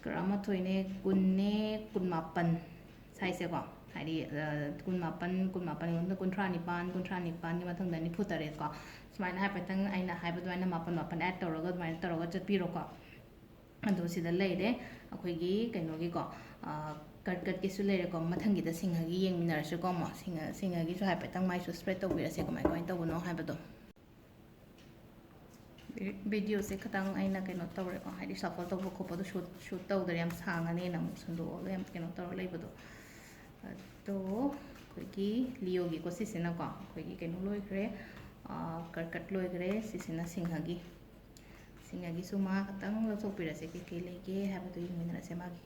ꯇꯔꯥꯃꯥꯊꯣꯏꯅꯦ, ꯀꯨꯟꯅꯦ, ꯀꯨꯟꯃꯥꯄꯟ ꯁ꯭ꯋꯥꯏꯁꯦꯀꯣ꯫ ꯍꯥꯏꯗꯤ ꯀꯨꯟꯃꯥꯄꯟ, ꯀꯨꯟꯃꯥꯄꯟ, ꯀꯨꯟꯊ꯭ꯔꯥ ꯅꯤꯄꯥꯟ, ꯀꯨꯟꯊ꯭ꯔꯥ ꯅꯤꯄꯥꯟꯒꯤ ꯃꯊꯪꯗ ꯅꯤꯐꯨ ꯇꯔꯦꯠꯀꯣ꯫ ꯁꯨꯃꯥꯏꯅ ꯍꯥꯏꯐꯦꯠꯇꯪ ꯑꯩꯅ ꯍꯥꯏꯕ ꯑꯗꯨꯃꯥꯏꯅ ꯃꯥꯄꯟ ꯃꯥꯄꯟ ꯑꯦꯗ ꯇꯧꯔꯒ ꯑꯗꯨꯃꯥꯏꯅ ꯇꯧꯔꯒ ꯆꯠꯄꯤꯔꯣꯀꯣ꯫ ꯑꯗꯣ ꯁꯤꯗ ꯂꯩꯔꯦ ꯑꯩꯈꯣꯏꯒꯤ ꯀꯩꯅꯣꯒꯤꯀꯣ, ꯀꯔꯀꯠꯀꯤꯁꯨ ꯂꯩꯔꯦꯀꯣ꯫ ꯃꯊꯪꯒꯤꯗ ꯁꯤꯡꯍꯒꯤ ꯌꯦꯡꯃꯤꯟꯅꯔꯁꯤꯀꯣ꯫ ꯑꯃꯨꯛ ꯁꯤꯡꯍ ꯁꯤꯡꯍꯒꯤꯁꯨ ꯍꯥꯏꯐꯦꯠꯇꯪ ꯃꯥꯏꯁꯨ ꯁ꯭ꯄ꯭ꯔꯦꯗ ꯇꯧꯕꯤꯔꯁꯦ, ꯀꯃꯥꯏ ꯀꯃꯥꯏꯅ ꯇꯧꯕꯅꯣ ꯍꯥꯏꯕꯗꯣ꯫ ꯚꯤꯗꯤꯑꯣꯁꯦ ꯈꯤꯇꯪ ꯑꯩꯅ ꯀꯩꯅꯣ ꯇꯧꯔꯦꯀꯣ, ꯍꯥꯏꯗꯤ ꯁꯐꯜ ꯇꯧꯕ ꯈꯣꯠꯄꯗꯣ ꯁꯨꯠ ꯁꯨꯠ ꯇꯧꯗ꯭ꯔꯦ, ꯌꯥꯝ ꯁꯥꯡꯉꯅꯦꯅ ꯑꯃꯨꯛ ꯁꯟꯗꯣꯛꯑꯒ ꯌꯥꯝ ꯀꯩꯅꯣ ꯇꯧꯔ ꯂꯩꯕꯗꯣ꯫ ꯑꯗꯣ ꯑꯩꯈꯣꯏꯒꯤ ꯂꯤꯑꯣꯒꯤꯀꯣ, ꯁꯤꯁꯤꯅꯀꯣ ꯑꯩꯈꯣꯏꯒꯤ ꯀꯩꯅꯣ ꯂꯣꯏꯈ꯭ꯔꯦ, ꯀꯔꯀꯠ ꯂꯣꯏꯈ꯭ꯔꯦ꯫ ꯁꯤꯁꯤꯅ ꯁꯤꯡꯍꯒꯤ, ꯁꯤꯡꯍꯒꯤꯁꯨ ꯃꯥ ꯈꯛꯇꯪ ꯂꯧꯊꯣꯛꯄꯤꯔꯁꯦ, ꯀꯩꯀꯩ ꯂꯩꯒꯦ ꯍꯥꯏꯕꯗꯣ ꯌꯦꯡꯃꯤꯟꯅꯔꯁꯦ꯫ ꯃꯥꯒꯤ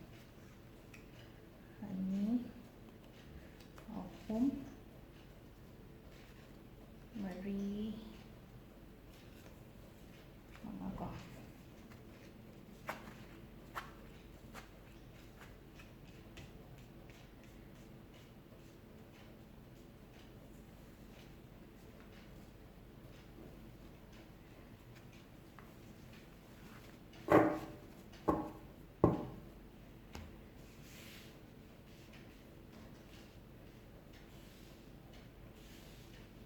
ꯑꯅꯤ, ꯑꯍꯨꯝ, ꯃꯔꯤ, ꯃꯉꯥ ꯀꯣ꯫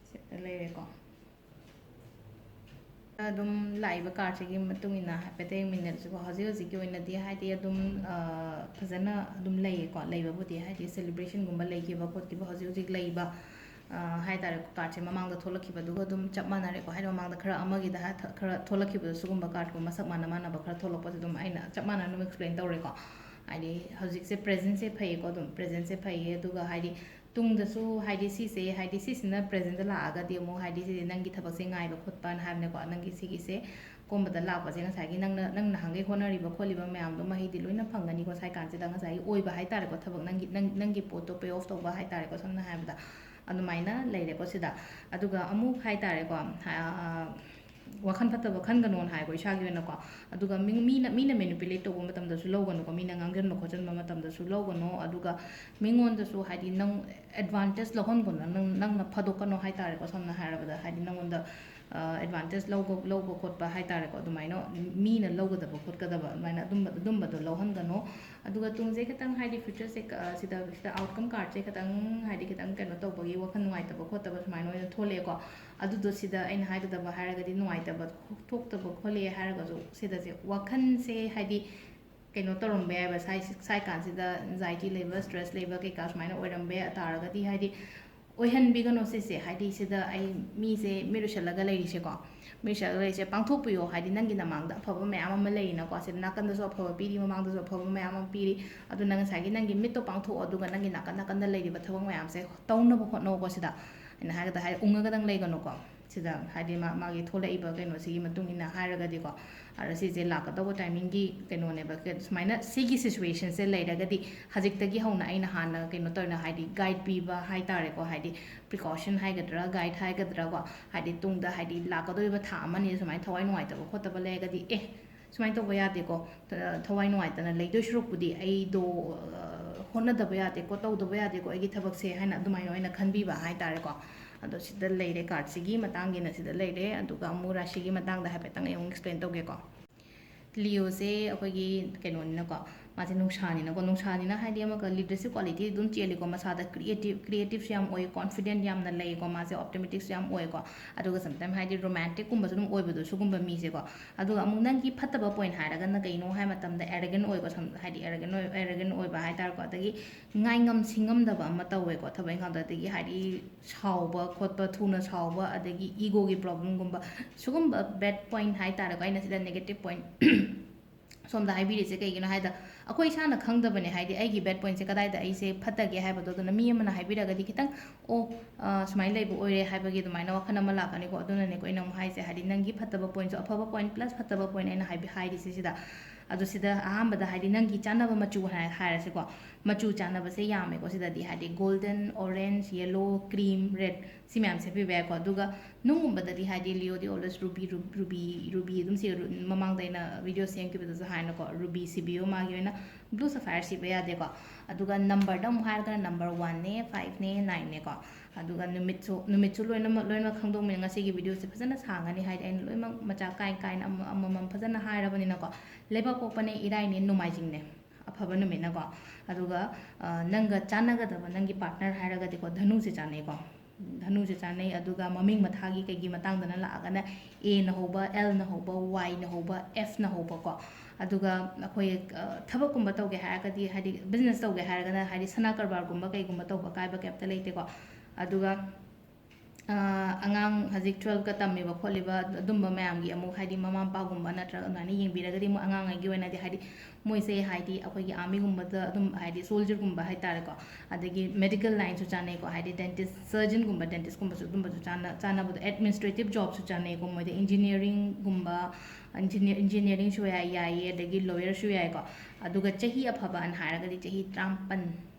ꯁꯤꯗ ꯂꯩꯔꯦꯀꯣ꯫ ꯑꯗꯨꯝ ꯂꯥꯛꯏꯕ ꯀꯥꯔꯠꯁꯤꯒꯤ ꯃꯇꯨꯡ ꯏꯟꯅ ꯍꯥꯏꯐꯦꯠꯇ ꯌꯦꯡꯃꯤꯟꯅꯔꯁꯤꯀꯣ꯫ ꯍꯧꯖꯤꯛ ꯍꯧꯖꯤꯛꯀꯤ ꯑꯣꯏꯅꯗꯤ ꯍꯥꯏꯗꯤ ꯑꯗꯨꯝ, ꯑ, ꯐꯖꯅ ꯑꯗꯨꯝ ꯂꯩꯌꯦꯀꯣ꯫ ꯂꯩꯕꯕꯨꯗꯤ ꯍꯥꯏꯗꯤ ꯁꯦꯂꯦꯕ꯭ꯔꯦꯁꯟꯒꯨꯝꯕ ꯂꯩꯈꯤꯕ ꯈꯣꯠꯈꯤꯕ ꯍꯧꯖꯤꯛ ꯍꯧꯖꯤꯛ ꯂꯩꯕ ꯍꯥꯏ ꯇꯥꯔꯦ, ꯀꯥꯔꯠꯁꯦ ꯃꯃꯥꯡꯗ ꯊꯣꯛꯂꯛꯈꯤꯕꯗꯨꯒ ꯑꯗꯨꯝ ꯆꯞ ꯃꯥꯟꯅꯔꯦꯀꯣ꯫ ꯍꯥꯏꯗꯤ ꯃꯃꯥꯡꯗ ꯈꯔ ꯑꯃꯒꯤꯗ ꯍꯥ-, ꯈꯔ ꯊꯣꯛꯂꯛꯈꯤꯕꯗꯣ, ꯁꯤꯒꯨꯝꯕ ꯀꯥꯔꯠꯀꯨꯝꯕ ꯃꯁꯛ ꯃꯥꯟꯅ ꯃꯥꯟꯅꯕ ꯈꯔ ꯊꯣꯛꯂꯛꯄꯁꯦ ꯑꯗꯨꯝ ꯑꯩꯅ ꯆꯞ ꯃꯥꯟꯅꯅ ꯑꯗꯨꯝ ꯑꯦꯛꯁꯄ꯭ꯂꯦꯟ ꯇꯧꯔꯦꯀꯣ꯫ ꯍꯥꯏꯗꯤ ꯍꯧꯖꯤꯛꯁꯦ ꯄ꯭ꯔꯦꯖꯦꯟꯁꯦ ꯐꯩꯌꯦꯀꯣ, ꯑꯗꯨꯝ ꯄ꯭ꯔꯦꯖꯦꯟꯁꯦ ꯐꯩꯌꯦ꯫ ꯑꯗꯨꯒ ꯍꯥꯏꯗꯤ ꯇꯨꯡꯗꯁꯨ ꯍꯥꯏꯗꯤ ꯁꯤꯁꯦ, ꯍꯥꯏꯗꯤ ꯁꯤꯁꯤꯅ ꯄ꯭ꯔꯦꯖꯦꯟꯗ ꯂꯥꯛꯑꯒꯗꯤ ꯑꯃꯨꯛ ꯍꯥꯏꯗꯤ ꯁꯤꯁꯦ ꯅꯪꯒꯤ ꯊꯕꯛꯁꯦ ꯉꯥꯏꯕ ꯈꯣꯠꯄꯅ ꯍꯥꯏꯕꯅꯦꯀꯣ꯫ ꯅꯪꯒꯤ ꯁꯤꯒꯤꯁꯦ ꯀꯣꯝꯕꯗ ꯂꯥꯛꯄꯁꯦ ꯉꯁꯥꯏꯒꯤ ꯅꯪꯅ, ꯅꯪ ꯅꯍꯥꯟꯒꯩ ꯍꯣꯠꯅꯔꯤꯕ ꯈꯣꯠꯂꯤꯕ ꯃꯌꯥꯝꯗꯣ ꯃꯍꯩꯗꯤ ꯂꯣꯏꯅ ꯐꯪꯒꯅꯤꯀꯣ꯫ ꯁꯥꯏ ꯀꯥꯟꯁꯤꯗ ꯉꯁꯥꯏꯒꯤ ꯑꯣꯏꯕ ꯍꯥꯏ ꯇꯥꯔꯦꯀꯣ, ꯊꯕꯛ ꯅꯪꯒꯤ, ꯅꯪ, ꯅꯪꯒꯤ ꯄꯣꯠꯇꯣ ꯄꯦ ꯑꯣꯐ ꯇꯧꯕ ꯍꯥꯏ ꯇꯥꯔꯦꯀꯣ, ꯁꯝꯅ ꯍꯥꯏꯔꯕꯗ꯫ ꯑꯗꯨꯃꯥꯏꯅ ꯂꯩꯔꯦꯀꯣ ꯁꯤꯗ꯫ ꯑꯗꯨꯒ ꯑꯃꯨꯛ ꯍꯥꯏ ꯇꯥꯔꯦꯀꯣ, ꯋꯥꯈꯜ ꯐꯠꯇꯕ ꯈꯟꯒꯅꯣꯅ ꯍꯥꯏꯀꯣ ꯏꯁꯥꯒꯤ ꯑꯣꯏꯅꯀꯣ꯫ ꯑꯗꯨꯒ ꯃꯤ-, ꯃꯤꯅ, ꯃꯤꯅ ꯃꯦꯅꯤꯄꯨꯂꯦꯠ ꯇꯧꯕ ꯃꯇꯝꯗꯁꯨ ꯂꯧꯒꯅꯨꯀꯣ, ꯃꯤꯅ ꯉꯥꯡꯁꯤꯟꯕ ꯈꯣꯠꯆꯤꯟꯕ ꯃꯇꯝꯗꯁꯨ ꯂꯧꯒꯅꯣ꯫ ꯑꯗꯨꯒ ꯃꯤꯉꯣꯟꯗꯁꯨ ꯍꯥꯏꯗꯤ ꯅꯪ ꯑꯦꯗꯚꯥꯟꯇꯦꯖ ꯂꯧꯍꯟꯒꯅꯣ, ꯅꯪ, ꯅꯪꯅ ꯐꯥꯗꯣꯛꯀꯅꯣ ꯍꯥꯏ ꯇꯥꯔꯦꯀꯣ꯫ ꯁꯝꯅ ꯍꯥꯏꯔꯕꯗ ꯍꯥꯏꯗꯤ ꯅꯪꯉꯣꯟꯗ ꯑꯦꯗꯚꯥꯟꯇꯦꯖ ꯂꯧꯕ, ꯂꯧꯕ ꯈꯣꯠꯄ ꯍꯥꯏ ꯇꯥꯔꯦꯀꯣ, ꯑꯗꯨꯃꯥꯏꯅ ꯃꯤꯅ ꯂꯧꯒꯗꯕ ꯈꯣꯠꯀꯗꯕ ꯑꯗꯨꯃꯥꯏꯅ ꯑꯗꯨꯝꯕ, ꯑꯗꯨꯝꯕꯗꯣ ꯂꯧꯍꯟꯒꯅꯣ꯫ ꯑꯗꯨꯒ ꯇꯨꯡꯁꯦ ꯈꯤꯇꯪ ꯍꯥꯏꯗꯤ ꯐ꯭ꯌꯨꯆꯔꯁꯦ ꯁꯤꯗ, ꯁꯤꯗ ꯑꯥꯎꯠꯀꯝ ꯀꯥꯔꯠꯁꯦ ꯈꯤꯇꯪ ꯍꯥꯏꯗꯤ ꯈꯤꯇꯪ ꯀꯩꯅꯣ ꯇꯧꯕꯒꯤ ꯋꯥꯈꯜ ꯅꯨꯡꯉꯥꯏꯇꯕ ꯈꯣꯠꯇꯕ ꯁꯨꯃꯥꯏꯅ ꯑꯣꯏꯅ ꯊꯣꯛꯂꯛꯑꯦꯀꯣ꯫ ꯑꯗꯨꯗꯣ ꯁꯤꯗ ꯑꯩꯅ ꯍꯥꯏꯒꯗꯕ ꯍꯥꯏꯔꯒꯗꯤ ꯅꯨꯡꯉꯥꯏꯇꯕ ꯊꯣꯛꯇꯕ ꯈꯣꯠꯂꯛꯑꯦ ꯍꯥꯏꯔꯒꯁꯨ ꯁꯤꯗꯁꯦ ꯋꯥꯈꯜꯁꯦ ꯍꯥꯏꯗꯤ ꯀꯩꯅꯣ ꯇꯧꯔꯝꯕ ꯌꯥꯏꯕ, ꯁꯥꯏ, ꯁꯥꯏ ꯀꯥꯟꯁꯤꯗ ꯑꯦꯟꯖꯥꯏꯇꯤ ꯂꯩꯕ, ꯁ꯭ꯇ꯭ꯔꯦꯁ ꯂꯩꯕ ꯀꯩꯀꯥ ꯁꯨꯃꯥꯏꯅ ꯑꯣꯏꯔꯝꯕ ꯌꯥ ꯇꯥꯔꯒꯗꯤ ꯍꯥꯏꯗꯤ ꯑꯣꯏꯍꯟꯕꯤꯒꯅꯣ ꯁꯤꯁꯦ꯫ ꯍꯥꯏꯗꯤ ꯁꯤꯗ ꯑꯩ ꯃꯤꯁꯦ ꯃꯤꯠ ꯎꯏꯁꯜꯂꯒ ꯂꯩꯔꯤꯁꯦꯀꯣ, ꯃꯤꯠ ꯎꯏꯁꯜꯂꯒ ꯂꯩꯔꯤꯁꯦ ꯄꯥꯡꯊꯣꯛꯄꯤꯌꯣ꯫ ꯍꯥꯏꯗꯤ ꯅꯪꯒꯤ ꯅꯃꯥꯡꯗ ꯑꯐꯕ ꯃꯌꯥꯝ ꯑꯃ ꯂꯩꯔꯤꯅꯀꯣ, ꯁꯤꯗ ꯅꯥꯀꯟꯗꯁꯨ ꯑꯐꯕ ꯄꯤꯔꯤ, ꯃꯃꯥꯡꯗꯁꯨ ꯑꯐꯕ ꯃꯌꯥꯝ ꯑꯃ ꯄꯤꯔꯤ꯫ ꯑꯗꯨꯅ ꯉꯁꯥꯏꯒꯤ ꯅꯪꯒꯤ ꯃꯤꯠꯇꯣ ꯄꯥꯡꯊꯣꯛꯑꯣ, ꯑꯗꯨꯒ ꯅꯪꯒꯤ ꯅꯥꯀꯟ ꯅꯥꯀꯟꯗ ꯂꯩꯔꯤꯕ ꯊꯕꯛ ꯃꯌꯥꯝꯁꯦ ꯇꯧꯅꯕ ꯍꯣꯠꯅꯧꯀꯣ꯫ ꯁꯤꯗ ꯑꯩꯅ ꯍꯥꯏꯒꯗ ꯍꯥꯏ, ꯎꯪꯉꯒꯗꯪ ꯂꯩꯒꯅꯨꯀꯣ꯫ ꯁꯤꯗ ꯍꯥꯏꯗꯤ ꯃꯥ-, ꯃꯥꯒꯤ ꯊꯣꯛꯂꯛꯏꯕ ꯀꯩꯅꯣꯁꯤꯒꯤ ꯃꯇꯨꯡ ꯏꯟꯅ ꯍꯥꯏꯔꯒꯗꯤꯀꯣ, ꯑꯗ ꯁꯤꯁꯦ ꯂꯥꯛꯀꯗꯧꯕ ꯇꯥꯏꯃꯤꯡꯒꯤ ꯀꯩꯅꯣꯅꯦꯕ꯫ ꯁꯨꯃꯥꯏꯅ ꯁꯤꯒꯤ ꯁꯤꯆꯨꯋꯦꯁꯟꯁꯦ ꯂꯩꯔꯒꯗꯤ ꯍꯧꯖꯤꯛꯇꯒꯤ ꯍꯧꯅ ꯑꯩꯅ ꯍꯥꯟꯅ ꯀꯩꯅꯣ ꯇꯧꯔꯤꯅ ꯍꯥꯏꯗꯤ ꯒꯥꯏꯗ ꯄꯤꯕ ꯍꯥꯏ ꯇꯥꯔꯦꯀꯣ, ꯍꯥꯏꯗꯤ ꯄ꯭ꯔꯤꯀꯣꯁꯟ ꯍꯥꯏꯒꯗ꯭ꯔꯥ, ꯒꯥꯏꯗ ꯍꯥꯏꯒꯗ꯭ꯔꯥꯀꯣ, ꯍꯥꯏꯗꯤ ꯇꯨꯡꯗ ꯍꯥꯏꯗꯤ ꯂꯥꯛꯀꯗꯧꯔꯤꯕ ꯊꯥ ꯑꯃꯅꯤ ꯁꯨꯃꯥꯏꯅ ꯊꯋꯥꯏ ꯅꯨꯡꯉꯥꯏꯇꯕ ꯈꯣꯠꯇꯕ ꯂꯩꯔꯒꯗꯤ, ꯑꯦ, ꯁꯨꯃꯥꯏꯅ ꯇꯧꯕ ꯌꯥꯗꯦꯀꯣ, ꯊ-, ꯊꯋꯥꯏ ꯅꯨꯡꯉꯥꯏꯇꯅ ꯂꯩꯗꯣꯏ ꯁꯔꯨꯛꯄꯨꯗꯤ ꯑꯩꯗꯣ, ꯑ, ꯍꯣꯠꯅꯗꯕ ꯌꯥꯗꯦꯀꯣ, ꯇꯧꯗꯕ ꯌꯥꯗꯦꯀꯣ ꯑꯩꯒꯤ ꯊꯕꯛꯁꯦ ꯍꯥꯏꯅ ꯑꯗꯨꯃꯥꯏꯅ ꯑꯣꯏꯅ ꯈꯟꯕꯤꯕ ꯍꯥꯏ ꯇꯥꯔꯦꯀꯣ꯫ ꯑꯗꯣ ꯁꯤꯗ ꯂꯩꯔꯦ, ꯀꯥꯔꯠꯁꯤꯒꯤ ꯃꯇꯥꯡꯒꯤꯅ ꯁꯤꯗ ꯂꯩꯔꯦ꯫ ꯑꯗꯨꯒ ꯑꯃꯨꯛ ꯔꯥꯁꯤꯒꯤ ꯃꯇꯥꯡꯗ ꯍꯥꯏꯐꯦꯠꯇꯪ ꯑꯩ ꯑꯃꯨꯛ ꯑꯦꯛꯁꯄ꯭ꯂꯦꯟ ꯇꯧꯒꯦꯀꯣ꯫ ꯂꯤꯑꯣꯁꯦ ꯑꯩꯈꯣꯏꯒꯤ ꯀꯩꯅꯣꯅꯤꯅꯀꯣ, ꯃꯥꯁꯦ ꯅꯨꯡꯁꯥꯅꯤꯅꯀꯣ, ꯅꯨꯡꯁꯥꯅꯤꯅ ꯍꯥꯏꯗꯤ ꯑꯃꯒ leadership quality ꯑꯗꯨꯝ ꯆꯦꯜꯂꯤꯀꯣ, ꯃꯁꯥꯗ creative, creativeꯁꯨ ꯌꯥꯝ ꯑꯣꯏ, confident ꯌꯥꯝꯅ ꯂꯩꯀꯣ, ꯃꯥꯁꯦ optimisticꯁꯨ ꯌꯥꯝ ꯑꯣꯏꯀꯣ꯫ ꯑꯗꯨꯒ sometimes ꯍꯥꯏꯗꯤ romanticꯀꯨꯝꯕꯁꯨ ꯑꯗꯨꯝ ꯑꯣꯏꯕꯗꯣ, ꯁꯤꯒꯨꯝꯕ ꯃꯤꯁꯦꯀꯣ꯫ ꯑꯗꯨꯒ ꯑꯃꯨꯛ ꯅꯪꯒꯤ ꯐꯠꯇꯕ point ꯍꯥꯏꯔꯒꯅ ꯀꯩꯅꯣ ꯍꯥꯏ ꯃꯇꯝꯗ, arrogant ꯑꯣꯏꯀꯣ, ꯁꯝ-, ꯍꯥꯏꯗꯤ arrogant ꯑꯣꯏ, arrogant ꯑꯣꯏꯕ ꯍꯥꯏꯇꯥꯔꯦꯀꯣ꯫ ꯑꯗꯒꯤ ꯉꯥꯏꯉꯝ ꯁꯤꯡꯉꯝꯗꯕ ꯑꯃ ꯇꯧꯋꯦꯀꯣ, ꯊꯕꯛ ꯏꯪꯈꯥꯡꯗ꯫ ꯑꯗꯒꯤ ꯍꯥꯏꯗꯤ ꯁꯥꯎꯕ ꯈꯣꯠꯄ, ꯊꯨꯅ ꯁꯥꯎꯕ, ꯑꯗꯒꯤ egoꯒꯤ problemꯒꯨꯝꯕ, ꯁꯤꯒꯨꯝꯕ bad point ꯍꯥꯏꯇꯥꯔꯦꯀꯣ, ꯑꯩꯅ ꯁꯤꯗ negative point ꯁꯣꯝꯗ ꯍꯥꯏꯕꯤꯔꯤꯁꯦ ꯀꯩꯒꯤꯅꯣ ꯍꯥꯏꯗ, ꯑꯩꯈꯣꯏ ꯏꯁꯥꯅ ꯈꯪꯗꯕꯅꯦ, ꯍꯥꯏꯗꯤ ꯑꯩꯒꯤ bad pointꯁꯦ ꯀꯗꯥꯏꯗ ꯑꯩꯁꯦ ꯐꯠꯇꯒꯦ ꯍꯥꯏꯕꯗꯣ꯫ ꯑꯗꯨꯅ ꯃꯤ ꯑꯃꯅ ꯍꯥꯏꯕꯤꯔꯒꯗꯤ ꯈꯤꯇꯪ, "ꯑꯣ, ꯑ, ꯁꯨꯃꯥꯏꯅ ꯂꯩꯕ ꯑꯣꯏꯔꯦ" ꯍꯥꯏꯕꯒꯤ ꯑꯗꯨꯃꯥꯏꯅ ꯋꯥꯈꯜ ꯑꯃ ꯂꯥꯛꯀꯅꯤꯀꯣ꯫ ꯑꯗꯨꯅꯅꯦꯀꯣ ꯑꯩꯅ ꯑꯃꯨꯛ ꯍꯥꯏꯁꯦ, ꯍꯥꯏꯗꯤ ꯅꯪꯒꯤ ꯐꯠꯇꯕ pointꯁꯨ, ꯑꯐꯕ point plus ꯐꯠꯇꯕ point ꯑꯩꯅ ꯍꯥꯏꯕꯤ-, ꯍꯥꯏꯔꯤꯁꯦ ꯁꯤꯗ꯫ ꯑꯗꯣ ꯁꯤꯗ ꯑꯍꯥꯟꯕꯗ ꯍꯥꯏꯗꯤ ꯅꯪꯒꯤ ꯆꯥꯟꯅꯕ ꯃꯆꯨ ꯍꯥꯏ-, ꯍꯥꯏꯔꯁꯤꯀꯣ, ꯃꯆꯨ ꯆꯥꯟꯅꯕꯁꯦ ꯌꯥꯝꯃꯦꯀꯣ ꯁꯤꯗꯗꯤ, ꯍꯥꯏꯗꯤ golden, orange, yellow, cream, red, ꯁꯤ ꯃꯌꯥꯝ ꯁꯦꯠꯄꯤꯕ ꯌꯥꯏꯀꯣ꯫ ꯑꯗꯨꯒ ꯅꯨꯡꯒꯨꯝꯕꯗꯗꯤ ꯍꯥꯏꯗꯤ Leo de Orlos ruby, ru-, ruby, ruby ꯑꯗꯨꯝ ꯁꯤ-, ꯃꯃꯥꯡꯗ ꯑꯩꯅ video ꯁꯦꯝꯈꯤꯕꯗꯁꯨ ꯍꯥꯏꯅꯀꯣ, ruby ꯁꯤꯕꯤꯌꯣ꯫ ꯃꯥꯒꯤ ꯑꯣꯏꯅ blue sapphire ꯁꯤꯕ ꯌꯥꯗꯦꯀꯣ꯫ ꯑꯗꯨꯒ numberꯗ ꯑꯃꯨꯛ ꯍꯥꯏꯔꯒꯅ number oneꯅꯦ, fiveꯅꯦ, nineꯅꯦꯀꯣ꯫ ꯑꯗꯨꯒ ꯅꯨꯃꯤꯠꯁꯨ, ꯅꯨꯃꯤꯠꯁꯨ ꯂꯣꯏꯅꯃꯛ, ꯂꯣꯏꯅꯃꯛ ꯈꯪꯗꯣꯛꯃꯤꯅ ꯉꯁꯤꯒꯤ videoꯁꯦ ꯐꯖꯅ ꯁꯥꯡꯉꯅꯤ, ꯍꯥꯏꯗꯤ ꯑꯩꯅ ꯂꯣꯏꯅꯃꯛ ꯃꯆꯥ ꯀꯥꯏ ꯀꯥꯏꯅ ꯑꯃ-, ꯑꯃꯃꯝ ꯐꯖꯅ ꯍꯥꯏꯔꯕꯅꯤꯅꯀꯣ꯫ ꯂꯩꯕꯥꯛ ꯄꯣꯛꯄꯅꯦ, ꯏꯔꯥꯏꯅꯦ, ꯅꯣꯡꯃꯥꯏꯖꯤꯡꯅꯦ꯫ ꯑꯐꯕ ꯅꯨꯃꯤꯠꯅꯀꯣ꯫ ꯑꯗꯨꯒ, ꯑ, ꯅꯪꯒ ꯆꯥꯟꯅꯒꯗꯕ ꯅꯪꯒꯤ partner ꯍꯥꯏꯔꯒꯗꯤꯀꯣ, ꯙꯅꯨꯁꯦ ꯆꯥꯟꯅꯩꯀꯣ꯫ ꯙꯅꯨꯁꯦ ꯆꯥꯟꯅꯩ꯫ ꯑꯗꯨꯒ ꯃꯃꯤꯡ ꯃꯊꯥꯒꯤ ꯀꯩꯒꯤ ꯃꯇꯥꯡꯗꯅ ꯂꯥꯛꯑꯒꯅ Aꯅ ꯍꯧꯕ, Lꯅ ꯍꯧꯕ, Yꯅ ꯍꯧꯕ, Fꯅ ꯍꯧꯕꯀꯣ꯫ ꯑꯗꯨꯒ ꯑꯩꯈꯣꯏ, ꯑ, ꯊꯕꯛꯀꯨꯝꯕ ꯇꯧꯒꯦ ꯍꯥꯏꯔꯒꯗꯤ, ꯍꯥꯏꯗꯤ business ꯇꯧꯒꯦ ꯍꯥꯏꯔꯒꯅ, ꯍꯥꯏꯗꯤ ꯁꯅꯥ ꯀꯔꯕꯥꯔꯒꯨꯝꯕ ꯀꯩꯒꯨꯝꯕ ꯇꯧꯕ ꯑꯀꯥꯏꯕ ꯀꯩꯝꯇ ꯂꯩꯇꯦꯀꯣ꯫ ꯑꯗꯨꯒ, ꯑ, ꯑꯉꯥꯡ ꯍꯧꯖꯤꯛ twelveꯀ ꯇꯝꯃꯤꯕ ꯈꯣꯠꯂꯤꯕ ꯑꯗꯨꯝꯕ ꯃꯌꯥꯝꯒꯤ ꯑꯃꯨꯛ ꯍꯥꯏꯗꯤ ꯃꯃꯥ ꯃꯄꯥꯒꯨꯝꯕ ꯅꯠꯇ꯭ꯔꯒ ꯑꯗꯨꯃꯥꯏꯅ ꯌꯦꯡꯕꯤꯔꯒꯗꯤ ꯃꯣꯏ ꯑꯉꯥꯡꯉꯩꯒꯤ ꯑꯣꯏꯅꯗꯤ ꯍꯥꯏꯗꯤ ꯃꯣꯏꯁꯦ ꯍꯥꯏꯗꯤ ꯑꯩꯈꯣꯏꯒꯤ armyꯒꯨꯝꯕꯗ ꯑꯗꯨꯝ ꯍꯥꯏꯗꯤ soldierꯒꯨꯝꯕ ꯍꯥꯏꯇꯥꯔꯦꯀꯣ꯫ ꯑꯗꯒꯤ medical lineꯁꯨ ꯆꯥꯅꯩꯀꯣ, ꯍꯥꯏꯗꯤ dentist, surgeonꯒꯨꯝꯕ, dentistꯀꯨꯝꯕꯁꯨ ꯑꯗꯨꯝꯕꯁꯨ ꯆꯥꯅ-, ꯆꯥꯅꯕꯗꯣ, administrative jobꯁꯨ ꯆꯥꯅꯩꯀꯣ ꯃꯣꯏꯗ, engineeringꯒꯨꯝꯕ, engineer-, engineeringꯁꯨ ꯌꯥꯏ, ꯌꯥꯏꯌꯦ, ꯑꯗꯒꯤ lawyerꯁꯨ ꯌꯥꯏꯀꯣ꯫ ꯑꯗꯨꯒ ꯆꯍꯤ ꯑꯐꯕ ꯑꯅ ꯍꯥꯏꯔꯒꯗꯤ ꯆꯍꯤ ꯇꯔꯥꯃꯥꯄꯟ,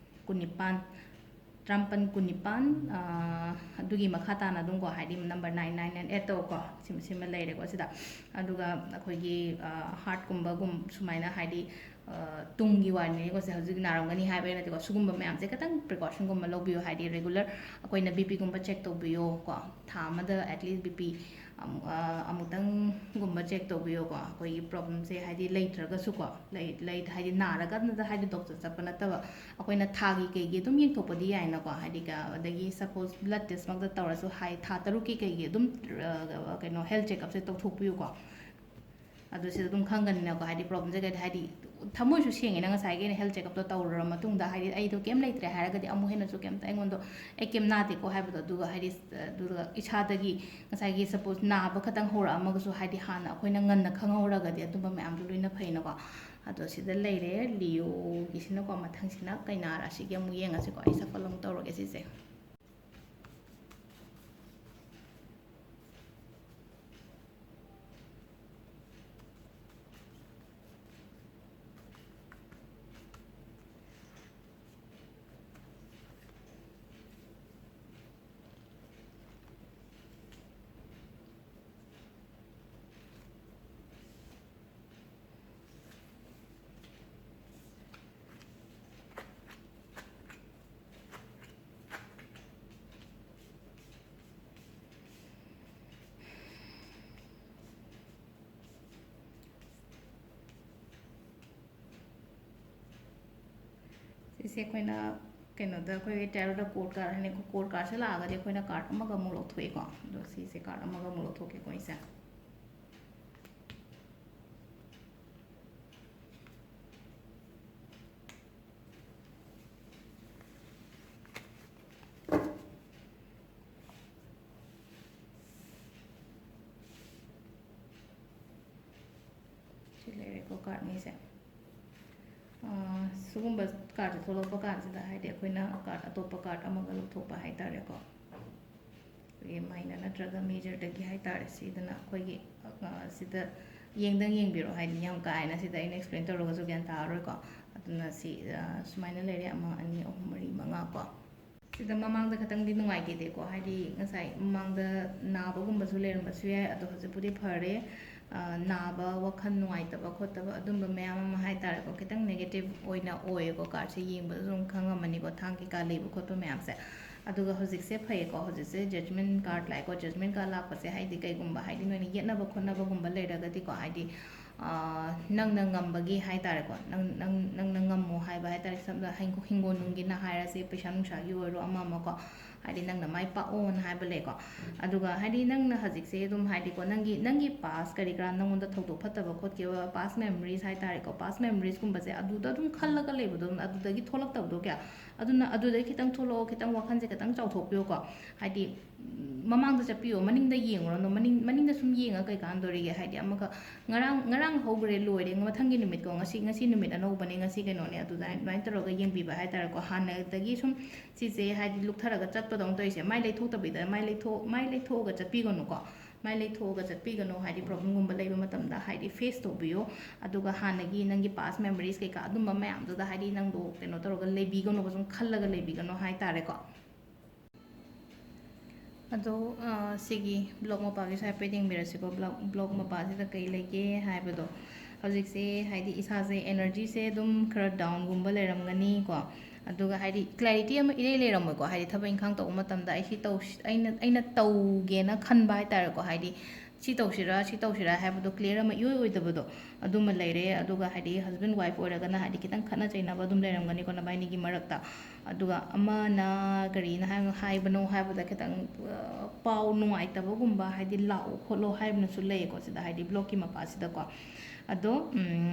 ꯀꯨꯟꯅꯤꯄꯥꯟ, ꯇꯔꯥꯃꯥꯄꯟ, ꯀꯨꯟꯅꯤꯄꯥꯟ, ꯑꯥ, ꯑꯗꯨꯒꯤ ꯃꯈꯥ ꯇꯥꯅ ꯑꯗꯨꯝꯀꯣ, ꯍꯥꯏꯗꯤ number nine, nine and eight ꯇꯧꯀꯣ, ꯁꯤꯃ, ꯁꯤꯃ ꯂꯩꯔꯦꯀꯣ ꯁꯤꯗ꯫ ꯑꯗꯨꯒ ꯑꯩꯈꯣꯏꯒꯤ, ꯑꯥ, heartꯀꯨꯝꯕꯒꯨꯝ-, ꯁꯨꯃꯥꯏꯅ ꯍꯥꯏꯗꯤ ꯇꯨꯡꯒꯤ ꯋꯥꯔꯤꯅꯤꯀꯣ꯫ ꯁꯦ ꯍꯧꯖꯤꯛ ꯅꯥꯔꯝꯒꯅꯤ ꯍꯥꯏꯕ ꯅꯠꯇꯦꯀꯣ꯫ ꯁꯤꯒꯨꯝꯕ ꯃꯌꯥꯝꯁꯦ ꯈꯤꯇꯪ ꯄ꯭ꯔꯤꯀꯣꯁꯟꯒꯨꯝꯕ ꯂꯧꯕꯤꯌꯨ꯫ ꯍꯥꯏꯗꯤ ꯔꯤꯒꯨꯂꯔ ꯑꯩꯈꯣꯏꯅ ꯕꯤ ꯄꯤꯒꯨꯝꯕ ꯆꯦꯛ ꯇꯧꯕꯤꯌꯣ ꯀꯣ꯫ ꯊꯥ ꯑꯃꯗ ꯑꯦꯠꯂꯤꯁ ꯕꯤ ꯄꯤ ꯑꯃꯨꯛꯇꯪꯒꯨꯝꯕ ꯆꯦꯛ ꯇꯧꯕꯤꯌꯣꯀꯣ꯫ ꯑꯩꯈꯣꯏꯒꯤ ꯄ꯭ꯔꯣꯕ꯭ꯂꯦꯝꯁꯦ ꯍꯥꯏꯗꯤ ꯂꯩꯇ꯭ꯔꯒꯁꯨꯀꯣ, ꯂꯩ ꯂꯩ ꯍꯥꯏꯗꯤ ꯅꯥꯔꯒ ꯍꯥꯏꯗꯤ ꯗꯣꯛꯇꯔ ꯆꯠꯄ ꯅꯠꯇꯕ, ꯑꯩꯈꯣꯏꯅ ꯊꯥꯒꯤ ꯀꯩꯒꯤ ꯑꯗꯨꯝ ꯌꯦꯡꯊꯣꯛꯄꯗꯤ ꯌꯥꯏꯅꯀꯣ꯫ ꯍꯥꯏꯗꯤ ꯑꯗꯒꯤ ꯁꯄꯣꯁ ꯕ꯭ꯂꯠ ꯇꯦꯁꯃꯛꯇ ꯇꯧꯔꯁꯨ ꯍꯥꯏ, ꯊꯥ ꯇꯔꯨꯛꯀꯤ ꯀꯩꯒꯤ ꯑꯗꯨꯝ ꯀꯩꯅꯣ ꯍꯦꯜꯊ ꯆꯦꯛꯑꯞꯁꯦ ꯇꯧꯊꯣꯛꯄꯤꯌꯨꯀꯣ꯫ ꯑꯗꯨ ꯁꯤꯗ ꯑꯗꯨꯝ ꯈꯪꯒꯅꯤꯅꯀꯣ꯫ ꯍꯥꯏꯗꯤ ꯄ꯭ꯔꯣꯕ꯭ꯂꯦꯝꯁꯦ ꯀꯩꯗ ꯍꯥꯏꯗꯤ ꯊꯃꯣꯏꯁꯨ ꯁꯦꯡꯉꯦꯅ ꯉꯁꯥꯏꯒꯤ ꯑꯩꯅ ꯍꯦꯜꯊ ꯆꯦꯛꯑꯞꯇꯣ ꯇꯧꯔꯨꯔ ꯃꯇꯨꯡꯗ ꯍꯥꯏꯗꯤ ꯑꯩꯗꯣ ꯀꯩꯝ ꯂꯩꯇ꯭ꯔꯦ ꯍꯥꯏꯔꯒꯗꯤ ꯑꯃꯨꯛ ꯍꯦꯟꯅꯁꯨ ꯀꯩꯝꯇ ꯑꯩꯉꯣꯟꯗ ꯑꯩ ꯀꯩꯝ ꯅꯥꯗꯦꯀꯣ ꯍꯥꯏꯕꯗꯣ꯫ ꯑꯗꯨꯒ ꯍꯥꯏꯗꯤ ꯑꯗꯨꯒ ꯏꯁꯥꯗꯒꯤ ꯉꯁꯥꯏꯒꯤ ꯁꯄꯣꯁ ꯅꯥꯕ ꯈꯛꯇꯪ ꯍꯧꯔꯛꯑꯝꯃꯒꯁꯨ ꯍꯥꯏꯗꯤ ꯍꯥꯟꯅ ꯑꯩꯈꯣꯏꯅ ꯉꯟꯅ ꯈꯪꯍꯧꯔꯒꯗꯤ ꯑꯗꯨꯝꯕ ꯃꯌꯥꯝꯗꯣ ꯂꯣꯏꯅ ꯐꯩꯅꯀꯣ꯫ ꯑꯗꯣ ꯁꯤꯗ ꯂꯩꯔꯦ ꯂꯤꯑꯣꯒꯤꯁꯤꯅꯀꯣ꯫ ꯃꯊꯪꯁꯤꯅ ꯀꯩꯅꯥ ꯔꯥꯁꯤꯒꯤ ꯑꯃꯨꯛ ꯌꯦꯡꯉꯁꯤꯀꯣ꯫ ꯑꯩ ꯁꯐꯜ ꯑꯃꯨꯛ ꯇꯧꯔꯒꯦ ꯁꯤꯁꯦ꯫ ꯁꯤꯁꯦ ꯑꯩꯈꯣꯏꯅ ꯀꯩꯅꯣꯗ, ꯑꯩꯈꯣꯏꯒꯤ ꯇꯦꯔꯣꯗ ꯀꯣꯔꯠ ꯀꯥꯔꯠ ꯍꯥꯏꯅ ꯀꯣꯔꯠ ꯀꯥꯔꯠꯁꯦ ꯂꯥꯛꯑꯒꯗꯤ ꯑꯩꯈꯣꯏꯅ ꯀꯥꯔꯠ ꯑꯃꯒ ꯑꯃꯨꯛ ꯂꯧꯊꯣꯛꯑꯦꯀꯣ꯫ ꯑꯗꯣ ꯁꯤꯁꯦ ꯀꯥꯔꯠ ꯑꯃꯒ ꯑꯃꯨꯛ ꯂꯧꯊꯣꯛꯀꯦꯀꯣ ꯑꯩꯁꯦ꯫ ꯁꯤ ꯂꯩꯔꯦꯀꯣ ꯀꯥꯔꯠ ꯑꯅꯤꯁꯦ꯫ ꯁꯤꯒꯨꯝꯕ ꯀꯥꯔꯠꯁꯦ ꯊꯣꯛꯂꯛꯄ ꯀꯥꯟꯁꯤꯗ ꯍꯥꯏꯗꯤ ꯑꯩꯈꯣꯏꯅ ꯀꯥꯔꯠ ꯑꯇꯣꯞꯄ ꯀꯥꯔꯠ ꯑꯃꯒ ꯂꯧꯊꯣꯛꯄ ꯍꯥꯏꯇꯥꯔꯦꯀꯣ꯫ ꯑꯩꯈꯣꯏꯒꯤ ꯃꯥꯏꯅꯔ ꯅꯠꯇ꯭ꯔꯒ ꯃꯦꯖꯔꯗꯒꯤ ꯍꯥꯏꯇꯥꯔꯦ꯫ ꯁꯤꯗꯅ ꯑꯩꯈꯣꯏꯒꯤ ꯁꯤꯗ ꯌꯦꯡꯗꯪ ꯌꯦꯡꯕꯤꯔꯣ꯫ ꯍꯥꯏꯗꯤ ꯌꯥꯝ ꯀꯥ ꯍꯦꯟꯅ ꯁꯤꯗ ꯑꯩꯅ ꯑꯦꯛꯁꯄ꯭ꯂꯦꯟ ꯇꯧꯔꯒꯁꯨ ꯒ꯭ꯌꯥꯟ ꯇꯥꯔꯔꯣꯏꯀꯣ꯫ ꯑꯗꯨꯅ ꯁꯤ ꯁꯨꯃꯥꯏꯅ ꯂꯩꯔꯦ꯫ ꯑꯃ, ꯑꯅꯤ, ꯑꯍꯨꯝ, ꯃꯔꯤ, ꯃꯉꯥ ꯀꯣ꯫ ꯁꯤꯗ ꯃꯃꯥꯡꯗ ꯈꯤꯇꯪꯗꯤ ꯅꯨꯡꯉꯥꯏꯈꯤꯗꯦꯀꯣ꯫ ꯍꯥꯏꯗꯤ ꯉꯁꯥꯏ ꯃꯃꯥꯡꯗ ꯅꯥꯕꯒꯨꯝꯕꯁꯨ ꯂꯩꯔꯝꯕꯁꯨ ꯌꯥꯏ꯫ ꯑꯗꯣ ꯍꯧꯖꯤꯛꯄꯨꯗꯤ ꯐꯔꯦ꯫ ꯅꯥꯕ, ꯋꯥꯈꯜ ꯅꯨꯡꯉꯥꯏꯇꯕ ꯈꯣꯠꯇꯕ, ꯑꯗꯨꯝꯕ ꯃꯌꯥꯝ ꯑꯃ ꯍꯥꯏꯇꯥꯔꯦꯀꯣ, ꯈꯤꯇꯪ negative ꯑꯣꯏꯅ ꯑꯣꯏꯌꯦꯀꯣ꯫ Cardꯁꯦ ꯌꯦꯡꯕꯗ ꯑꯗꯨꯝ ꯈꯪꯉꯝꯃꯅꯤꯀꯣ, ꯊꯥꯡ ꯀꯩꯀꯥ ꯂꯩꯕ ꯈꯣꯠꯄ ꯃꯌꯥꯝꯁꯦ꯫ ꯑꯗꯨꯒ ꯍꯧꯖꯤꯛꯁꯦ ꯐꯩꯌꯦꯀꯣ, ꯍꯧꯖꯤꯛꯁꯦ Judgment card ꯂꯥꯛꯑꯦꯀꯣ꯫ Judgment card ꯂꯥꯛꯄꯁꯦ ꯍꯥꯏꯗꯤ ꯀꯩꯒꯨꯝꯕ ꯍꯥꯏꯗꯤ ꯅꯣꯏꯅ ꯌꯦꯠꯅꯕ ꯈꯣꯠꯅꯕꯒꯨꯝꯕ ꯂꯩꯔꯒꯗꯤꯀꯣ, ꯍꯥꯏꯗꯤ ꯅꯪꯅ ꯉꯝꯕꯒꯤ ꯍꯥꯏꯇꯥꯔꯦꯀꯣ, ꯅꯪ ꯅꯪ ꯅꯪꯅ ꯉꯝꯃꯣ ꯍꯥꯏꯕ ꯍꯥꯏꯇꯥꯔꯦ꯫ ꯁꯝꯅ ꯍꯤꯡꯒꯣꯜ ꯅꯨꯡꯒꯤꯅ ꯍꯥꯏꯔꯁꯦ, ꯄꯩꯁꯥ ꯅꯨꯡꯁꯥꯒꯤ ꯑꯣꯏꯔꯣ, ꯑꯃ ꯑꯃꯀꯣ, ꯍꯥꯏꯗꯤ ꯅꯪꯅ ꯃꯥꯏ ꯄꯥꯛꯑꯣꯅ ꯍꯥꯏꯕ ꯂꯩꯀꯣ꯫ ꯑꯗꯨꯒ ꯍꯥꯏꯗꯤ ꯅꯪꯅ ꯍꯧꯖꯤꯛꯁꯦ ꯑꯗꯨꯝ ꯍꯥꯏꯗꯤꯀꯣ, ꯅꯪꯒꯤ ꯅꯪꯒꯤ past ꯀꯔꯤ ꯀꯔꯥ, ꯅꯪꯉꯣꯟꯗ ꯊꯧꯗꯣꯛ ꯐꯠꯇꯕ ꯈꯣꯠꯈꯤꯕ, past memories ꯍꯥꯏꯇꯥꯔꯦꯀꯣ, past memoriesꯀꯨꯝꯕꯁꯦ ꯑꯗꯨꯗ ꯑꯗꯨꯝ ꯈꯜꯂꯒ ꯂꯩꯕꯗꯣ, ꯑꯗꯨꯗꯒꯤ ꯊꯣꯛꯂꯛꯇꯕꯗꯣ ꯀꯌꯥ꯫ ꯑꯗꯨꯅ ꯑꯗꯨꯗꯒꯤ ꯈꯤꯇꯪ ꯊꯣꯛꯂꯛꯑꯣ, ꯈꯤꯇꯪ ꯋꯥꯈꯜꯁꯦ ꯈꯤꯇꯪ ꯆꯥꯎꯊꯣꯛꯄꯤꯌꯨꯀꯣ꯫ ꯍꯥꯏꯗꯤ ꯃꯃꯥꯡꯗ ꯆꯠꯄꯤꯌꯣ, ꯃꯅꯤꯡꯗ ꯌꯦꯡꯉꯨꯔꯅꯨ꯫ ꯃꯅꯤꯡ ꯃꯅꯤꯡꯗ ꯁꯨꯝ ꯌꯦꯡꯉ ꯀꯩ ꯀꯥꯟꯗꯣꯔꯤꯒꯦ? ꯍꯥꯏꯗꯤ ꯑꯃꯒ ꯉꯔꯥꯡ ꯉꯔꯥꯡ ꯍꯧꯈ꯭ꯔꯦ, ꯂꯣꯏꯔꯦ, ꯃꯊꯪꯒꯤ ꯅꯨꯃꯤꯠꯀꯣ, ꯉꯁꯤ ꯉꯁꯤ ꯅꯨꯃꯤꯠ ꯑꯅꯧꯕꯅꯦ, ꯉꯁꯤ ꯀꯩꯅꯣꯅꯦ, ꯑꯗꯨꯗ ꯑꯗꯨꯃꯥꯏꯅ ꯇꯧꯔꯒ ꯌꯦꯡꯕꯤꯕ ꯍꯥꯏꯇꯥꯔꯦꯀꯣ꯫ ꯍꯥꯟꯅꯗꯒꯤ ꯁꯨꯝ ꯁꯤꯁꯦ ꯍꯥꯏꯗꯤ ꯂꯨꯞꯊꯔꯒ ꯆꯠꯄꯗꯧꯅ ꯇꯧꯔꯤꯁꯦ, ꯃꯥꯏ ꯂꯩꯊꯣꯛꯇꯕꯤꯗ, ꯃꯥꯏ ꯂꯩꯊꯣꯛ ꯃꯥꯏ ꯂꯩꯊꯣꯛꯑꯒ ꯆꯠꯄꯤꯒꯅꯨꯀꯣ꯫ ꯃꯥꯏ ꯂꯩꯊꯣꯛꯑꯒ ꯆꯠꯄꯤꯒꯅꯨ, ꯍꯥꯏꯗꯤ problemꯒꯨꯝꯕ ꯂꯩꯕ ꯃꯇꯝꯗ ꯍꯥꯏꯗꯤ face ꯇꯧꯕꯤꯌꯣ꯫ ꯑꯗꯨꯒ ꯍꯥꯟꯅꯒꯤ ꯅꯪꯒꯤ past memories ꯀꯩꯀꯥ ꯑꯗꯨꯝꯕ ꯃꯌꯥꯝꯗꯨꯗ ꯍꯥꯏꯗꯤ ꯅꯪꯗꯣ ꯀꯩꯅꯣ ꯇꯧꯔꯒ ꯂꯩꯕꯤꯒꯅꯣꯕ, ꯁꯨꯝ ꯈꯜꯂꯒ ꯂꯩꯕꯤꯒꯅꯣ ꯍꯥꯏꯇꯥꯔꯦꯀꯣ꯫ ꯑꯗꯣ ꯁꯤꯒꯤ block ꯃꯄꯥꯒꯤꯁꯨ ꯍꯥꯏꯐꯦꯠ ꯌꯦꯡꯕꯤꯔꯁꯤꯀꯣ꯫ Block block ꯃꯄꯥꯁꯤꯗ ꯀꯩ ꯂꯩꯒꯦ ꯍꯥꯏꯕꯗꯣ, ꯍꯧꯖꯤꯛꯁꯦ ꯍꯥꯏꯗꯤ ꯏꯁꯥꯁꯦ energyꯁꯦ ꯑꯗꯨꯝ ꯈꯔ downꯒꯨꯝꯕ ꯂꯩꯔꯝꯒꯅꯤꯀꯣ꯫ ꯑꯗꯨꯒ ꯍꯥꯏꯗꯤ clarity ꯑꯃ ꯏꯔꯩ ꯂꯩꯔꯝꯃꯣꯏꯀꯣ꯫ ꯍꯥꯏꯗꯤ ꯊꯕꯛ ꯏꯪꯈꯥꯡ ꯇꯧꯕ ꯃꯇꯝꯗ ꯑꯩ ꯁꯤ ꯇꯧ ꯑꯩꯅ ꯑꯩꯅ ꯇꯧꯒꯦꯅ ꯈꯟꯕ ꯍꯥꯏꯇꯥꯔꯦꯀꯣ꯫ ꯍꯥꯏꯗꯤ ꯁꯤ ꯇꯧꯁꯤꯔꯥ, ꯁꯤ ꯇꯧꯁꯤꯔꯥ ꯍꯥꯏꯕꯗꯣ clear ꯑꯃ ꯏꯑꯣꯏ ꯑꯣꯏꯗꯕꯗꯣ, ꯑꯗꯨꯃ ꯂꯩꯔꯦ꯫ ꯑꯗꯨꯒ ꯍꯥꯏꯗꯤ husband wife ꯑꯣꯏꯔꯒꯅ ꯍꯥꯏꯗꯤ ꯈꯤꯇꯪ ꯈꯠꯅ ꯆꯩꯅꯕ ꯑꯗꯨꯝ ꯂꯩꯔꯝꯒꯅꯤꯀꯣ ꯅꯕꯥꯏꯅꯤꯒꯤ ꯃꯔꯛꯇ꯫ ꯑꯗꯨꯒ ꯑꯃꯅ ꯀꯔꯤꯅ ꯍꯥꯏ ꯍꯥꯏꯕꯅꯣ ꯍꯥꯏꯕꯗ ꯈꯤꯇꯪ ꯄꯥꯎ ꯅꯨꯡꯉꯥꯏꯇꯕꯒꯨꯝꯕ, ꯍꯥꯏꯗꯤ ꯂꯥꯛꯑꯣ ꯈꯣꯠꯂꯣ ꯍꯥꯏꯕꯅꯁꯨ ꯂꯩꯌꯦꯀꯣ ꯁꯤꯗ, ꯍꯥꯏꯗꯤ blockꯀꯤ ꯃꯄꯥꯁꯤꯗꯀꯣ꯫ ꯑꯗꯣ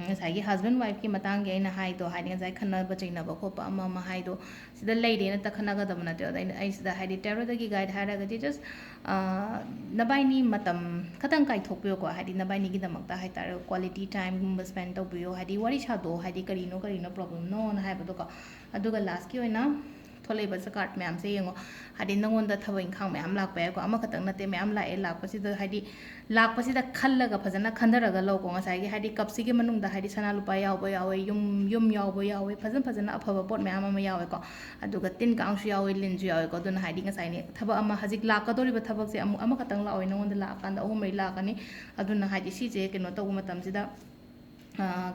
ꯉꯁꯥꯏꯒꯤ husband wifeꯀꯤ ꯃꯇꯥꯡꯒꯤ ꯑꯩꯅ ꯍꯥꯏꯗꯣ, ꯍꯥꯏꯗꯤ ꯉꯁꯥꯏ ꯈꯠꯅꯕ ꯆꯩꯅꯕ ꯈꯣꯠꯄ ꯑꯃ ꯑꯃ ꯍꯥꯏꯗꯣ, ꯁꯤꯗ ꯂꯩꯔꯦꯅ ꯈꯠꯅꯒꯗꯕ ꯅꯠꯇꯦ꯫ ꯑꯗ ꯑꯩꯅ ꯑꯩ ꯁꯤꯗ ꯍꯥꯏꯗꯤ tarotꯗꯒꯤ guide ꯍꯥꯏꯔꯒꯗꯤ just ꯅꯕꯥꯏꯅꯤ ꯃꯇꯝ ꯈꯇꯪ ꯀꯥꯏꯊꯣꯛꯄꯤꯌꯣꯀꯣ꯫ ꯍꯥꯏꯗꯤ ꯅꯕꯥꯏꯅꯤꯒꯤꯗꯃꯛꯇ ꯍꯥꯏꯇꯥꯔꯦ, quality timeꯒꯨꯝꯕ spend ꯇꯧꯕꯤꯌꯣ꯫ ꯍꯥꯏꯗꯤ ꯋꯥꯔꯤ ꯁꯥꯗꯣꯛꯑꯣ, ꯍꯥꯏꯗꯤ ꯀꯔꯤꯅꯣ ꯀꯔꯤꯅꯣ problemꯅꯣꯅ ꯍꯥꯏꯕꯗꯣꯀꯣ꯫ ꯑꯗꯨꯒ lastꯀꯤ ꯑꯣꯏꯅ ꯊꯣꯛꯂꯛꯏꯕ ꯆꯀꯥꯔꯠ ꯃꯌꯥꯝꯁꯦ ꯌꯦꯡꯉꯣ꯫ ꯍꯥꯏꯗꯤ ꯅꯪꯉꯣꯟꯗ ꯊꯕꯛ ꯏꯪꯈꯥꯡ ꯃꯌꯥꯝ ꯂꯥꯛꯄ ꯌꯥꯏꯀꯣ, ꯑꯃꯈꯛꯇꯪ ꯅꯠꯇꯦ, ꯃꯌꯥꯝ ꯂꯥꯛꯑꯦ꯫ ꯂꯥꯛꯄꯁꯤꯗ ꯍꯥꯏꯗꯤ ꯂꯥꯛꯄꯁꯤꯗ ꯈꯜꯂꯒ ꯐꯖꯅ ꯈꯟꯊꯔꯒ ꯂꯧꯀꯣ꯫ ꯉꯁꯥꯏꯒꯤ ꯍꯥꯏꯗꯤ ꯀꯞꯁꯤꯒꯤ ꯃꯅꯨꯡꯗ ꯍꯥꯏꯗꯤ ꯁꯅꯥ ꯂꯨꯄꯥ ꯌꯥꯎꯕ ꯌꯥꯎꯋꯦ, ꯌꯨꯝ ꯌꯨꯝ ꯌꯥꯎꯕ ꯌꯥꯎꯋꯦ, ꯐꯖ ꯐꯖꯅ ꯑꯐꯕ ꯄꯣꯠ ꯃꯌꯥꯝ ꯑꯃ ꯌꯥꯎꯋꯦꯀꯣ꯫ ꯑꯗꯨꯒ ꯇꯤꯟ ꯀꯥꯡꯁꯨ ꯌꯥꯎꯋꯦ, ꯂꯤꯟꯁꯨ ꯌꯥꯎꯋꯦꯀꯣ꯫ ꯑꯗꯨꯅ ꯍꯥꯏꯗꯤ ꯉꯁꯥꯏꯅꯦ ꯊꯕꯛ ꯑꯃ ꯍꯧꯖꯤꯛ ꯂꯥꯛꯀꯗꯧꯔꯤꯕ ꯊꯕꯛꯁꯦ ꯑꯃꯨꯛ ꯑꯃꯈꯛꯇꯪ ꯂꯥꯛꯑꯣꯏ, ꯅꯉꯣꯟꯗ ꯂꯥꯛꯑꯀꯥꯟꯗ ꯑꯍꯨꯝ ꯃꯔꯤ ꯂꯥꯛꯀꯅꯤ꯫ ꯑꯗꯨꯅ ꯍꯥꯏꯗꯤ ꯁꯤꯁꯦ ꯀꯩꯅꯣ ꯇꯧꯕ ꯃꯇꯝꯁꯤꯗ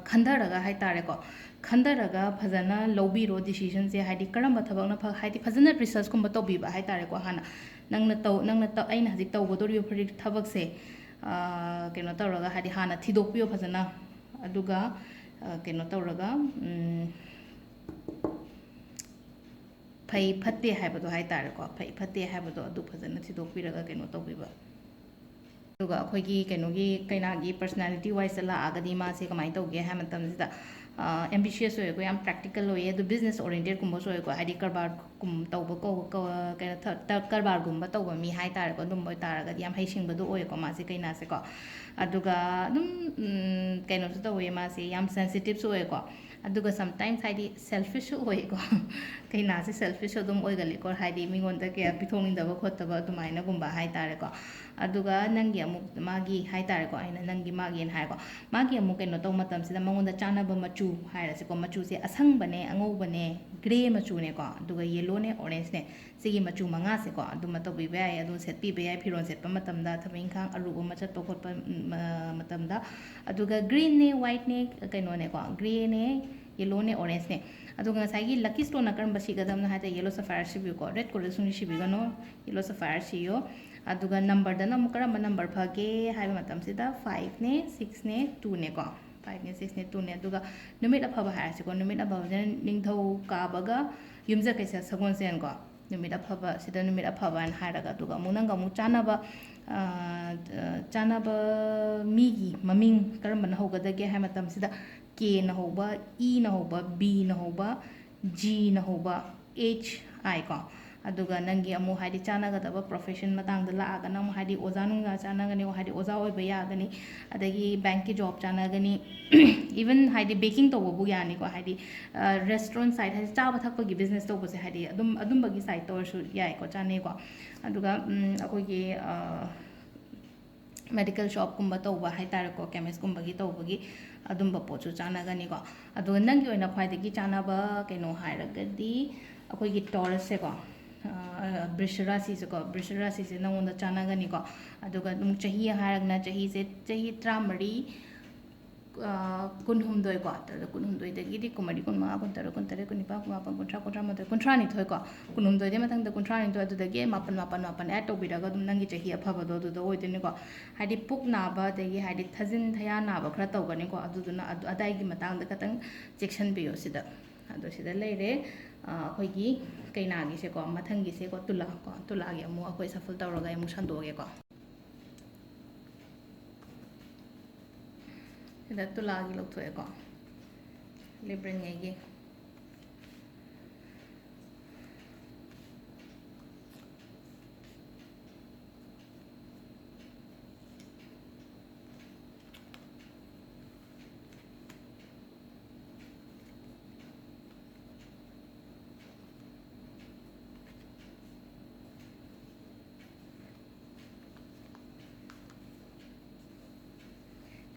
ꯈꯟꯊꯔꯒ ꯍꯥꯏꯇꯥꯔꯦꯀꯣ, ꯈꯟꯊꯔꯒ ꯐꯖꯅ ꯂꯧꯕꯤꯔꯣ decisionꯁꯦ꯫ ꯍꯥꯏꯗꯤ ꯀꯔꯝꯕ ꯊꯕꯛꯅ ꯐ ꯍꯥꯏꯗꯤ ꯐꯖꯅ researchꯀꯨꯝꯕ ꯇꯧꯕꯤꯕ ꯍꯥꯏꯇꯥꯔꯦꯀꯣ꯫ ꯍꯥꯟꯅ ꯅꯪꯅ ꯇꯧ ꯅꯪꯅ ꯇꯧ ꯑꯩꯅ ꯍꯧꯖꯤꯛ ꯇꯧꯒꯗꯧꯔꯤꯕ ꯐꯨꯔꯤꯠ ꯊꯕꯛꯁꯦ ꯀꯩꯅꯣ ꯇꯧꯔꯒ ꯍꯥꯏꯗꯤ ꯍꯥꯟꯅ ꯊꯤꯗꯣꯛꯄꯤꯌꯣ ꯐꯖꯅ꯫ ꯑꯗꯨꯒ ꯀꯩꯅꯣ ꯇꯧꯔꯒ ꯐꯩ ꯐꯠꯇꯦ ꯍꯥꯏꯕꯗꯣ ꯍꯥꯏꯇꯥꯔꯦꯀꯣ, ꯐꯩ ꯐꯠꯇꯦ ꯍꯥꯏꯕꯗꯣ ꯑꯗꯨ ꯐꯖꯅ ꯊꯤꯗꯣꯛꯄꯤꯔꯒ ꯀꯩꯅꯣ ꯇꯧꯕꯤꯕ꯫ ꯑꯗꯨꯒ ꯑꯩꯈꯣꯏꯒꯤ ꯀꯩꯅꯣꯒꯤ ꯀꯩꯅꯥꯒꯤ personality wiseꯇ ꯂꯥꯛꯑꯒꯗꯤ ꯃꯥꯁꯦ ꯀꯃꯥꯏꯅ ꯇꯧꯒꯦ ꯍꯥꯏ ꯃꯇꯝꯁꯤꯗ ambitious ꯑꯣꯏꯀꯣ, ꯌꯥꯝ practical ꯑꯣꯏꯌꯦ꯫ ꯑꯗꯨ business orientedꯀꯨꯝꯕꯁꯨ ꯑꯣꯏꯀꯣ, ꯍꯥꯏꯗꯤ ꯀꯔꯕꯥꯔ ꯇꯧꯕ ꯀꯩꯅꯣ ꯀꯔꯕꯥꯔꯒꯨꯝꯕ ꯇꯧꯕ ꯃꯤ ꯍꯥꯏꯇꯥꯔꯦꯀꯣ꯫ ꯑꯗꯨꯝꯕ ꯑꯣꯏꯇꯥꯔꯒꯗꯤ ꯌꯥꯝ ꯍꯩꯁꯤꯡꯕꯗꯣ ꯑꯣꯏꯌꯦꯀꯣ ꯃꯥꯁꯦ ꯀꯩꯅꯥꯁꯦꯀꯣ꯫ ꯑꯗꯨꯒ ꯑꯗꯨꯝ ꯀꯩꯅꯣꯁꯨ ꯇꯧꯋꯦ ꯃꯥꯁꯦ, ꯌꯥꯝ sensitiveꯁꯨ ꯑꯣꯏꯌꯦꯀꯣ꯫ ꯑꯗꯨꯒ sometimes ꯍꯥꯏꯗꯤ selfishꯁꯨ ꯑꯣꯏꯀꯣ꯫ ꯀꯩꯅꯥꯁꯦ selfishꯁꯨ ꯑꯗꯨꯝ ꯑꯣꯏꯒꯜꯂꯤꯀꯣ, ꯍꯥꯏꯗꯤ ꯃꯤꯉꯣꯟꯗ ꯀꯌꯥ ꯄꯤꯊꯣꯛꯅꯤꯡꯗꯕ ꯈꯣꯠꯇꯕ ꯑꯗꯨꯃꯥꯏꯅꯒꯨꯝꯕ ꯍꯥꯏꯇꯥꯔꯦꯀꯣ꯫ ꯑꯗꯨꯒ ꯅꯪꯒꯤ ꯑꯃꯨꯛ ꯃꯥꯒꯤ ꯍꯥꯏꯇꯥꯔꯦꯀꯣ, ꯑꯩꯅ ꯅꯪꯒꯤ ꯃꯥꯒꯤꯅ ꯍꯥꯏꯀꯣ꯫ ꯃꯥꯒꯤ ꯑꯃꯨꯛ ꯀꯩꯅꯣ ꯇꯧꯕ ꯃꯇꯝꯁꯤꯗ ꯃꯉꯣꯟꯗ ꯆꯥꯟꯅꯕ ꯃꯆꯨ ꯍꯥꯏꯔꯁꯤꯀꯣ, ꯃꯆꯨꯁꯦ ꯑꯁꯪꯕꯅꯦ, ꯑꯉꯧꯕꯅꯦ, grey ꯃꯆꯨꯅꯦꯀꯣ, ꯑꯗꯨꯒ yellowꯅꯦ, orangeꯅꯦ꯫ ꯁꯤꯒꯤ ꯃꯆꯨ ꯃꯉꯥꯁꯦꯀꯣ ꯑꯗꯨꯃ ꯇꯧꯕꯤꯕ ꯌꯥꯏ, ꯑꯗꯨꯝ ꯁꯦꯠꯄꯤꯕ ꯌꯥꯏ ꯐꯤꯔꯣꯜ ꯁꯦꯠꯄ ꯃꯇꯝꯗ, ꯊꯕꯛ ꯏꯪꯈꯥꯡ ꯑꯔꯨꯕ ꯑꯃ ꯆꯠꯄ ꯈꯣꯠꯄ ꯃꯇꯝꯗ꯫ ꯑꯗꯨꯒ greenꯅꯦ, whiteꯅꯦ, ꯀꯩꯅꯣꯅꯦꯀꯣ, greyꯅꯦ, yellowꯅꯦ, orangeꯅꯦ꯫ ꯑꯗꯨꯒ ꯉꯁꯥꯏꯒꯤ lucky stoneꯅ ꯀꯔꯝꯕ ꯁꯤꯒꯗꯕꯅꯣ ꯍꯥꯏ ꯇꯥꯔꯗꯤ yellow sapphire ꯁꯤꯕꯤꯌꯨꯀꯣ, red coral ꯁꯨꯡꯁꯤ ꯁꯤꯕꯤꯒꯅꯣ, yellow sapphire ꯁꯤꯌꯣ꯫ ꯑꯗꯨꯒ numberꯗꯅ ꯑꯃꯨꯛ ꯀꯔꯝꯕ number ꯐꯒꯦ ꯍꯥꯏꯕ ꯃꯇꯝꯁꯤꯗ fiveꯅꯦ, sixꯅꯦ, twoꯅꯦꯀꯣ꯫ Fiveꯅꯦ, sixꯅꯦ, twoꯅꯦ꯫ ꯑꯗꯨꯒ ꯅꯨꯃꯤꯠ ꯑꯐꯕ ꯍꯥꯏꯔꯁꯤꯀꯣ, ꯅꯨꯃꯤꯠ ꯑꯐꯕꯁꯤꯅ ꯅꯤꯡꯊꯧꯀꯥꯕꯒ ꯌꯨꯝꯖꯀꯩꯁ ꯁꯒꯣꯜꯁꯦꯟꯀꯣ꯫ ꯅꯨꯃꯤꯠ ꯑꯐꯕ ꯁꯤꯗ ꯅꯨꯃꯤꯠ ꯑꯐꯕ ꯍꯥꯏꯅ ꯍꯥꯏꯔꯒ, ꯑꯗꯨꯒ ꯑꯃꯨꯛ ꯅꯪꯒ ꯑꯃꯨꯛ ꯆꯥꯟꯅꯕ ꯆꯥꯟꯅꯕ ꯃꯤꯒꯤ ꯃꯃꯤꯡ ꯀꯔꯝꯕꯅ ꯍꯧꯒꯗꯒꯦ ꯍꯥꯏ ꯃꯇꯝꯁꯤꯗ, Kꯅ ꯍꯧꯕ, Eꯅ ꯍꯧꯕ, Bꯅ ꯍꯧꯕ, Gꯅ ꯍꯧꯕ, H I ꯀꯣ꯫ ꯑꯗꯨꯒ ꯅꯪꯒꯤ ꯑꯃꯨꯛ ꯍꯥꯏꯗꯤ ꯆꯥꯟꯅꯒꯗꯕ profession ꯃꯇꯥꯡꯗ ꯂꯥꯛꯑꯒꯅ ꯑꯃꯨꯛ ꯍꯥꯏꯗꯤ ꯑꯣꯖꯥ ꯅꯨꯡꯖꯥ ꯆꯥꯟꯅꯒꯅꯤ, ꯍꯥꯏꯗꯤ ꯑꯣꯖꯥ ꯑꯣꯏꯕ ꯌꯥꯒꯅꯤ, ꯑꯗꯒꯤ ꯕꯦꯡꯛꯀꯤ job ꯆꯥꯟꯅꯒꯅꯤ, even ꯍꯥꯏꯗꯤ baking ꯇꯧꯕꯕꯨ ꯌꯥꯅꯤꯀꯣ, ꯍꯥꯏꯗꯤ restaurant side, ꯍꯥꯏꯗꯤ ꯆꯥꯕ ꯊꯛꯄꯒꯤ business ꯇꯧꯕꯁꯦ, ꯍꯥꯏꯗꯤ ꯑꯗꯨꯝ ꯑꯗꯨꯝꯕꯒꯤ side ꯇ ꯑꯣꯏꯔꯁꯨ ꯌꯥꯏꯀꯣ, ꯆꯥꯅꯩꯀꯣ꯫ ꯑꯗꯨꯒ ꯑꯩꯈꯣꯏꯒꯤ medical shop ꯀꯨꯝꯕ ꯇꯧꯕ ꯍꯥꯏꯇꯥꯔꯦꯀꯣ, chemist ꯀꯨꯝꯕꯒꯤ ꯇꯧꯕꯒꯤ ꯑꯗꯨꯝꯕ ꯄꯣꯠꯁꯨ ꯆꯥꯟꯅꯒꯅꯤꯀꯣ꯫ ꯑꯗꯨꯒ ꯅꯪꯒꯤ ꯑꯣꯏꯅ ꯈ꯭ꯋꯥꯏꯗꯒꯤ ꯆꯥꯟꯅꯕ ꯀꯩꯅꯣ ꯍꯥꯏꯔꯒꯗꯤ ꯑꯩꯈꯣꯏꯒꯤ Taurus ꯁꯦꯀꯣ, ꯕ꯭ꯔꯤꯁ ꯔꯥꯁꯤꯁꯦꯀꯣ, ꯕ꯭ꯔꯤꯁ ꯔꯥꯁꯤꯁꯦ ꯅꯪꯉꯣꯟꯗ ꯆꯥꯟꯅꯒꯅꯤꯀꯣ꯫ ꯑꯗꯨꯒ ꯑꯗꯨꯝ ꯆꯍꯤ ꯍꯥꯏꯔꯒꯅ ꯆꯍꯤꯁꯦ ꯆꯍꯤ ꯇꯔꯥꯃꯔꯤ, ꯀꯨꯟꯍꯨꯝꯗꯣꯏꯀꯣ, ꯑꯗꯨꯗ ꯀꯨꯟꯍꯨꯝꯗꯣꯏꯗꯒꯤꯗꯤ ꯀꯨꯟꯃꯔꯤ, ꯀꯨꯟꯃꯉꯥ, ꯀꯨꯟꯇꯔꯨꯛ, ꯀꯨꯟꯇꯔꯦꯠ, ꯀꯨꯟꯅꯤꯄꯥꯜ, ꯀꯨꯟꯃꯥꯄꯟ, ꯀꯨꯟꯊ꯭ꯔꯥ, ꯀꯨꯟꯊ꯭ꯔꯥ ꯃꯥꯊꯣꯏ, ꯀꯨꯟꯊ꯭ꯔꯥꯅꯤꯊꯣꯏꯀꯣ, ꯀꯨꯟꯍꯨꯝꯗꯣꯏꯗꯩ ꯃꯊꯪꯗ ꯀꯨꯟꯊ꯭ꯔꯥꯅꯤꯊꯣꯏ, ꯑꯗꯨꯗꯒꯤ ꯃꯥꯄꯟ, ꯃꯥꯄꯟ, ꯃꯥꯄꯟ add ꯇꯧꯕꯤꯔꯒ ꯑꯗꯨꯝ ꯅꯪꯒꯤ ꯆꯍꯤ ꯑꯐꯕꯗꯣ ꯑꯗꯨꯗ ꯑꯣꯏꯗꯣꯏꯅꯤꯀꯣ꯫ ꯍꯥꯏꯗꯤ ꯄꯨꯛ ꯅꯥꯕ, ꯑꯗꯒꯤ ꯍꯥꯏꯗꯤ ꯊꯥꯖꯤꯟ ꯊꯌꯥ ꯅꯥꯕ ꯈꯔ ꯇꯧꯒꯅꯤꯀꯣ, ꯑꯗꯨꯗꯨꯅ ꯑꯗꯨ ꯑꯗꯥꯏꯒꯤ ꯃꯇꯥꯡꯗ ꯈꯇꯪ ꯆꯦꯛꯁꯤꯟꯕꯤꯌꯣ ꯁꯤꯗ꯫ ꯑꯗꯣ ꯁꯤꯗ ꯂꯩꯔꯦ ꯑꯩꯈꯣꯏꯒꯤ ꯀꯩꯅꯥꯒꯤꯁꯦꯀꯣ, ꯃꯊꯪꯒꯤꯁꯦꯀꯣ, ꯇꯨꯂꯥ ꯀꯣ, ꯇꯨꯂꯥꯒꯤ ꯑꯃꯨꯛ ꯑꯩꯈꯣꯏ shuffle ꯇꯧꯔꯒ ꯑꯩ ꯑꯃꯨꯛ ꯁꯟꯗꯣꯛꯑꯒꯦꯀꯣ꯫ ꯁꯤꯗ ꯇꯨꯂꯥꯒꯤ ꯂꯧꯊꯣꯛꯑꯦꯀꯣ, Libran ꯉꯩꯒꯤ꯫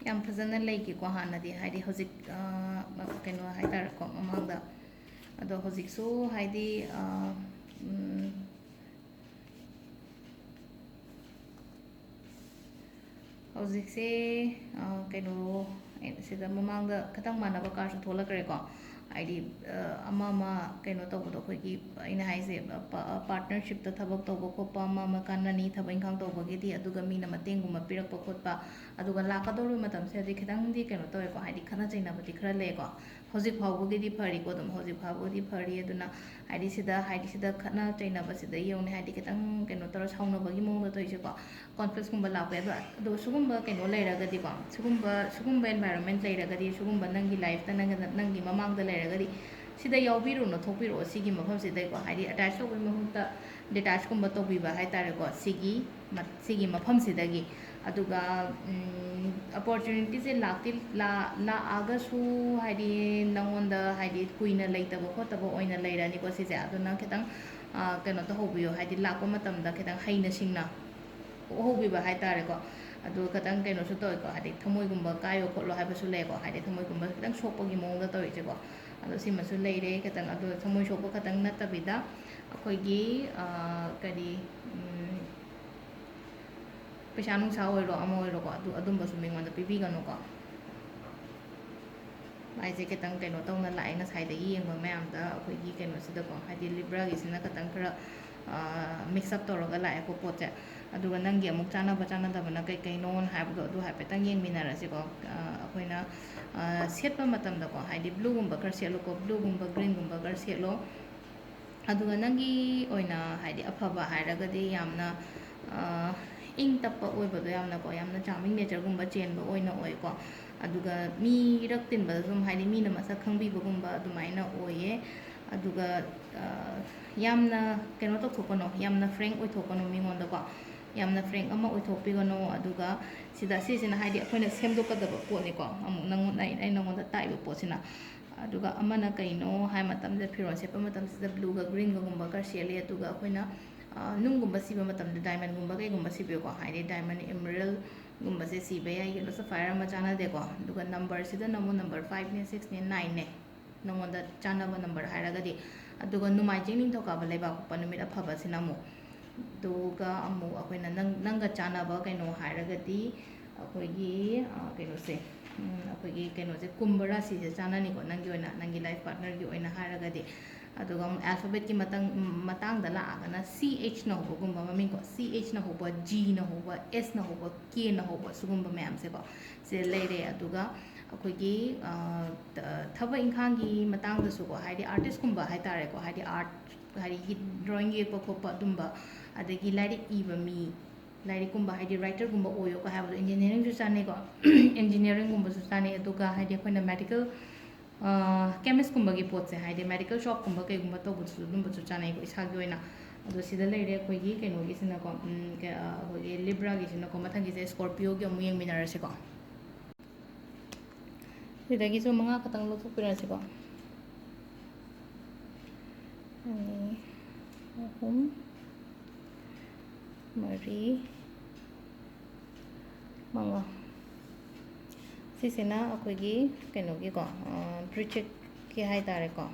ꯌꯥꯝ ꯐꯖꯅ ꯂꯩꯈꯤꯀꯣ ꯍꯥꯟꯅꯗꯤ, ꯍꯥꯏꯗꯤ ꯍꯧꯖꯤꯛ ꯀꯩꯅꯣ ꯍꯥꯏꯇꯥꯔꯦꯀꯣ, ꯃꯃꯥꯡꯗ꯫ ꯑꯗꯣ ꯍꯧꯖꯤꯛꯁꯨ ꯍꯥꯏꯗꯤ ꯍꯧꯖꯤꯛꯁꯦ ꯀꯩꯅꯣ, ꯁꯤꯗ ꯃꯃꯥꯡꯗ ꯈꯤꯇꯪ ꯃꯥꯟꯅꯕ card ꯁꯨ ꯊꯣꯛꯂꯛꯈ꯭ꯔꯦꯀꯣ꯫ ꯍꯥꯏꯗꯤ ꯑꯃ ꯑꯃ ꯀꯩꯅꯣ ꯇꯧꯕꯗꯣ, ꯑꯩꯈꯣꯏꯒꯤ ꯑꯩꯅ ꯍꯥꯏꯁꯦ, partnership ꯇ ꯊꯕꯛ ꯇꯧꯕ ꯈꯣꯠꯄ, ꯑꯃ ꯑꯃ ꯀꯥꯟꯅꯅꯤ ꯊꯕꯛ ꯏꯪꯈꯥꯡ ꯇꯧꯕꯒꯤꯗꯤ, ꯑꯗꯨꯒ ꯃꯤꯅ ꯃꯇꯦꯡꯒꯨꯝꯕ ꯄꯤꯔꯛꯄ ꯈꯣꯠꯄ, ꯑꯗꯨꯒ ꯂꯥꯛꯀꯗꯧꯔꯤꯕ ꯃꯇꯝꯁꯦ ꯍꯧꯖꯤꯛ ꯈꯤꯇꯪꯗꯤ ꯀꯩꯅꯣ ꯇꯧꯋꯦꯀꯣ, ꯍꯥꯏꯗꯤ ꯈꯠꯅ ꯆꯩꯅꯕꯗꯤ ꯈꯔ ꯂꯩꯀꯣ꯫ ꯍꯧꯖꯤꯛ ꯐꯥꯎꯕꯒꯤꯗꯤ ꯐꯔꯤꯀꯣ, ꯑꯗꯨꯝ ꯍꯧꯖꯤꯛ ꯐꯥꯎꯕꯒꯤꯗꯤ ꯐꯔꯤ꯫ ꯑꯗꯨꯅ ꯍꯥꯏꯗꯤ ꯁꯤꯗ, ꯍꯥꯏꯗꯤ ꯁꯤꯗ ꯈꯠꯅ ꯆꯩꯅꯕꯁꯤꯗ ꯌꯦꯡꯉꯨꯅꯦ, ꯍꯥꯏꯗꯤ ꯈꯤꯇꯪ ꯀꯩꯅꯣ ꯇꯧꯔ ꯁꯥꯎꯅꯕꯒꯤ ꯃꯑꯣꯡꯗ ꯇꯧꯔꯤꯁꯦꯀꯣ, conflicts ꯀꯨꯝꯕ ꯂꯥꯛꯄ ꯌꯥꯏ꯫ ꯑꯗꯣ, ꯑꯗꯣ ꯁꯤꯒꯨꯝꯕ ꯀꯩꯅꯣ ꯂꯩꯔꯒꯗꯤꯀꯣ, ꯁꯤꯒꯨꯝꯕ, ꯁꯤꯒꯨꯝꯕ environment ꯂꯩꯔꯒꯗꯤ, ꯁꯤꯒꯨꯝꯕ ꯅꯪꯒꯤ life ꯇ, ꯅꯪꯒꯤ, ꯅꯪꯒꯤ ꯃꯃꯥꯡꯗ ꯂꯩꯔꯒꯗꯤ, ꯁꯤꯗ ꯌꯥꯎꯕꯤꯔꯨꯅꯨ, ꯊꯣꯛꯄꯤꯔꯛꯑꯣ ꯁꯤꯒꯤ ꯃꯐꯝꯁꯤꯗꯩꯀꯣ꯫ ꯍꯥꯏꯗꯤ ꯑꯦꯇꯦꯆ ꯇꯧꯕꯒꯤ ꯃꯍꯨꯠꯇ ꯗꯤꯇꯦꯆꯀꯨꯝꯕ ꯇꯧꯕꯤꯕ ꯍꯥꯏꯇꯥꯔꯦꯀꯣ, ꯁꯤꯒꯤ ꯃ-, ꯁꯤꯒꯤ ꯃꯐꯝꯁꯤꯗꯒꯤ꯫ ꯑꯗꯨꯒ ꯑꯣꯄꯣꯔꯆꯨꯅꯤꯇꯤꯁꯦ ꯂꯥꯛꯇꯤ ꯂꯥ-, ꯂꯥꯛꯑꯒꯁꯨ, ꯍꯥꯏꯗꯤ ꯅꯪꯉꯣꯟꯗ ꯍꯥꯏꯗꯤ ꯀꯨꯏꯅ ꯂꯩꯇꯕ ꯈꯣꯠꯇꯕ ꯑꯣꯏꯅ ꯂꯩꯔꯅꯤꯀꯣ ꯁꯤꯁꯦ꯫ ꯑꯗꯨꯅ ꯈꯤꯇꯪ ꯑ, ꯀꯩꯅꯣ ꯇꯧꯍꯧꯕꯤꯌꯣ, ꯍꯥꯏꯗꯤ ꯂꯥꯛꯄ ꯃꯇꯝꯗ ꯈꯤꯇꯪ ꯍꯩꯅ ꯁꯤꯡꯅ ꯎꯍꯧꯕꯤꯕ ꯍꯥꯏꯇꯥꯔꯦꯀꯣ꯫ ꯑꯗꯨ ꯈꯤꯇꯪ ꯀꯩꯅꯣꯁꯨ ꯇꯧꯋꯦꯀꯣ, ꯍꯥꯏꯗꯤ ꯊꯃꯣꯏꯒꯨꯝꯕ ꯀꯥꯏꯌꯣ ꯈꯣꯠꯂꯣ ꯍꯥꯏꯕꯁꯨ ꯂꯩꯀꯣ, ꯍꯥꯏꯗꯤ ꯊꯃꯣꯏꯒꯨꯝꯕ ꯈꯤꯇꯪ ꯁꯣꯛꯄꯒꯤ ꯃꯑꯣꯡꯗ ꯇꯧꯔꯤꯁꯦꯀꯣ꯫ ꯑꯗꯣ ꯁꯤꯃꯁꯨ ꯂꯩꯔꯦ ꯈꯤꯇꯪ꯫ ꯑꯗꯣ ꯊꯃꯣꯏ ꯁꯣꯛꯄ ꯈꯛꯇꯪ ꯅꯠꯇꯕꯤꯗ ꯑꯩꯈꯣꯏꯒꯤ, ꯑ, ꯀꯔꯤ, ꯎꯝ, ꯄꯩꯁꯥ ꯅꯨꯡꯁꯥ ꯑꯣꯏꯔꯣ ꯑꯃ ꯑꯣꯏꯔꯣꯀꯣ, ꯑꯗꯨ ꯑꯗꯨꯝꯕꯁꯨ ꯃꯤꯉꯣꯟꯗ ꯄꯤꯕꯤꯒꯅꯨꯀꯣ꯫ ꯃꯥꯏꯁꯦ ꯈꯤꯇꯪ ꯀꯩꯅꯣ ꯇꯧꯅ ꯂꯥꯛꯑꯦ ꯉꯁꯥꯏꯗꯒꯤ ꯌꯦꯡꯕ ꯃꯌꯥꯝꯗ꯫ ꯑꯩꯈꯣꯏꯒꯤ ꯀꯩꯅꯣꯁꯤꯗꯀꯣ, ꯍꯥꯏꯗꯤ ꯂꯤꯕ꯭ꯔꯥꯒꯤꯁꯤꯅ ꯈꯤꯇꯪ ꯈꯔ ꯃꯤꯛꯁ ꯑꯞ ꯇꯧꯔꯒ ꯂꯥꯛꯑꯦꯀꯣ ꯄꯣꯠꯁꯦ꯫ ꯑꯗꯨꯒ ꯅꯪꯒꯤ ꯑꯃꯨꯛ ꯆꯥꯟꯅꯕ ꯆꯥꯟꯅꯗꯕꯅ ꯀꯩ ꯀꯩꯅꯣꯅ ꯍꯥꯏꯕꯗꯣ ꯑꯗꯨ ꯍꯥꯏꯐꯦꯠꯇꯪ ꯌꯦꯡꯃꯤꯟꯅꯔꯁꯤꯀꯣ꯫ ꯑ, ꯑꯩꯈꯣꯏꯅ, ꯑ, ꯁꯦꯠꯄ ꯃꯇꯝꯗꯀꯣ, ꯍꯥꯏꯗꯤ ꯕ꯭ꯂꯨꯒꯨꯝꯕ ꯈꯔ ꯁꯦꯠꯂꯨꯀꯣ, ꯕ꯭ꯂꯨꯒꯨꯝꯕ ꯒ꯭ꯔꯤꯟꯒꯨꯝꯕ ꯈꯔ ꯁꯦꯠꯂꯣ꯫ ꯑꯗꯨꯒ ꯅꯪꯒꯤ ꯑꯣꯏꯅ ꯍꯥꯏꯗꯤ ꯑꯐꯕ ꯍꯥꯏꯔꯒꯗꯤ ꯌꯥꯝꯅ, ꯑ, ꯏꯪ ꯇꯞꯄ ꯑꯣꯏꯕꯗꯣ, ꯌꯥꯝꯅꯀꯣ, ꯌꯥꯝꯅ ꯆꯥꯔꯃꯤꯡ ꯅꯦꯆꯔꯒꯨꯝꯕ ꯆꯦꯟꯕ ꯑꯣꯏꯅ ꯑꯣꯏꯀꯣ꯫ ꯑꯗꯨꯒ ꯃꯤ ꯏꯔꯛ ꯇꯤꯟꯕꯗ ꯁꯨꯝ ꯍꯥꯏꯗꯤ ꯃꯤꯅ ꯃꯁꯛ ꯈꯪꯕꯤꯕꯒꯨꯝꯕ ꯑꯗꯨꯃꯥꯏꯅ ꯑꯣꯏꯌꯦ꯫ ꯑꯗꯨꯒ, ꯑ, ꯌꯥꯝꯅ ꯀꯩꯅꯣ ꯇꯧꯊꯣꯛꯀꯅꯣ, ꯌꯥꯝꯅ ꯐ꯭ꯔꯦꯡ ꯑꯣꯏꯊꯣꯛꯀꯅꯣ ꯃꯤꯉꯣꯟꯗꯀꯣ꯫ ꯌꯥꯝꯅ ꯐ꯭ꯔꯦꯡ ꯑꯃ ꯑꯣꯏꯊꯣꯛꯄꯤꯒꯅꯣ꯫ ꯑꯗꯨꯒ ꯁꯤꯗ, ꯁꯤꯁꯤꯅ ꯍꯥꯏꯗꯤ ꯑꯩꯈꯣꯏꯅ ꯁꯦꯝꯗꯣꯛꯀꯗꯕ ꯄꯣꯠꯅꯤꯀꯣ꯫ ꯑꯃꯨꯛ ꯅꯪꯉꯣꯟꯗ, ꯑꯩ, ꯑꯩ ꯅꯪꯉꯣꯟꯗ ꯇꯥꯛꯏꯕ ꯄꯣꯠꯁꯤꯅ꯫ ꯑꯗꯨꯒ ꯑꯃꯅ ꯀꯩꯅꯣ ꯍꯥꯏ ꯃꯇꯝꯗ, ꯐꯤꯔꯣꯜ ꯁꯦꯠꯄ ꯃꯇꯝꯁꯤꯗ ꯕ꯭ꯂꯨꯒ ꯒ꯭ꯔꯤꯟꯒꯒꯨꯝꯕ ꯈꯔ ꯁꯦꯠꯂꯤ꯫ ꯑꯗꯨꯒ ꯑꯩꯈꯣꯏꯅ, ꯑ, ꯅꯨꯡꯒꯨꯝꯕ ꯁꯤꯕ ꯃꯇꯝꯗ ꯗꯥꯏꯃꯟꯒꯨꯝꯕ ꯀꯩꯒꯨꯝꯕ ꯁꯤꯕꯤꯌꯨꯀꯣ꯫ ꯍꯥꯏꯗꯤ ꯗꯥꯏꯃꯟ, ꯏꯃꯔꯜꯒꯨꯝꯕꯁꯦ ꯁꯤꯕ ꯌꯥꯏ, ꯌꯦꯜꯂꯣ ꯁꯐꯥꯏꯌꯔ ꯑꯃ ꯆꯥꯟꯅꯗꯦꯀꯣ꯫ ꯑꯗꯨꯒ ꯅꯝꯕꯔꯁꯤꯗꯅ ꯑꯃꯨꯛ ꯅꯝꯕꯔ ꯐꯥꯏꯚꯅꯦ, ꯁꯤꯛꯁꯅꯦ, ꯅꯥꯏꯟꯅꯦ꯫ ꯅꯉꯣꯟꯗ ꯆꯥꯟꯅꯕ ꯅꯝꯕꯔ ꯍꯥꯏꯔꯒꯗꯤ꯫ ꯑꯗꯨꯒ ꯅꯣꯡꯃꯥꯏꯖꯤꯡ, ꯅꯤꯡꯊꯧꯀꯥꯕ, ꯂꯩꯕꯥꯛꯄꯣꯛꯄ ꯅꯨꯃꯤꯠ ꯑꯐꯕꯁꯤꯅ ꯑꯃꯨꯛ꯫ ꯑꯗꯨꯒ ꯑꯃꯨꯛ ꯑꯩꯈꯣꯏꯅ ꯅꯪ, ꯅꯪꯒ ꯆꯥꯟꯅꯕ ꯀꯩꯅꯣ ꯍꯥꯏꯔꯒꯗꯤ ꯑꯩꯈꯣꯏꯒꯤ, ꯑ, ꯀꯩꯅꯣꯁꯦ, ꯎꯝ, ꯑꯩꯈꯣꯏꯒꯤ ꯀꯩꯅꯣꯁꯦ, ꯀꯨꯝꯚ ꯔꯥꯁꯤꯁꯦ ꯆꯥꯟꯅꯅꯤꯀꯣ, ꯅꯪꯒꯤ ꯑꯣꯏꯅ, ꯅꯪꯒꯤ ꯂꯥꯏꯐ ꯄꯥꯔꯠꯅꯔꯒꯤ ꯑꯣꯏꯅ ꯍꯥꯏꯔꯒꯗꯤ꯫ ꯑꯗꯨꯒ ꯑꯃꯨꯛ ꯑꯦꯜꯐꯥꯕꯦꯠꯀꯤ ꯃꯇꯥꯡ, ꯃꯇꯥꯡꯗ ꯂꯥꯛꯑꯒꯅ ꯁꯤ ꯑꯩꯆꯅ ꯍꯧꯕꯒꯨꯝꯕ ꯃꯃꯤꯡꯀꯣ, ꯁꯤ ꯑꯩꯆꯅ ꯍꯧꯕ, ꯖꯤꯅ ꯍꯧꯕ, ꯑꯦꯁꯅ ꯍꯧꯕ, ꯀꯦꯅ ꯍꯧꯕ, ꯁꯤꯒꯨꯝꯕ ꯃꯌꯥꯝꯁꯦꯀꯣ, ꯁꯤꯗ ꯂꯩꯔꯦ꯫ ꯑꯗꯨꯒ ꯑꯩꯈꯣꯏꯒꯤ, ꯑ, ꯊ-, ꯊꯕꯛ ꯏꯪꯈꯥꯡꯒꯤ ꯃꯇꯥꯡꯗꯁꯨꯀꯣ, ꯍꯥꯏꯗꯤ ꯑꯥꯔꯇꯤꯁꯀꯨꯝꯕ ꯍꯥꯏꯇꯥꯔꯦꯀꯣ, ꯍꯥꯏꯗꯤ ꯑꯥꯔꯠ, ꯍꯥꯏꯗꯤ ꯗ꯭ꯔꯣꯌꯤꯡ ꯌꯦꯛꯄ ꯈꯣꯠꯄ ꯑꯗꯨꯝꯕ, ꯑꯗꯒꯤ ꯂꯥꯏꯔꯤꯛ ꯏꯕ ꯃꯤ, ꯂꯥꯏꯔꯤꯛꯀꯨꯝꯕ ꯍꯥꯏꯗꯤ ꯔꯥꯏꯇꯔꯒꯨꯝꯕ ꯑꯣꯏꯌꯣꯒ ꯍꯥꯏꯕꯗꯣ, ꯏꯟꯖꯤꯅꯤꯌꯥꯔꯤꯡꯁꯨ ꯆꯥꯅꯩꯀꯣ꯫ ꯏꯟꯖꯤꯅꯤꯌꯥꯔꯤꯡꯒꯨꯝꯕꯁꯨ ꯆꯥꯅꯩ꯫ ꯑꯗꯨꯒ ꯍꯥꯏꯗꯤ ꯑꯩꯈꯣꯏꯅ ꯃꯦꯗꯤꯀꯦꯜ ꯀꯦꯃꯤꯁꯀꯨꯝꯕꯒꯤ ꯄꯣꯠꯁꯦ, ꯍꯥꯏꯗꯤ ꯃꯦꯗꯤꯀꯦꯜ ꯁꯣꯞꯀꯨꯝꯕ ꯀꯩꯒꯨꯝꯕ ꯇꯧꯕꯗꯁꯨ ꯑꯗꯨꯝꯕꯁꯨ ꯆꯥꯅꯩꯀꯣ ꯏꯁꯥꯒꯤ ꯑꯣꯏꯅ꯫ ꯑꯗꯣ ꯁꯤꯗ ꯂꯩꯔꯦ ꯑꯩꯈꯣꯏꯒꯤ ꯀꯩꯅꯣꯒꯤꯁꯤꯅꯀꯣ, ꯎꯝ, ꯀ-, ꯑ, ꯑꯩꯈꯣꯏꯒꯤ ꯂꯤꯕ꯭ꯔꯥꯒꯤꯁꯤꯅꯀꯣ, ꯃꯊꯪꯒꯤꯁꯦ ꯁ꯭ꯀꯣꯔꯄꯤꯌꯣꯒꯤ ꯑꯃꯨꯛ ꯌꯦꯡꯃꯤꯟꯅꯔꯁꯤꯀꯣ꯫ ꯁꯤꯗꯒꯤꯁꯨ ꯃꯉꯥ ꯈꯛꯇꯪ ꯂꯧꯊꯣꯛꯄꯤꯔꯁꯤꯀꯣ꯫ ꯑꯅꯤ, ꯑꯍꯨꯝ, ꯃꯔꯤ, ꯃꯉꯥ꯫ ꯁꯤꯁꯤꯅ ꯑꯩꯈꯣꯏꯒꯤ ꯀꯩꯅꯣꯒꯤꯀꯣ, ꯕ꯭ꯔꯤꯆꯤꯛꯀꯤ ꯍꯥꯏ ꯇꯥꯔꯦꯀꯣ꯫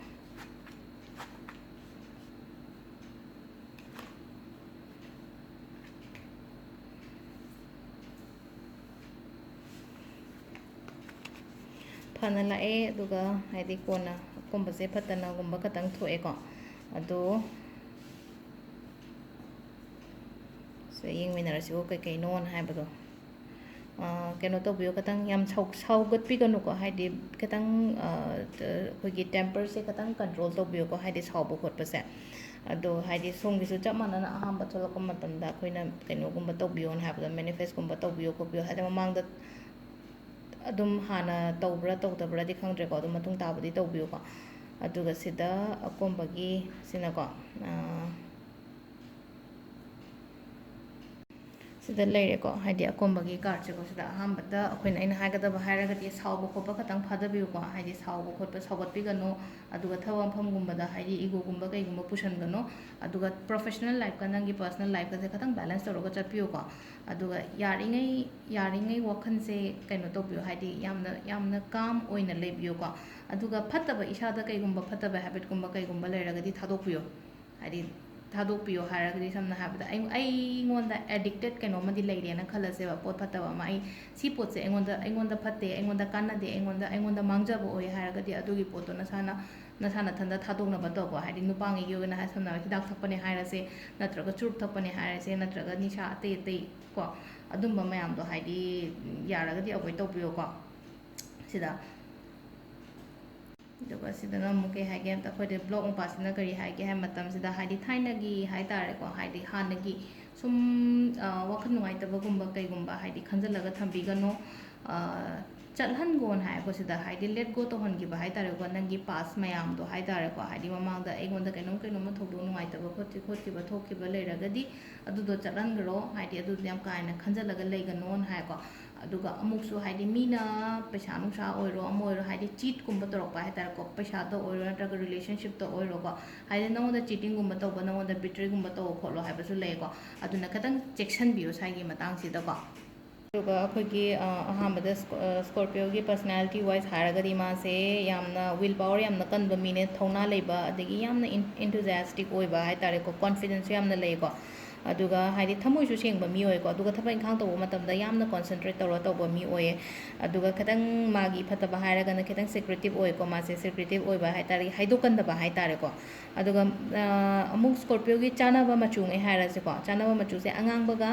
ꯐꯅ ꯂꯥꯛꯑꯦ, ꯑꯗꯨꯒ ꯍꯥꯏꯗꯤ ꯀꯣꯟꯅ ꯑꯀꯣꯟꯕꯁꯦ ꯐꯠꯇꯅꯒꯨꯝꯕ ꯈꯇꯪ ꯊꯣꯛꯑꯦꯀꯣ꯫ ꯑꯗꯣ ꯁꯤꯗ ꯌꯦꯡꯃꯤꯟꯅꯔꯁꯤꯀꯣ, ꯀꯩꯀꯩꯅꯣꯅ ꯍꯥꯏꯕꯗꯣ꯫ ꯑꯥ, ꯀꯩꯅꯣ ꯇꯧꯕꯤꯌꯣ, ꯈꯤꯇꯪ ꯌꯥꯝ ꯁꯥꯎ-, ꯁꯥꯎꯒꯠꯄꯤꯒꯅꯨꯀꯣ, ꯍꯥꯏꯗꯤ ꯈꯤꯇꯪ, ꯑꯥ, ꯑꯩꯈꯣꯏꯒꯤ ꯇꯦꯝꯄꯔꯁꯦ ꯈꯤꯇꯪ ꯀꯟꯇ꯭ꯔꯣꯜ ꯇꯧꯕꯤꯌꯨꯀꯣ, ꯍꯥꯏꯗꯤ ꯁꯥꯎꯕ ꯈꯣꯠꯄꯁꯦ꯫ ꯑꯗꯣ ꯍꯥꯏꯗꯤ ꯁꯣꯝꯒꯤꯁꯨ ꯆꯞ ꯃꯥꯟꯅꯅ ꯑꯍꯥꯟꯕ ꯊꯣꯛꯂꯛꯄ ꯃꯇꯝꯗ ꯑꯩꯈꯣꯏꯅ ꯀꯩꯅꯣꯒꯨꯝꯕ ꯇꯧꯕꯤꯌꯣꯅ ꯍꯥꯏꯕꯗꯣ, ꯃꯦꯅꯤꯐꯦꯁꯀꯨꯝꯕ ꯇꯧꯕꯤꯌꯣ ꯈꯣꯠꯄꯤꯌꯣ, ꯍꯥꯏꯗꯤ ꯃꯃꯥꯡꯗ ꯑꯗꯨꯝ ꯍꯥꯟꯅ ꯇꯧꯕ꯭ꯔꯥ ꯇꯧꯗꯕ꯭ꯔꯥꯗꯤ ꯈꯪꯗ꯭ꯔꯦꯀꯣ, ꯑꯗꯨꯝ ꯃꯇꯨꯡ ꯇꯥꯕꯗꯤ ꯇꯧꯕꯤꯌꯨꯀꯣ꯫ ꯑꯗꯨꯒ ꯁꯤꯗ ꯑꯀꯣꯟꯕꯒꯤ ꯁꯤꯅꯀꯣ, ꯑꯥ, ꯁꯤꯗ ꯂꯩꯔꯦꯀꯣ, ꯍꯥꯏꯗꯤ ꯑꯀꯣꯟꯕꯒꯤ ꯀꯥꯔꯠꯁꯦꯀꯣ꯫ ꯁꯤꯗ ꯑꯍꯥꯟꯕꯗ ꯑꯩꯈꯣꯏꯅ, ꯑꯩꯅ ꯍꯥꯏꯒꯗꯕ ꯍꯥꯏꯔꯒꯗꯤ ꯁꯥꯎꯕ ꯈꯣꯠꯄ ꯈꯇꯪ ꯐꯥꯗꯕꯤꯌꯨꯀꯣ, ꯍꯥꯏꯗꯤ ꯁꯥꯎꯕ ꯈꯣꯠꯄ, ꯁꯥꯎꯒꯠꯄꯤꯒꯅꯨ, ꯑꯗꯨꯒ ꯊꯕꯛ ꯃꯐꯝꯒꯨꯝꯕꯗ ꯍꯥꯏꯗꯤ ꯏꯒꯣꯒꯨꯝꯕ ꯀꯩꯒꯨꯝꯕ ꯄꯨꯁꯟꯒꯅꯨ, ꯑꯗꯨꯒ ꯄ꯭ꯔꯣꯐꯦꯁꯅꯦꯜ ꯂꯥꯏꯐꯀ ꯅꯪꯒꯤ ꯄꯔꯁꯅꯦꯜ ꯂꯥꯏꯐꯀꯁꯦ ꯈꯇꯪ ꯕꯦꯂꯦꯟꯁ ꯇꯧꯔꯒ ꯆꯠꯄꯤꯌꯨꯀꯣ꯫ ꯑꯗꯨꯒ ꯌꯥꯔꯤꯉꯩ, ꯌꯥꯔꯤꯉꯩ ꯋꯥꯈꯜꯁꯦ ꯀꯩꯅꯣ ꯇꯧꯕꯤꯌꯨ, ꯍꯥꯏꯗꯤ ꯌꯥꯝꯅ, ꯌꯥꯝꯅ ꯀꯥꯝ ꯑꯣꯏꯅ ꯂꯩꯕꯤꯌꯨꯀꯣ꯫ ꯑꯗꯨꯒ ꯐꯠꯇꯕ, ꯏꯁꯥꯗ ꯀꯩꯒꯨꯝꯕ ꯐꯠꯇꯕ ꯍꯦꯕꯤꯠꯀꯨꯝꯕ ꯀꯩꯒꯨꯝꯕ ꯂꯩꯔꯒꯗꯤ ꯊꯥꯗꯣꯛꯄꯤꯌꯨ꯫ ꯍꯥꯏꯗꯤ ꯊꯥꯗꯣꯛꯄꯤꯌꯣ ꯍꯥꯏꯔꯒꯗꯤ, ꯁꯝꯅ ꯍꯥꯏꯔꯕꯗ ꯑꯩ-, ꯑꯩꯉꯣꯟꯗ ꯑꯦꯗꯤꯛꯇꯦꯠ ꯀꯩꯅꯣꯝꯃꯗꯤ ꯂꯩꯔꯦꯅ ꯈꯜꯂꯁꯦꯕ, ꯄꯣꯠ ꯐꯠꯇꯕ ꯑꯃ, ꯑꯩ ꯁꯤ ꯄꯣꯠꯁꯦ ꯑꯩꯉꯣꯟꯗ, ꯑꯩꯉꯣꯟꯗ ꯐꯠꯇꯦ, ꯑꯩꯉꯣꯟꯗ ꯀꯥꯟꯅꯗꯦ, ꯑꯩꯉꯣꯟꯗ, ꯑꯩꯉꯣꯟꯗ ꯃꯥꯡꯖꯕ ꯑꯣꯏ ꯍꯥꯏꯔꯒꯗꯤ, ꯑꯗꯨꯒꯤ ꯄꯣꯠꯇꯣ ꯅꯁꯥꯅ, ꯅꯁꯥ ꯅꯊꯟꯗ ꯊꯥꯗꯣꯛꯅꯕ ꯇꯧꯀꯣ꯫ ꯍꯥꯏꯗꯤ ꯅꯨꯄꯥꯉꯩꯒꯤ ꯑꯣꯏꯅ ꯍꯥꯏ-, ꯁꯝꯅ ꯍꯥꯏꯔꯕꯗ ꯍꯤꯗꯥꯛ ꯊꯛꯄꯅꯦ ꯍꯥꯏꯔꯁꯦ, ꯅꯠꯇ꯭ꯔꯒ ꯆꯨꯔꯨꯞ ꯊꯛꯄꯅꯦ ꯍꯥꯏꯔꯁꯦ, ꯅꯠꯇ꯭ꯔꯒ ꯅꯤꯁꯥ ꯑꯇꯩ ꯑꯇꯩ ꯀꯣ, ꯑꯗꯨꯝꯕ ꯃꯌꯥꯝꯗꯣ ꯍꯥꯏꯗꯤ ꯌꯥꯔꯒꯗꯤ ꯑꯦꯚꯣꯏꯗ ꯇꯧꯕꯤꯌꯣꯀꯣ꯫ ꯁꯤꯗ ꯑꯗꯨꯒ ꯁꯤꯗꯅ ꯑꯃꯨꯛ ꯀꯩ ꯍꯥꯏꯒꯦ ꯍꯥꯏꯕꯗ, ꯑꯩꯈꯣꯏꯗ ꯕ꯭ꯂꯣꯛ ꯃꯄꯥꯁꯤꯅ ꯀꯔꯤ ꯍꯥꯏꯒꯦ ꯍꯥꯏꯕ ꯃꯇꯝꯁꯤꯗ, ꯍꯥꯏꯗꯤ ꯊꯥꯏꯅꯒꯤ ꯍꯥꯏ ꯇꯥꯔꯦꯀꯣ, ꯍꯥꯏꯗꯤ ꯍꯥꯟꯅꯒꯤ ꯁꯨꯝ, ꯑ, ꯋꯥꯈꯜ ꯅꯨꯡꯉꯥꯏꯇꯕꯒꯨꯝꯕ ꯀꯩꯒꯨꯝꯕ ꯍꯥꯏꯗꯤ ꯈꯟꯖꯤꯜꯂꯒ ꯊꯝꯕꯤꯒꯅꯨ꯫ ꯑ, ꯆꯠꯍꯟꯒꯣꯅ ꯍꯥꯏꯀꯣ ꯁꯤꯗ, ꯍꯥꯏꯗꯤ let go ꯇꯧꯍꯟꯈꯤꯕ ꯍꯥꯏꯇꯥꯔꯦꯀꯣ, ꯅꯪꯒꯤ past ꯃꯌꯥꯝꯗꯣ ꯍꯥꯏꯇꯥꯔꯦꯀꯣ, ꯍꯥꯏꯗꯤ ꯃꯃꯥꯡꯗ ꯑꯩꯉꯣꯟꯗ ꯀꯩꯅꯣꯝ ꯀꯩꯅꯣꯝꯃ ꯊꯧꯗꯣꯛ ꯅꯨꯡꯉꯥꯏꯇꯕ ꯈꯣꯠꯈꯤ ꯈꯣꯠꯈꯤꯕ ꯊꯣꯛꯈꯤꯕ ꯂꯩꯔꯒꯗꯤ ꯑꯗꯨꯗꯣ ꯆꯠꯍꯟꯈ꯭ꯔꯣ, ꯍꯥꯏꯗꯤ ꯑꯗꯨꯗꯣ ꯌꯥꯝ ꯀꯥ ꯍꯦꯟꯅ ꯈꯟꯖꯜꯂꯒ ꯂꯩꯒꯅꯣꯅ ꯍꯥꯏꯀꯣ꯫ ꯑꯗꯨꯒ ꯑꯃꯨꯛꯁꯨ ꯍꯥꯏꯗꯤ ꯃꯤꯅ ꯄꯩꯁꯥ ꯅꯨꯡꯁꯥ ꯑꯣꯏꯔꯣ ꯑꯃ ꯑꯣꯏꯔꯣ, ꯍꯥꯏꯗꯤ ꯆꯤꯠꯀꯨꯝꯕ ꯇꯧꯔꯛꯄ ꯍꯥꯏꯇꯥꯔꯦꯀꯣ, ꯄꯩꯁꯥꯗ ꯑꯣꯏꯔꯣ ꯅꯠꯇ꯭ꯔꯒ relationshipꯇ ꯑꯣꯏꯔꯣꯀꯣ, ꯍꯥꯏꯗꯤ ꯅꯉꯣꯟꯗ ꯆꯤꯇꯤꯡꯒꯨꯝꯕ ꯇꯧꯕ, ꯅꯉꯣꯟꯗ betrayꯒꯨꯝꯕ ꯇꯧꯕ ꯈꯣꯠꯂꯣ ꯍꯥꯏꯕꯁꯨ ꯂꯩꯀꯣ꯫ ꯑꯗꯨꯅ ꯈꯤꯇꯪ ꯆꯦꯛꯁꯤꯟꯕꯤꯌꯨ ꯁ꯭ꯋꯥꯏꯒꯤ ꯃꯇꯥꯡꯁꯤꯗꯀꯣ꯫ ꯑꯗꯨꯒ ꯑꯩꯈꯣꯏꯒꯤ ꯑ, ꯑꯍꯥꯟꯕꯗ ꯁ꯭ꯀꯣꯔꯄꯤꯌꯣꯒꯤ personality wise ꯍꯥꯏꯔꯒꯗꯤ ꯃꯥꯁꯦ ꯌꯥꯝꯅ will power ꯌꯥꯝꯅ ꯀꯟꯕ ꯃꯤꯅꯦ, ꯊꯧꯅꯥ ꯂꯩꯕ, ꯑꯗꯒꯤ ꯌꯥꯝꯅ enthusiastic ꯑꯣꯏꯕ ꯍꯥꯏꯇꯥꯔꯦꯀꯣ, confidence ꯌꯥꯝꯅ ꯂꯩꯀꯣ꯫ ꯑꯗꯨꯒ ꯍꯥꯏꯗꯤ ꯊꯃꯣꯏꯁꯨ ꯁꯦꯡꯕ ꯃꯤ ꯑꯣꯏꯀꯣ, ꯑꯗꯨꯒ ꯊꯕꯛ ꯏꯪꯈꯥꯡ ꯇꯧꯕ ꯃꯇꯝꯗ ꯌꯥꯝꯅ concentrate ꯇꯧꯔ ꯇꯧꯕ ꯃꯤ ꯑꯣꯏꯌꯦ꯫ ꯑꯗꯨꯒ ꯈꯤꯇꯪ ꯃꯥꯒꯤ ꯐꯠꯇꯕ ꯍꯥꯏꯔꯒꯅ ꯈꯤꯇꯪ secretive ꯑꯣꯏꯀꯣ, ꯃꯥꯁꯦ secretive ꯑꯣꯏꯕ ꯍꯥꯏꯇꯥꯔꯦ, ꯍꯥꯏꯗꯣꯛꯀꯟꯗꯕ ꯍꯥꯏꯇꯥꯔꯦꯀꯣ꯫ ꯑꯗꯨꯒ ꯑꯃꯨꯛ ꯁ꯭ꯀꯣꯔꯄꯤꯌꯣꯒꯤ ꯆꯥꯅꯕ ꯃꯆꯨꯉꯩ ꯍꯥꯏꯔꯁꯦꯀꯣ, ꯆꯥꯅꯕ ꯃꯆꯨꯁꯦ ꯑꯉꯥꯡꯕꯒ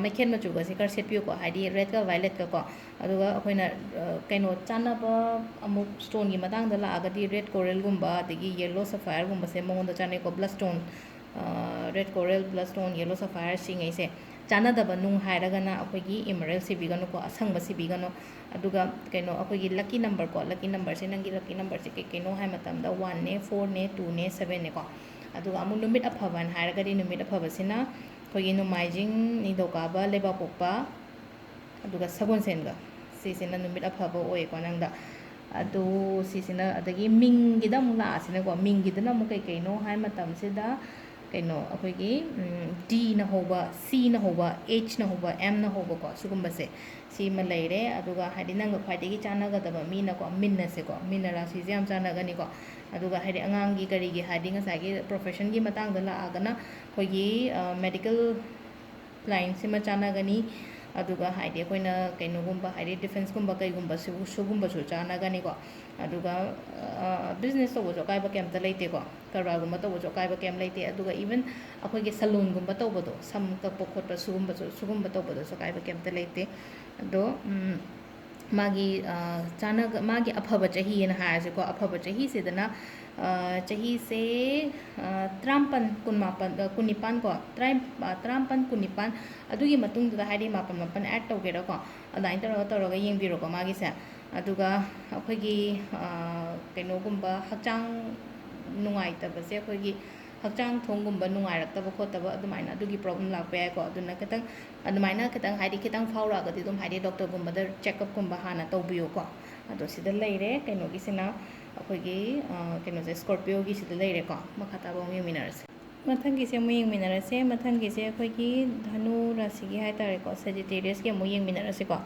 ꯃꯩꯈꯦꯠ ꯃꯆꯨꯒꯁꯦ ꯈꯔ ꯁꯦꯠꯄꯤꯌꯨꯀꯣ, ꯍꯥꯏꯗꯤ redꯀ violetꯀꯀꯣ꯫ ꯑꯗꯨꯒ ꯑꯩꯈꯣꯏꯅ ꯀꯩꯅꯣ ꯆꯥꯅꯕ ꯑꯃꯨꯛ stoneꯒꯤ ꯃꯇꯥꯡꯗ ꯂꯥꯛꯑꯒꯗꯤ red coralꯒꯨꯝꯕ, ꯑꯗꯒꯤ yellow sapphireꯒꯨꯝꯕꯁꯦ ꯃꯉꯣꯟꯗ ꯆꯥꯅꯩꯀꯣ, bloodstone, red coral, bloodstone, yellow sapphire ꯁꯤꯉꯩꯁꯦ꯫ ꯆꯥꯅꯗꯕ ꯅꯨꯡ ꯍꯥꯏꯔꯒꯅ ꯑꯩꯈꯣꯏꯒꯤ emerald ꯁꯤꯕꯤꯒꯅꯨꯀꯣ, ꯑꯁꯪꯕ ꯁꯤꯕꯤꯒꯅꯨ꯫ ꯑꯗꯨꯒ ꯀꯩꯅꯣ ꯑꯩꯈꯣꯏꯒꯤ lucky number ꯀꯣ, lucky numberꯁꯦ, ꯅꯪꯒꯤ lucky numberꯁꯦ ꯀꯩ ꯀꯩꯅꯣ ꯍꯥꯏ ꯃꯇꯝꯗ oneꯅꯦ, fourꯅꯦ, twoꯅꯦ, sevenꯅꯦꯀꯣ꯫ ꯑꯗꯨꯒ ꯑꯃꯨꯛ ꯅꯨꯃꯤꯠ ꯑꯐꯕꯅ ꯍꯥꯏꯔꯒꯗꯤ ꯅꯨꯃꯤꯠ ꯑꯐꯕꯁꯤꯅ ꯑꯩꯈꯣꯏꯒꯤ ꯅꯣꯡꯃꯥꯏꯖꯤꯡ, ꯅꯤꯡꯊꯧꯀꯥꯕ, ꯂꯩꯕꯥꯛꯄꯣꯛꯄ, ꯑꯗꯨꯒ ꯁꯒꯣꯜꯁꯦꯟꯒ, ꯁꯤꯁꯤꯅ ꯅꯨꯃꯤꯠ ꯑꯐꯕ ꯑꯣꯏꯌꯦꯀꯣ ꯅꯪꯗ꯫ ꯑꯗꯨ ꯁꯤꯁꯤꯅ, ꯑꯗꯒꯤ ꯃꯤꯡꯒꯤꯗ ꯑꯃꯨꯛ ꯂꯥꯛꯑꯁꯤꯅꯀꯣ, ꯃꯤꯡꯒꯤꯗꯅ ꯑꯃꯨꯛ ꯀꯩ ꯀꯩꯅꯣ ꯍꯥꯏ ꯃꯇꯝꯁꯤꯗ ꯀꯩꯅꯣ ꯑꯩꯈꯣꯏꯒꯤ Dꯅ ꯍꯧꯕ, Cꯅ ꯍꯧꯕ, Hꯅ ꯍꯧꯕ, Mꯅ ꯍꯧꯕꯀꯣ, ꯁꯤꯒꯨꯝꯕꯁꯦ ꯁꯤꯃ ꯂꯩꯔꯦ꯫ ꯑꯗꯨꯒ ꯍꯥꯏꯗꯤ ꯅꯪꯒ ꯈ꯭ꯋꯥꯏꯗꯒꯤ ꯆꯥꯟꯅꯒꯗꯕ ꯃꯤꯅꯀꯣ, ꯃꯤꯟꯅꯁꯦꯀꯣ, ꯃꯤꯟꯅ ꯔꯥꯁꯤꯁꯦ ꯌꯥꯝ ꯆꯥꯟꯅꯒꯅꯤꯀꯣ꯫ ꯑꯗꯨꯒ ꯍꯥꯏꯗꯤ ꯑꯉꯥꯡꯒꯤ ꯀꯔꯤꯒꯤ ꯍꯥꯏꯗꯤ ꯉꯁꯥꯏꯒꯤ professionꯒꯤ ꯃꯇꯥꯡꯗ ꯂꯥꯛꯑꯒꯅ ꯑꯩꯈꯣꯏꯒꯤ medical lineꯁꯤꯃ ꯆꯥꯟꯅꯒꯅꯤ꯫ ꯑꯗꯨꯒ ꯍꯥꯏꯗꯤ ꯑꯩꯈꯣꯏꯅ ꯀꯩꯅꯣꯒꯨꯝꯕ ꯍꯥꯏꯗꯤ defenceꯀꯨꯝꯕ ꯀꯩꯒꯨꯝꯕ ꯁꯤꯒꯨꯝꯕꯁꯨ ꯆꯥꯟꯅꯒꯅꯤꯀꯣ꯫ ꯑꯗꯨꯒ business ꯇꯧꯕꯁꯨ ꯑꯀꯥꯏꯕ ꯀꯩꯝꯇ ꯂꯩꯇꯦꯀꯣ, ꯀꯔꯕꯥꯔꯒꯨꯝꯕ ꯇꯧꯕꯁꯨ ꯑꯀꯥꯏꯕ ꯀꯩꯝ ꯂꯩꯇꯦ꯫ ꯑꯗꯨꯒ even ꯑꯩꯈꯣꯏꯒꯤ salonꯒꯨꯝꯕ ꯇꯧꯕꯗꯣ, ꯁꯝ ꯀꯛꯄ ꯈꯣꯠꯄ ꯁꯤꯒꯨꯝꯕꯁꯨ, ꯁꯤꯒꯨꯝꯕ ꯇꯧꯕꯗꯁꯨ ꯑꯀꯥꯏꯕ ꯀꯩꯝꯇ ꯂꯩꯇꯦ꯫ ꯑꯗꯣ ꯃꯥꯒꯤ ꯆꯥꯅꯒ ꯃꯥꯒꯤ ꯑꯐꯕ ꯆꯍꯤꯑꯅ ꯍꯥꯏꯔꯁꯤꯀꯣ, ꯑꯐꯕ ꯆꯍꯤꯁꯤꯗꯅ ꯆꯍꯤꯁꯦ ꯇꯔꯥꯃꯥꯄꯟ, ꯀꯨꯟꯃꯥꯄꯟ, ꯀꯨꯟꯅꯤꯄꯥꯟ ꯀꯣ, ꯇꯔꯥꯃꯥꯄꯟ, ꯀꯨꯟꯅꯤꯄꯥꯟ, ꯑꯗꯨꯒꯤ ꯃꯇꯨꯡꯗꯨꯗ ꯍꯥꯏꯗꯤ ꯃꯥꯄꯟ ꯃꯥꯄꯟ ꯑꯦꯗ ꯇꯧꯒꯦꯔꯥꯀꯣ, ꯑꯗꯨꯃꯥꯏꯅ ꯇꯧꯔꯒ ꯇꯧꯔꯒ ꯌꯦꯡꯕꯤꯔꯣꯀꯣ ꯃꯥꯒꯤꯁꯦ꯫ ꯑꯗꯨꯒ ꯑꯩꯈꯣꯏꯒꯤ ꯀꯩꯅꯣꯒꯨꯝꯕ ꯍꯛꯆꯥꯡ ꯅꯨꯡꯉꯥꯏꯇꯕꯁꯦ, ꯑꯩꯈꯣꯏꯒꯤ ꯍꯛꯆꯥꯡ ꯊꯣꯡꯒꯨꯝꯕ ꯅꯨꯡꯉꯥꯏꯔꯛꯇꯕ ꯈꯣꯠꯇꯕ ꯑꯗꯨꯃꯥꯏꯅ ꯑꯗꯨꯒꯤ ꯄ꯭ꯔꯣꯕ꯭ꯂꯦꯝ ꯂꯥꯛꯄ ꯌꯥꯏꯀꯣ꯫ ꯑꯗꯨꯅ ꯈꯤꯇꯪ ꯑꯗꯨꯃꯥꯏꯅ ꯈꯤꯇꯪ ꯍꯥꯏꯗꯤ ꯈꯤꯇꯪ ꯐꯥꯎꯔꯛꯑꯒꯗꯤ ꯑꯗꯨꯝ ꯍꯥꯏꯗꯤ ꯗꯣꯛꯇꯔꯒꯨꯝꯕꯗ ꯆꯦꯛꯑꯞꯀꯨꯝꯕ ꯍꯥꯟꯅ ꯇꯧꯕꯤꯌꯨꯀꯣ꯫ ꯑꯗꯣ ꯁꯤꯗ ꯂꯩꯔꯦ ꯀꯩꯅꯣꯒꯤꯁꯤꯅ ꯑꯩꯈꯣꯏꯒꯤ ꯀꯩꯅꯣꯁꯦ ꯁ꯭ꯀꯣꯔꯄꯤꯌꯣꯒꯤ ꯁꯤꯗ ꯂꯩꯔꯦꯀꯣ꯫ ꯃꯈꯥ ꯇꯥꯕ ꯑꯃꯨꯛ ꯌꯦꯡꯃꯤꯟꯅꯔꯁꯦ꯫ ꯃꯊꯪꯒꯤꯁꯦ ꯑꯃꯨꯛ ꯌꯦꯡꯃꯤꯟꯅꯔꯁꯦ꯫ ꯃꯊꯪꯒꯤꯁꯦ ꯑꯩꯈꯣꯏꯒꯤ ꯙꯅꯨ ꯔꯥꯁꯤꯒꯤ ꯍꯥꯏꯇꯥꯔꯦꯀꯣ, ꯁꯦꯖꯤꯇꯦꯔꯤꯌꯁꯀꯤ ꯑꯃꯨꯛ ꯌꯦꯡꯃꯤꯟꯅꯔꯁꯤꯀꯣ꯫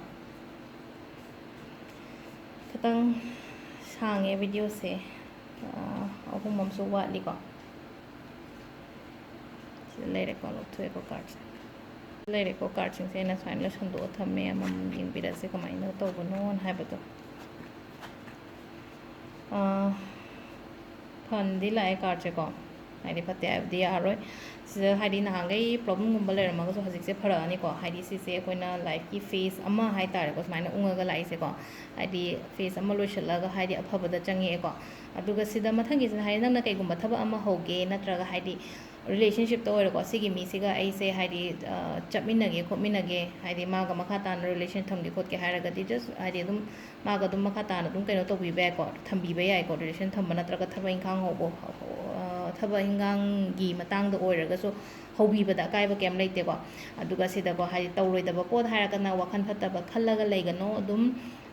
ꯈꯤꯇꯪ ꯁꯥꯡꯉꯦ ꯚꯤꯗꯤꯑꯣꯁꯦ, ꯑꯍꯨꯝ ꯑꯃꯁꯨ ꯋꯥꯠꯂꯤꯀꯣ꯫ ꯁꯤꯗ ꯂꯩꯔꯦꯀꯣ, ꯂꯧꯊꯣꯛꯑꯦꯀꯣ ꯀꯥꯔꯠꯁꯦ꯫ ꯂꯩꯔꯦꯀꯣ, ꯀꯥꯔꯠꯁꯤꯡꯁꯦ ꯑꯩꯅ ꯁꯨꯃꯥꯏꯅ ꯁꯟꯗꯣꯛꯑ ꯊꯝꯃꯦ, ꯑꯃꯃꯝ ꯌꯦꯡꯕꯤꯔꯁꯦ ꯀꯃꯥꯏꯅ ꯇꯧꯕꯅꯣꯅ ꯍꯥꯏꯕꯗꯣ꯫ ꯐꯟꯗꯤ ꯂꯥꯛꯑꯦ ꯀꯥꯔꯠꯁꯦꯀꯣ, ꯍꯥꯏꯗꯤ ꯐꯠꯇꯦ ꯍꯥꯏꯕꯗꯤ ꯌꯥꯔꯣꯏ꯫ ꯁꯤꯗ ꯍꯥꯏꯗꯤ ꯅꯍꯥꯟꯈꯩ ꯄ꯭ꯔꯣꯕ꯭ꯂꯦꯝꯒꯨꯝꯕ ꯂꯩꯔꯝꯃꯒꯁꯨ ꯍꯧꯖꯤꯛꯁꯦ ꯐꯔꯛꯑꯅꯤꯀꯣ꯫ ꯍꯥꯏꯗꯤ ꯁꯤꯁꯦ ꯑꯩꯈꯣꯏꯅ ꯂꯥꯏꯐꯀꯤ ꯐꯦꯁ ꯑꯃ ꯍꯥꯏꯇꯥꯔꯦꯀꯣ, ꯁꯨꯃꯥꯏꯅ ꯎꯪꯉꯒ ꯂꯥꯛꯏꯁꯦꯀꯣ꯫ ꯍꯥꯏꯗꯤ ꯐꯦꯁ ꯑꯃ ꯂꯣꯏꯁꯤꯜꯂꯒ ꯍꯥꯏꯗꯤ ꯑꯐꯕꯗ ꯆꯪꯉꯛꯑꯦꯀꯣ꯫ ꯑꯗꯨꯒ ꯁꯤꯗ ꯃꯊꯪꯒꯤꯁꯤꯅ ꯍꯥꯏꯗꯤ ꯅꯪꯅ ꯀꯩꯒꯨꯝꯕ ꯊꯕꯛ ꯑꯃ ꯍꯧꯒꯦ ꯅꯠꯇ꯭ꯔꯒ ꯍꯥꯏꯗꯤ ꯔꯤꯂꯦꯁꯟꯁꯤꯞꯇ ꯑꯣꯏꯔꯣꯀꯣ, ꯁꯤꯒꯤ ꯃꯤꯁꯤꯒ ꯑꯩꯁꯦ ꯍꯥꯏꯗꯤ ꯆꯠꯃꯤꯟꯅꯒꯦ ꯈꯣꯠꯃꯤꯟꯅꯒꯦ, ꯍꯥꯏꯗꯤ ꯃꯥꯒ ꯃꯈꯥ ꯇꯥꯅ ꯔꯤꯂꯦꯁꯟ ꯊꯝꯒꯦ ꯈꯣꯠꯀꯦ ꯍꯥꯏꯔꯒꯗꯤ ꯖꯁ ꯍꯥꯏꯗꯤ ꯑꯗꯨꯝ ꯃꯥꯒ ꯑꯗꯨꯝ ꯃꯈꯥ ꯇꯥꯅ ꯑꯗꯨꯝ ꯀꯩꯅꯣ ꯇꯧꯕꯤꯕ ꯌꯥꯏꯀꯣ, ꯊꯝꯕꯤꯕ ꯌꯥꯏꯀꯣ꯫ ꯔꯤꯂꯦꯁꯟ ꯊꯝꯕ ꯅꯠꯇ꯭ꯔꯒ ꯊꯕꯛ ꯏꯪꯈꯥꯡ ꯍꯧꯕ, ꯊꯕꯛ ꯏꯪꯈꯥꯡꯒꯤ ꯃꯇꯥꯡꯗ ꯑꯣꯏꯔꯒꯁꯨ ꯍꯧꯕꯤꯕꯗ ꯑꯀꯥꯏꯕ ꯀꯩꯝ ꯂꯩꯇꯦꯀꯣ꯫ ꯑꯗꯨꯒ ꯁꯤꯗꯀꯣ ꯍꯥꯏꯗꯤ ꯇꯧꯔꯣꯏꯗꯕ ꯄꯣꯠ ꯍꯥꯏꯔꯒꯅ ꯋꯥꯈꯜ ꯐꯠꯇꯕ ꯈꯜꯂꯒ ꯂꯩꯒꯅꯣ꯫ ꯑꯗꯨꯝ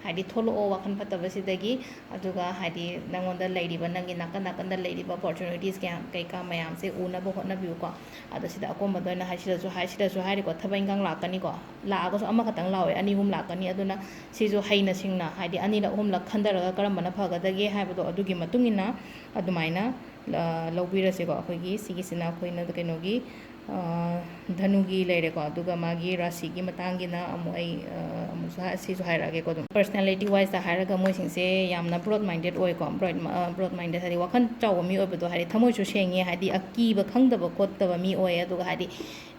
ꯍꯥꯏꯗꯤ ꯊꯣꯛꯂꯛꯑꯣ ꯋꯥꯈꯜ ꯐꯠꯇꯕꯁꯤꯗꯒꯤ꯫ ꯑꯗꯨꯒ ꯍꯥꯏꯗꯤ ꯅꯪꯉꯣꯟꯗ ꯂꯩꯔꯤꯕ, ꯅꯪꯒꯤ ꯅꯥꯀꯟ ꯅꯥꯀꯟꯗ ꯂꯩꯔꯤꯕ ꯑꯣꯄꯣꯔꯆꯨꯅꯤꯇꯤꯁ ꯀꯌꯥ ꯀꯩꯀꯥ ꯃꯌꯥꯝꯁꯦ ꯎꯅꯕ ꯍꯣꯠꯅꯕꯤꯌꯨꯀꯣ꯫ ꯑꯗꯣ ꯁꯤꯗ ꯑꯀꯣꯟꯕꯗ ꯑꯣꯏꯅ ꯍꯥꯏ-, ꯁꯤꯗꯁꯨ ꯍꯥꯏ-, ꯁꯤꯗꯁꯨ ꯍꯥꯏꯔꯤꯀꯣ, ꯊꯕꯛ ꯏꯟꯈꯥꯡ ꯂꯥꯛꯀꯅꯤꯀꯣ꯫ ꯂꯥꯛꯑꯒꯁꯨ ꯑꯃꯈꯛꯇꯪ ꯂꯥꯛꯑꯣꯏ, ꯑꯅꯤ ꯑꯍꯨꯝ ꯂꯥꯛꯀꯅꯤ꯫ ꯑꯗꯨꯅ ꯁꯤꯁꯨ ꯍꯩꯅ ꯁꯤꯡꯅ ꯍꯥꯏꯗꯤ ꯑꯅꯤꯔꯛ ꯑꯍꯨꯝꯂꯛ ꯈꯟꯊꯔꯒ ꯀꯔꯝꯕꯅ ꯐꯒꯗꯒꯦ ꯍꯥꯏꯕꯗꯣ ꯑꯗꯨꯒꯤ ꯃꯇꯨꯡ ꯏꯟꯅ ꯑꯗꯨꯃꯥꯏꯅ, ꯑ, ꯂꯧꯕꯤꯔꯁꯦꯀꯣ꯫ ꯑꯩꯈꯣꯏꯒꯤ ꯁꯤꯒꯤꯁꯤꯅ ꯑꯩꯈꯣꯏꯅ ꯀꯩꯅꯣꯒꯤ, ꯑ, ꯙꯅꯨꯒꯤ ꯂꯩꯔꯦꯀꯣ꯫ ꯑꯗꯨꯒ ꯃꯥꯒꯤ ꯔꯥꯁꯤꯒꯤ ꯃꯇꯥꯡꯒꯤꯅ ꯑꯃꯨꯛ ꯑꯩ, ꯑ, ꯁꯤꯁꯨ ꯍꯥꯏꯔꯛꯑꯒꯦꯀꯣ꯫ ꯑꯗꯨꯝ personality wiseꯇ ꯍꯥꯏꯔꯒ ꯃꯣꯏꯁꯤꯡꯁꯦ ꯌꯥꯝꯅ broad minded ꯑꯣꯏꯀꯣ꯫ Broad broad minded ꯍꯥꯏꯗꯤ ꯋꯥꯈꯜ ꯆꯥꯎꯕ ꯃꯤ ꯑꯣꯏꯕꯗꯣ, ꯍꯥꯏꯗꯤ ꯊꯃꯣꯏꯁꯨ ꯁꯦꯡꯉꯦ, ꯍꯥꯏꯗꯤ ꯑꯀꯤꯕ ꯈꯪꯗꯕ ꯈꯣꯠꯇꯕ ꯃꯤ ꯑꯣꯏ꯫ ꯑꯗꯨꯒ ꯍꯥꯏꯗꯤ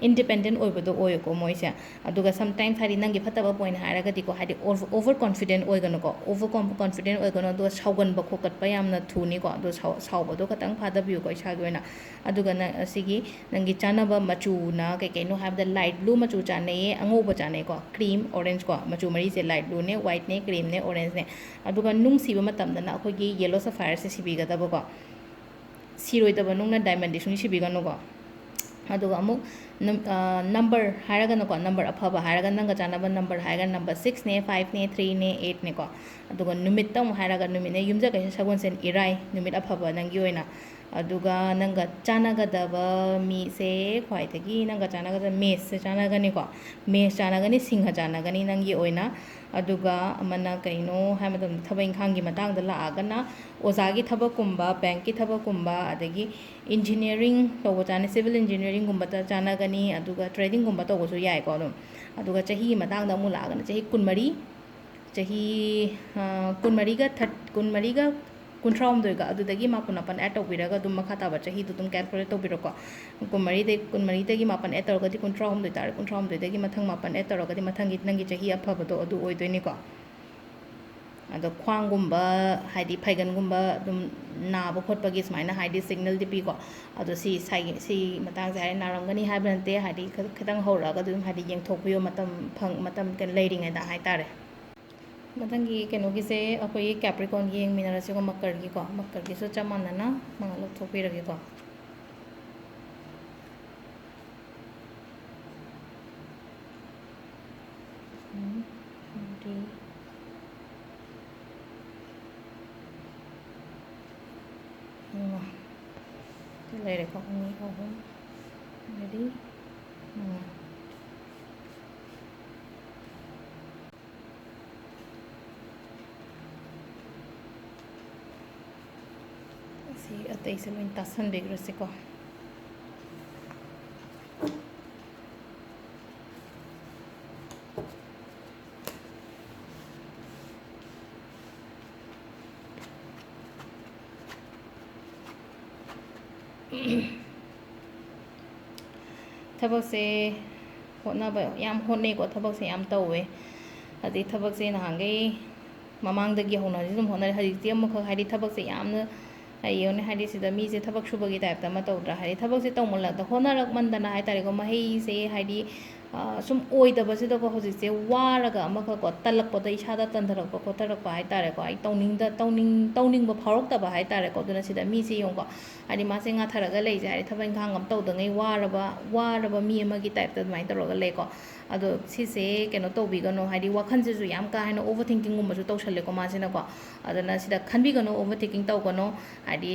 independent ꯑꯣꯏꯕꯗꯣ ꯑꯣꯏꯀꯣ ꯃꯣꯏꯁꯦ꯫ ꯑꯗꯨꯒ sometimes ꯍꯥꯏꯗꯤ ꯅꯪꯒꯤ ꯐꯠꯇꯕ point ꯍꯥꯏꯔꯒꯗꯤꯀꯣ, ꯍꯥꯏꯗꯤ over over confident ꯑꯣꯏꯒꯅꯨꯀꯣ꯫ Over confident ꯑꯣꯏꯒꯅꯨ꯫ ꯑꯗꯨꯒ ꯁꯥꯎꯒꯟꯕ ꯈꯣꯀꯠꯄ ꯌꯥꯝꯅ ꯊꯨꯅꯤꯀꯣ꯫ ꯑꯗꯣ ꯁꯥꯎ- ꯁꯥꯎꯕꯗꯣ ꯈꯇꯪ ꯐꯥꯗꯕꯤꯌꯨꯀꯣ ꯏꯁꯥꯒꯤ ꯑꯣꯏꯅ꯫ ꯑꯗꯨꯒ ꯅꯪ ꯑꯁꯤꯒꯤ ꯅꯪꯒꯤ ꯆꯥꯅꯕ ꯃꯆꯨꯅ ꯀꯩ ꯀꯩꯅꯣ ꯍꯥꯏꯕꯗ, light blue ꯃꯆꯨ ꯆꯥꯅꯩꯌꯦ, ꯑꯉꯧꯕ ꯆꯥꯅꯩꯀꯣ, cream, orange ꯀꯣ꯫ ꯃꯆꯨ ꯃꯔꯤꯁꯦ light blueꯅꯦ, whiteꯅꯦ, creamꯅꯦ, orangeꯅꯦ꯫ ꯑꯗꯨꯒ ꯅꯨꯡ ꯁꯤꯕ ꯃꯇꯝꯗꯅ ꯑꯩꯈꯣꯏꯒꯤ yellow sapphireꯁꯦ ꯁꯤꯕꯤꯒꯗꯕꯀꯣ꯫ ꯁꯤꯔꯣꯏꯗꯕ ꯅꯨꯡꯅ diamondꯗꯤ ꯁꯨꯡꯁꯤ ꯁꯤꯕꯤꯒꯅꯨꯀꯣ꯫ ꯑꯗꯨꯒ ꯑꯃꯨꯛ ꯅꯝ- ꯑ, number ꯍꯥꯏꯔꯒꯅꯀꯣ, number ꯑꯐꯕ ꯍꯥꯏꯔꯒ, ꯅꯪꯒ ꯆꯥꯟꯅꯕ number ꯍꯥꯏꯔꯒ number sixꯅꯦ, fiveꯅꯦ, threeꯅꯦ, eightꯅꯦꯀꯣ꯫ ꯑꯗꯨꯒ ꯅꯨꯃꯤꯠꯇ ꯑꯃꯨꯛ ꯍꯥꯏꯔꯒ, ꯅꯨꯃꯤꯠꯅꯦ, ꯌꯨꯝꯖꯀꯩꯁ ꯁꯒꯣꯜꯁꯦꯟ ꯏꯔꯥꯏ, ꯅꯨꯃꯤꯠ ꯑꯐꯕ ꯅꯪꯒꯤ ꯑꯣꯏꯅ꯫ ꯑꯗꯨꯒ ꯅꯪꯒ ꯆꯥꯟꯅꯒꯗꯕ ꯃꯤꯁꯦ, ꯈ꯭ꯋꯥꯏꯗꯒꯤ ꯅꯪꯒ ꯆꯥꯟꯅꯒꯗꯕ ꯃꯦꯁꯁꯦ ꯆꯥꯟꯅꯒꯅꯤꯀꯣ꯫ ꯃꯦꯁ ꯆꯥꯟꯅꯒꯅꯤ, ꯁꯤꯡꯍ ꯆꯥꯟꯅꯒꯅꯤ ꯅꯪꯒꯤ ꯑꯣꯏꯅ꯫ ꯑꯗꯨꯒ ꯑꯃꯅ ꯀꯩꯅꯣ ꯍꯥꯏ ꯃꯇꯝꯗ, ꯊꯕꯛ ꯏꯪꯈꯥꯡꯒꯤ ꯃꯇꯥꯡꯗ ꯂꯥꯛꯑꯒꯅ ꯑꯣꯖꯥꯒꯤ ꯊꯕꯛꯀꯨꯝꯕ, bankꯀꯤ ꯊꯕꯛꯀꯨꯝꯕ, ꯑꯗꯒꯤ engineering ꯇꯧꯕ ꯆꯥꯅꯩ, civil engineeringꯒꯨꯝꯕꯗ ꯆꯥꯟꯅꯒꯅꯤ꯫ ꯑꯗꯨꯒ tradingꯒꯨꯝꯕ ꯇꯧꯕꯁꯨ ꯌꯥꯏꯀꯣ ꯑꯗꯨꯝ꯫ ꯑꯗꯨꯒ ꯆꯍꯤꯒꯤ ꯃꯇꯥꯡꯗ ꯑꯃꯨꯛ ꯂꯥꯛꯑꯒꯅ ꯆꯍꯤ ꯀꯨꯟꯃꯔꯤ, ꯆꯍꯤ, ꯑ, ꯀꯨꯟꯃꯔꯤꯒ ꯊꯥꯔ-, ꯀꯨꯟꯃꯔꯤꯒ ꯀꯨꯟꯊ꯭ꯔꯥꯍꯨꯝꯗꯣꯏꯒ, ꯑꯗꯨꯗꯒꯤ ꯃꯥꯄꯟ ꯃꯥꯄꯟ add ꯇꯧꯕꯤꯔꯒ ꯑꯗꯨꯝ ꯃꯈꯥ ꯇꯥꯕ ꯆꯍꯤꯗꯨ ꯑꯗꯨꯝ calculate ꯇꯧꯕꯤꯔꯣꯀꯣ꯫ ꯀꯨꯟꯃꯔꯤꯗꯩ, ꯀꯨꯟꯃꯔꯤꯗꯒꯤ ꯃꯥꯄꯟ add ꯇꯧꯔꯒꯗꯤ ꯀꯨꯟꯊ꯭ꯔꯥꯍꯨꯝꯗꯣꯏ ꯇꯥꯔꯦ, ꯀꯨꯟꯊ꯭ꯔꯥꯍꯨꯝꯗꯣꯏꯗꯒꯤ ꯃꯊꯪ ꯃꯥꯄꯟ add ꯇꯧꯔꯒꯗꯤ ꯃꯊꯪꯒꯤ ꯅꯪꯒꯤ ꯆꯍꯤ ꯑꯐꯕꯗꯣ ꯑꯗꯨ ꯑꯣꯏꯗꯣꯏꯅꯤꯀꯣ꯫ ꯑꯗꯣ ꯈ꯭ꯋꯥꯡꯒꯨꯝꯕ, ꯍꯥꯏꯗꯤ ꯐꯩꯒꯟꯒꯨꯝꯕ ꯑꯗꯨꯝ ꯅꯥꯕ ꯈꯣꯠꯄꯒꯤ ꯁꯨꯃꯥꯏꯅ ꯍꯥꯏꯗꯤ signalꯗꯤ ꯄꯤꯀꯣ꯫ ꯑꯗꯣ ꯁꯤ ꯁꯥꯏꯒꯤ-, ꯁꯤ ꯃꯇꯥꯡꯁꯦ ꯍꯥꯏꯗꯤ ꯅꯥꯔꯝꯒꯅꯤ ꯍꯥꯏꯕ ꯅꯠꯇꯦ, ꯍꯥꯏꯗꯤ ꯈ-, ꯈꯤꯇꯪ ꯍꯧꯔꯛꯑꯒ ꯑꯗꯨꯝ ꯍꯥꯏꯗꯤ ꯌꯦꯡꯊꯣꯛꯄꯤꯌꯣ, ꯃꯇꯝ ꯐꯪ-, ꯃꯇꯝ ꯀꯩꯅꯣ ꯂꯩꯔꯤꯉꯩꯗ ꯍꯥꯏꯇꯥꯔꯦ꯫ ꯃꯊꯪꯒꯤ ꯀꯩꯅꯣꯒꯤꯁꯦ ꯑꯩꯈꯣꯏꯒꯤ Capricornꯒꯤ ꯌꯦꯡꯃꯤꯟꯅꯔꯁꯤꯀꯣ, ꯃꯀꯔꯒꯤꯀꯣ꯫ ꯃꯀꯔꯒꯤꯁꯨ ꯆꯞ ꯃꯥꯟꯅꯅ ꯃꯉꯥ ꯂꯧꯊꯣꯛꯄꯤꯔꯒꯦꯀꯣ꯫ ꯎꯝ, ꯃꯔꯤ, ꯃꯉꯥ꯫ ꯁꯤ ꯂꯩꯔꯦꯀꯣ, ꯑꯅꯤ, ꯑꯍꯨꯝ, ꯃꯔꯤ, ꯃꯉꯥ꯫ ꯁꯤ ꯑꯇꯩꯁꯦ ꯂꯣꯏ ꯇꯥꯁꯟꯕꯤꯈ꯭ꯔꯁꯤꯀꯣ꯫ ꯊꯕꯛꯁꯦ ꯍꯣꯠꯅꯕ ꯌꯥꯝ ꯍꯣꯠꯅꯩꯀꯣ, ꯊꯕꯛꯁꯦ ꯌꯥꯝ ꯇꯧꯋꯦ꯫ ꯑꯗꯩ ꯊꯕꯛꯁꯦ ꯅꯍꯥꯟꯈꯩ ꯃꯃꯥꯡꯗꯒꯤ ꯍꯧꯅ ꯑꯗꯨꯝ ꯍꯣꯠꯅꯔꯦ꯫ ꯍꯧꯖꯤꯛꯇꯤ ꯑꯃꯨꯛꯈꯛ ꯍꯥꯏꯗꯤ ꯊꯕꯛꯁꯦ ꯌꯥꯝꯅ, ꯌꯦꯡꯉꯨꯅꯦ, ꯍꯥꯏꯗꯤ ꯁꯤꯗ ꯃꯤꯁꯦ ꯊꯕꯛ ꯁꯨꯕꯒꯤ ꯇꯥꯏꯞꯇ ꯑꯃ ꯇꯧꯗ꯭ꯔꯥ? ꯍꯥꯏꯗꯤ ꯊꯕꯛꯁꯦ ꯇꯧꯃꯜꯂꯛꯇ ꯍꯣꯠꯅꯔꯛꯃꯟꯗꯅ ꯍꯥꯏ ꯇꯥꯔꯦꯀꯣ, ꯃꯍꯩꯁꯦ ꯍꯥꯏꯗꯤ ꯁꯨꯝ ꯑꯣꯏꯗꯕꯁꯤꯗꯀꯣ, ꯍꯧꯖꯤꯛꯁꯦ ꯋꯥꯔꯒ ꯑꯃꯈꯛꯀꯣ, ꯇꯜꯂꯛꯄꯗ, ꯏꯁꯥꯗ ꯇꯟꯊꯔꯛꯄ ꯈꯣꯠꯊꯔꯛꯄ ꯍꯥꯏ ꯇꯥꯔꯦꯀꯣ, ꯑꯩ ꯇꯧꯅꯤꯡꯗ ꯇꯧꯅꯤꯡ ꯇꯧꯅꯤꯡꯕ ꯐꯥꯎꯔꯛꯇꯕ ꯍꯥꯏ ꯇꯥꯔꯦꯀꯣ꯫ ꯑꯗꯨꯅ ꯁꯤꯗ ꯃꯤꯁꯦ ꯌꯦꯡꯉꯨꯀꯣ, ꯍꯥꯏꯗꯤ ꯃꯥꯁꯦ ꯉꯥꯊꯔꯒ ꯂꯩꯁꯦ ꯍꯥꯏꯗꯤ ꯊꯕꯛ ꯏꯪꯈꯥꯡ ꯑꯃ ꯇꯧꯗꯉꯩ ꯋꯥꯔꯕ ꯋꯥꯔꯕ ꯃꯤ ꯑꯃꯒꯤ ꯇꯥꯏꯞꯇ ꯑꯗꯨꯃꯥꯏꯅ ꯇꯧꯔꯒ ꯂꯩꯀꯣ꯫ ꯑꯗꯣ ꯁꯤꯁꯦ ꯀꯩꯅꯣ ꯇꯧꯕꯤꯒꯅꯣ, ꯍꯥꯏꯗꯤ ꯋꯥꯈꯜꯁꯤꯁꯨ ꯌꯥꯝ ꯀꯥ ꯍꯦꯟꯅ ꯑꯣꯚꯔ ꯊꯤꯡꯀꯤꯡꯒꯨꯝꯕꯁꯨ ꯇꯧꯁꯜꯂꯦꯀꯣ ꯃꯥꯁꯤꯅꯀꯣ꯫ ꯑꯗꯨꯅ ꯁꯤꯗ ꯈꯟꯕꯤꯒꯅꯣ, ꯑꯣꯚꯔ ꯊꯤꯡꯀꯤꯡ ꯇꯧꯒꯅꯣ꯫ ꯍꯥꯏꯗꯤ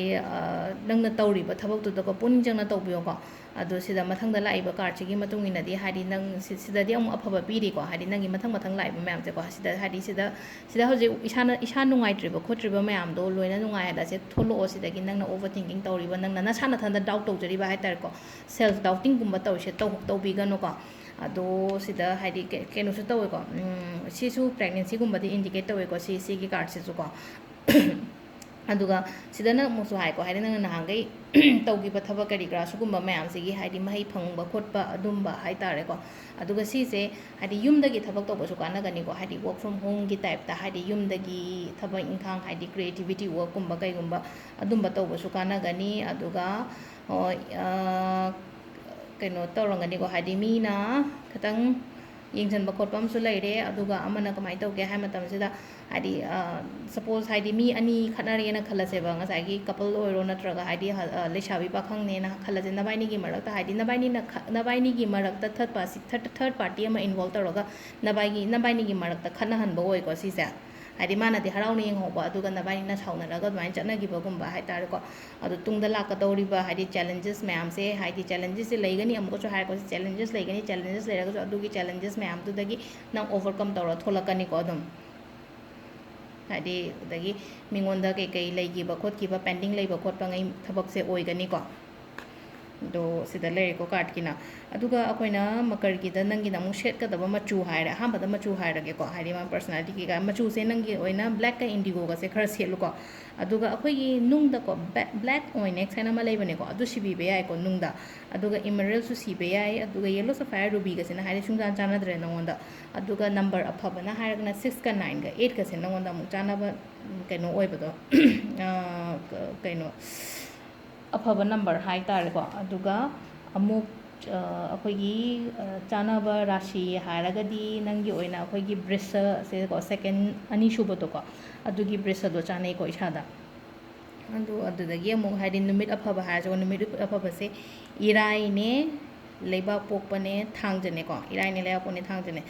ꯅꯪꯅ ꯇꯧꯔꯤꯕ ꯊꯕꯛꯇꯨꯗꯀꯣ ꯄꯨꯛꯅꯤꯡ ꯆꯪꯅ ꯇꯧꯕꯤꯌꯣꯀꯣ꯫ ꯑꯗꯣ ꯁꯤꯗ ꯃꯊꯪꯗ ꯂꯥꯛꯏꯕ ꯀꯥꯔꯠꯁꯤꯒꯤ ꯃꯇꯨꯡ ꯏꯟꯅꯗꯤ ꯍꯥꯏꯗꯤ ꯅꯪ ꯁꯤ- ꯁꯤꯗꯗꯤ ꯑꯃꯨꯛ ꯑꯐꯕ ꯄꯤꯔꯤꯀꯣ, ꯍꯥꯏꯗꯤ ꯅꯪꯒꯤ ꯃꯊꯪ ꯃꯊꯪ ꯂꯥꯛꯏꯕ ꯃꯌꯥꯝꯁꯦꯀꯣ, ꯁꯤꯗ ꯍꯥꯏꯗꯤ ꯁꯤꯗ ꯁꯤꯗ ꯍꯧꯖꯤꯛ ꯏꯁꯥꯅ ꯏꯁꯥ ꯅꯨꯡꯉꯥꯏꯇ꯭ꯔꯤꯕ ꯈꯣꯠꯇ꯭ꯔꯤꯕ ꯃꯌꯥꯝꯗꯣ ꯂꯣꯏꯅ ꯅꯨꯡꯉꯥꯏꯍꯜꯂꯁꯦ, ꯊꯣꯛꯂꯛꯑꯣ ꯁꯤꯗꯒꯤ꯫ ꯅꯪꯅ ꯑꯣꯚꯔ ꯊꯤꯡꯀꯤꯡ ꯇꯧꯔꯤꯕ, ꯅꯪꯅ ꯅꯁꯥ ꯅꯊꯟꯗ ꯗꯥꯎꯠ ꯇꯧꯖꯔꯤꯕ ꯍꯥꯏ ꯇꯥꯔꯦꯀꯣ, ꯁꯦꯜꯐ ꯗꯥꯎꯇꯤꯡꯒꯨꯝꯕ ꯇꯧꯔꯤꯁꯦ ꯇꯧ ꯇꯧꯕꯤꯒꯅꯨꯀꯣ꯫ ꯑꯗꯣ ꯁꯤꯗ ꯍꯥꯏꯗꯤ ꯀꯩꯅꯣꯁꯨ ꯇꯧꯋꯦꯀꯣ, ꯁꯤꯁꯨ ꯄ꯭ꯔꯦꯒꯅꯦꯟꯁꯤꯒꯨꯝꯕꯗꯤ ꯏꯟꯗꯤꯀꯦꯠ ꯇꯧꯋꯦꯀꯣ, ꯁꯤ ꯁꯤꯒꯤ ꯀꯥꯔꯠꯁꯤꯁꯨꯀꯣ꯫ ꯑꯗꯨꯒ ꯁꯤꯗꯅ ꯑꯃꯨꯛꯁꯨ ꯍꯥꯏꯀꯣ, ꯍꯥꯏꯗꯤ ꯅꯪꯅ ꯅꯍꯥꯟꯈꯩ ꯇꯧꯈꯤꯕ ꯊꯕꯛ ꯀꯔꯤ ꯀꯔꯥ ꯁꯤꯒꯨꯝꯕ ꯃꯌꯥꯝꯁꯤꯒꯤ ꯍꯥꯏꯗꯤ ꯃꯍꯩ ꯐꯪꯕ ꯈꯣꯠꯄ ꯑꯗꯨꯝꯕ ꯍꯥꯏ ꯇꯥꯔꯦꯀꯣ꯫ ꯑꯗꯨꯒ ꯁꯤꯁꯦ ꯍꯥꯏꯗꯤ ꯌꯨꯝꯗꯒꯤ ꯊꯕꯛ ꯇꯧꯕꯁꯨ ꯀꯥꯟꯅꯒꯅꯤꯀꯣ, ꯍꯥꯏꯗꯤ ꯋꯔꯛ ꯐ꯭ꯔꯣꯝ ꯍꯣꯝꯒꯤ ꯇꯥꯏꯞꯇ, ꯍꯥꯏꯗꯤ ꯌꯨꯝꯗꯒꯤ ꯊꯕꯛ ꯏꯪꯈꯥꯡ, ꯍꯥꯏꯗꯤ ꯀ꯭ꯔꯤꯌꯦꯇꯤꯕꯤꯇꯤ ꯋꯔꯛꯀꯨꯝꯕ ꯀꯩꯒꯨꯝꯕ ꯑꯗꯨꯝꯕ ꯇꯧꯕꯁꯨ ꯀꯥꯟꯅꯒꯅꯤ꯫ ꯑꯗꯨꯒ ꯀꯩꯅꯣ ꯇꯧꯔꯝꯒꯅꯤꯀꯣ, ꯍꯥꯏꯗꯤ ꯃꯤꯅ ꯈꯤꯇꯪ ꯌꯦꯡꯁꯤꯟꯕ ꯈꯣꯠꯄ ꯑꯃꯁꯨ ꯂꯩꯔꯦ꯫ ꯑꯗꯨꯒ ꯑꯃꯅ ꯀꯃꯥꯏꯅ ꯇꯧꯒꯦ ꯍꯥꯏ ꯃꯇꯝꯁꯤꯗ, ꯍꯥꯏꯗꯤ ꯁꯄꯣꯁ ꯍꯥꯏꯗꯤ ꯃꯤ ꯑꯅꯤ ꯈꯠꯅꯔꯦꯅ ꯈꯜꯂꯁꯦꯕ, ꯉꯁꯥꯏꯒꯤ ꯀꯄꯜ ꯑꯣꯏꯔꯣ ꯅꯠꯇ꯭ꯔꯒ ꯍꯥꯏꯗꯤ ꯂꯩꯁꯥꯕꯤ ꯄꯥꯈꯪꯅꯦꯅ ꯈꯜꯂꯁꯦ, ꯅꯕꯥꯏꯅꯤꯒꯤ ꯃꯔꯛꯇ ꯍꯥꯏꯗꯤ ꯅꯕꯥꯏꯅꯤꯅ ꯅꯕꯥꯏꯅꯤꯒꯤ ꯃꯔꯛꯇ ꯊꯔꯠ ꯄꯥꯔꯇꯤ ꯊꯔꯠ ꯄꯥꯔꯇꯤ ꯑꯃ ꯏꯟꯚꯣꯜꯕ ꯇꯧꯔꯒ ꯅꯕꯥꯏꯒꯤ ꯅꯕꯥꯏꯅꯤꯒꯤ ꯃꯔꯛꯇ ꯈꯠꯅꯍꯟꯕ ꯑꯣꯏꯀꯣ ꯁꯤꯁꯦ꯫ ꯍꯥꯏꯗꯤ ꯃꯥꯅꯗꯤ ꯍꯔꯥꯎꯅ ꯌꯦꯡꯍꯧꯕ, ꯑꯗꯨꯒ ꯅꯕꯥꯏꯅꯤꯅ ꯁꯥꯎꯅꯔꯒ ꯑꯗꯨꯃꯥꯏꯅ ꯆꯠꯅꯈꯤꯕꯒꯨꯝꯕ ꯍꯥꯏ ꯇꯥꯔꯦꯀꯣ꯫ ꯑꯗꯣ ꯇꯨꯡꯗ ꯂꯥꯛꯀꯗꯧꯔꯤꯕ ꯍꯥꯏꯗꯤ ꯆꯦꯂꯦꯟꯖꯦꯁ ꯃꯌꯥꯝꯁꯦ, ꯍꯥꯏꯗꯤ ꯆꯦꯂꯦꯟꯖꯦꯁꯁꯦ ꯂꯩꯒꯅꯤ, ꯑꯃꯨꯛꯀꯁꯨ ꯍꯥꯏꯔꯛꯄꯁꯦ, ꯆꯦꯂꯦꯟꯖꯦꯁ ꯂꯩꯒꯅꯤ, ꯆꯦꯂꯦꯟꯖꯦꯁ ꯂꯩꯔꯒꯁꯨ ꯑꯗꯨꯒꯤ ꯆꯦꯂꯦꯟꯖꯦꯁ ꯃꯌꯥꯝꯗꯨꯗꯒꯤ ꯅꯪ ꯑꯣꯚꯔꯀꯝ ꯇꯧꯔ ꯊꯣꯛꯂꯛꯀꯅꯤꯀꯣ ꯑꯗꯨꯝ꯫ ꯍꯥꯏꯗꯤ ꯑꯗꯒꯤ ꯃꯤꯉꯣꯟꯗ ꯀꯩꯀꯩ ꯂꯩꯈꯤꯕ ꯈꯣꯠꯈꯤꯕ ꯄꯦꯟꯗꯤꯡ ꯂꯩꯕ ꯈꯣꯠꯄꯉꯩ ꯊꯕꯛꯁꯦ ꯑꯣꯏꯒꯅꯤꯀꯣ꯫ ꯑꯗꯣ ꯁꯤꯗ ꯂꯩꯔꯦꯀꯣ cardꯀꯤꯅ꯫ ꯑꯗꯨꯒ ꯑꯩꯈꯣꯏꯅ ꯃꯀꯔꯒꯤꯗ ꯅꯪꯒꯤꯅ ꯑꯃꯨꯛ ꯁꯦꯠꯀꯗꯕ ꯃꯆꯨ ꯍꯥꯏꯔꯦ꯫ ꯑꯍꯥꯟꯕꯗ ꯃꯆꯨ ꯍꯥꯏꯔꯒꯦꯀꯣ, ꯍꯥꯏꯗꯤ ꯃꯥ personality ꯀꯩꯀꯥ꯫ ꯃꯆꯨꯁꯦ ꯅꯪꯒꯤ ꯑꯣꯏꯅ blackꯀ indigoꯒꯁꯦ ꯈꯔ ꯁꯦꯠꯂꯨꯀꯣ꯫ ꯑꯗꯨꯒ ꯑꯩꯈꯣꯏꯒꯤ ꯅꯨꯡꯗꯀꯣ, ba-, black onyx ꯍꯥꯏꯅ ꯑꯃ ꯂꯩꯕꯅꯦꯀꯣ, ꯑꯗꯨ ꯁꯤꯕꯤꯕ ꯌꯥꯏꯀꯣ ꯅꯨꯡꯗ꯫ ꯑꯗꯨꯒ emeraldꯁꯨ ꯁꯤꯕ ꯌꯥꯏ꯫ ꯑꯗꯨꯒ yellow sapphire rubyꯒꯁꯤꯅ ꯍꯥꯏꯗꯤ ꯁꯨꯡꯆꯥꯟ ꯆꯥꯟꯅꯗ꯭ꯔꯦ ꯅꯉꯣꯟꯗ꯫ ꯑꯗꯨꯒ number ꯑꯐꯕꯅ ꯍꯥꯏꯔꯒꯅ sixꯀ nineꯒ eightꯀꯁꯦ ꯅꯉꯣꯟꯗ ꯑꯃꯨꯛ ꯆꯥꯟꯅꯕ, ꯎꯝ, ꯀꯩꯅꯣ ꯑꯣꯏꯕꯗꯣ, ꯑ, ꯀ-, ꯀꯩꯅꯣ, ꯑꯐꯕ number ꯍꯥꯏꯇꯥꯔꯦꯀꯣ꯫ ꯑꯗꯨꯒ ꯑꯃꯨꯛ, ꯑ, ꯑꯩꯈꯣꯏꯒꯤ, ꯑ, ꯆꯥꯟꯅꯕ ꯔꯥꯁꯤ ꯍꯥꯏꯔꯒꯗꯤ ꯅꯪꯒꯤ ꯑꯣꯏꯅ ꯑꯩꯈꯣꯏꯒꯤ ꯕ꯭ꯔꯤꯁꯁꯦꯀꯣ, second ꯑꯅꯤꯁꯨꯕꯗꯣꯀꯣ, ꯑꯗꯨꯒꯤ ꯕ꯭ꯔꯤꯁꯁꯗꯣ ꯆꯥꯟꯅꯩꯀꯣ ꯏꯁꯥꯗ꯫ ꯑꯗꯨ, ꯑꯗꯨꯗꯒꯤ ꯑꯃꯨꯛ ꯍꯥꯏꯗꯤ ꯅꯨꯃꯤꯠ ꯑꯐꯕ ꯍꯥꯏꯔꯁꯤꯀꯣ, ꯅꯨꯃꯤꯠ ꯑꯐꯕꯁꯦ ꯏꯔꯥꯏꯅꯦ, ꯂꯩꯕꯥꯛꯄꯣꯛꯄꯅꯦ, ꯊꯥꯡꯖꯅꯦꯀꯣ꯫ ꯏꯔꯥꯏꯅꯦ, ꯂꯩꯕꯥꯛꯄꯣꯛꯄꯅꯦ, ꯊꯥꯡꯖꯅꯦ꯫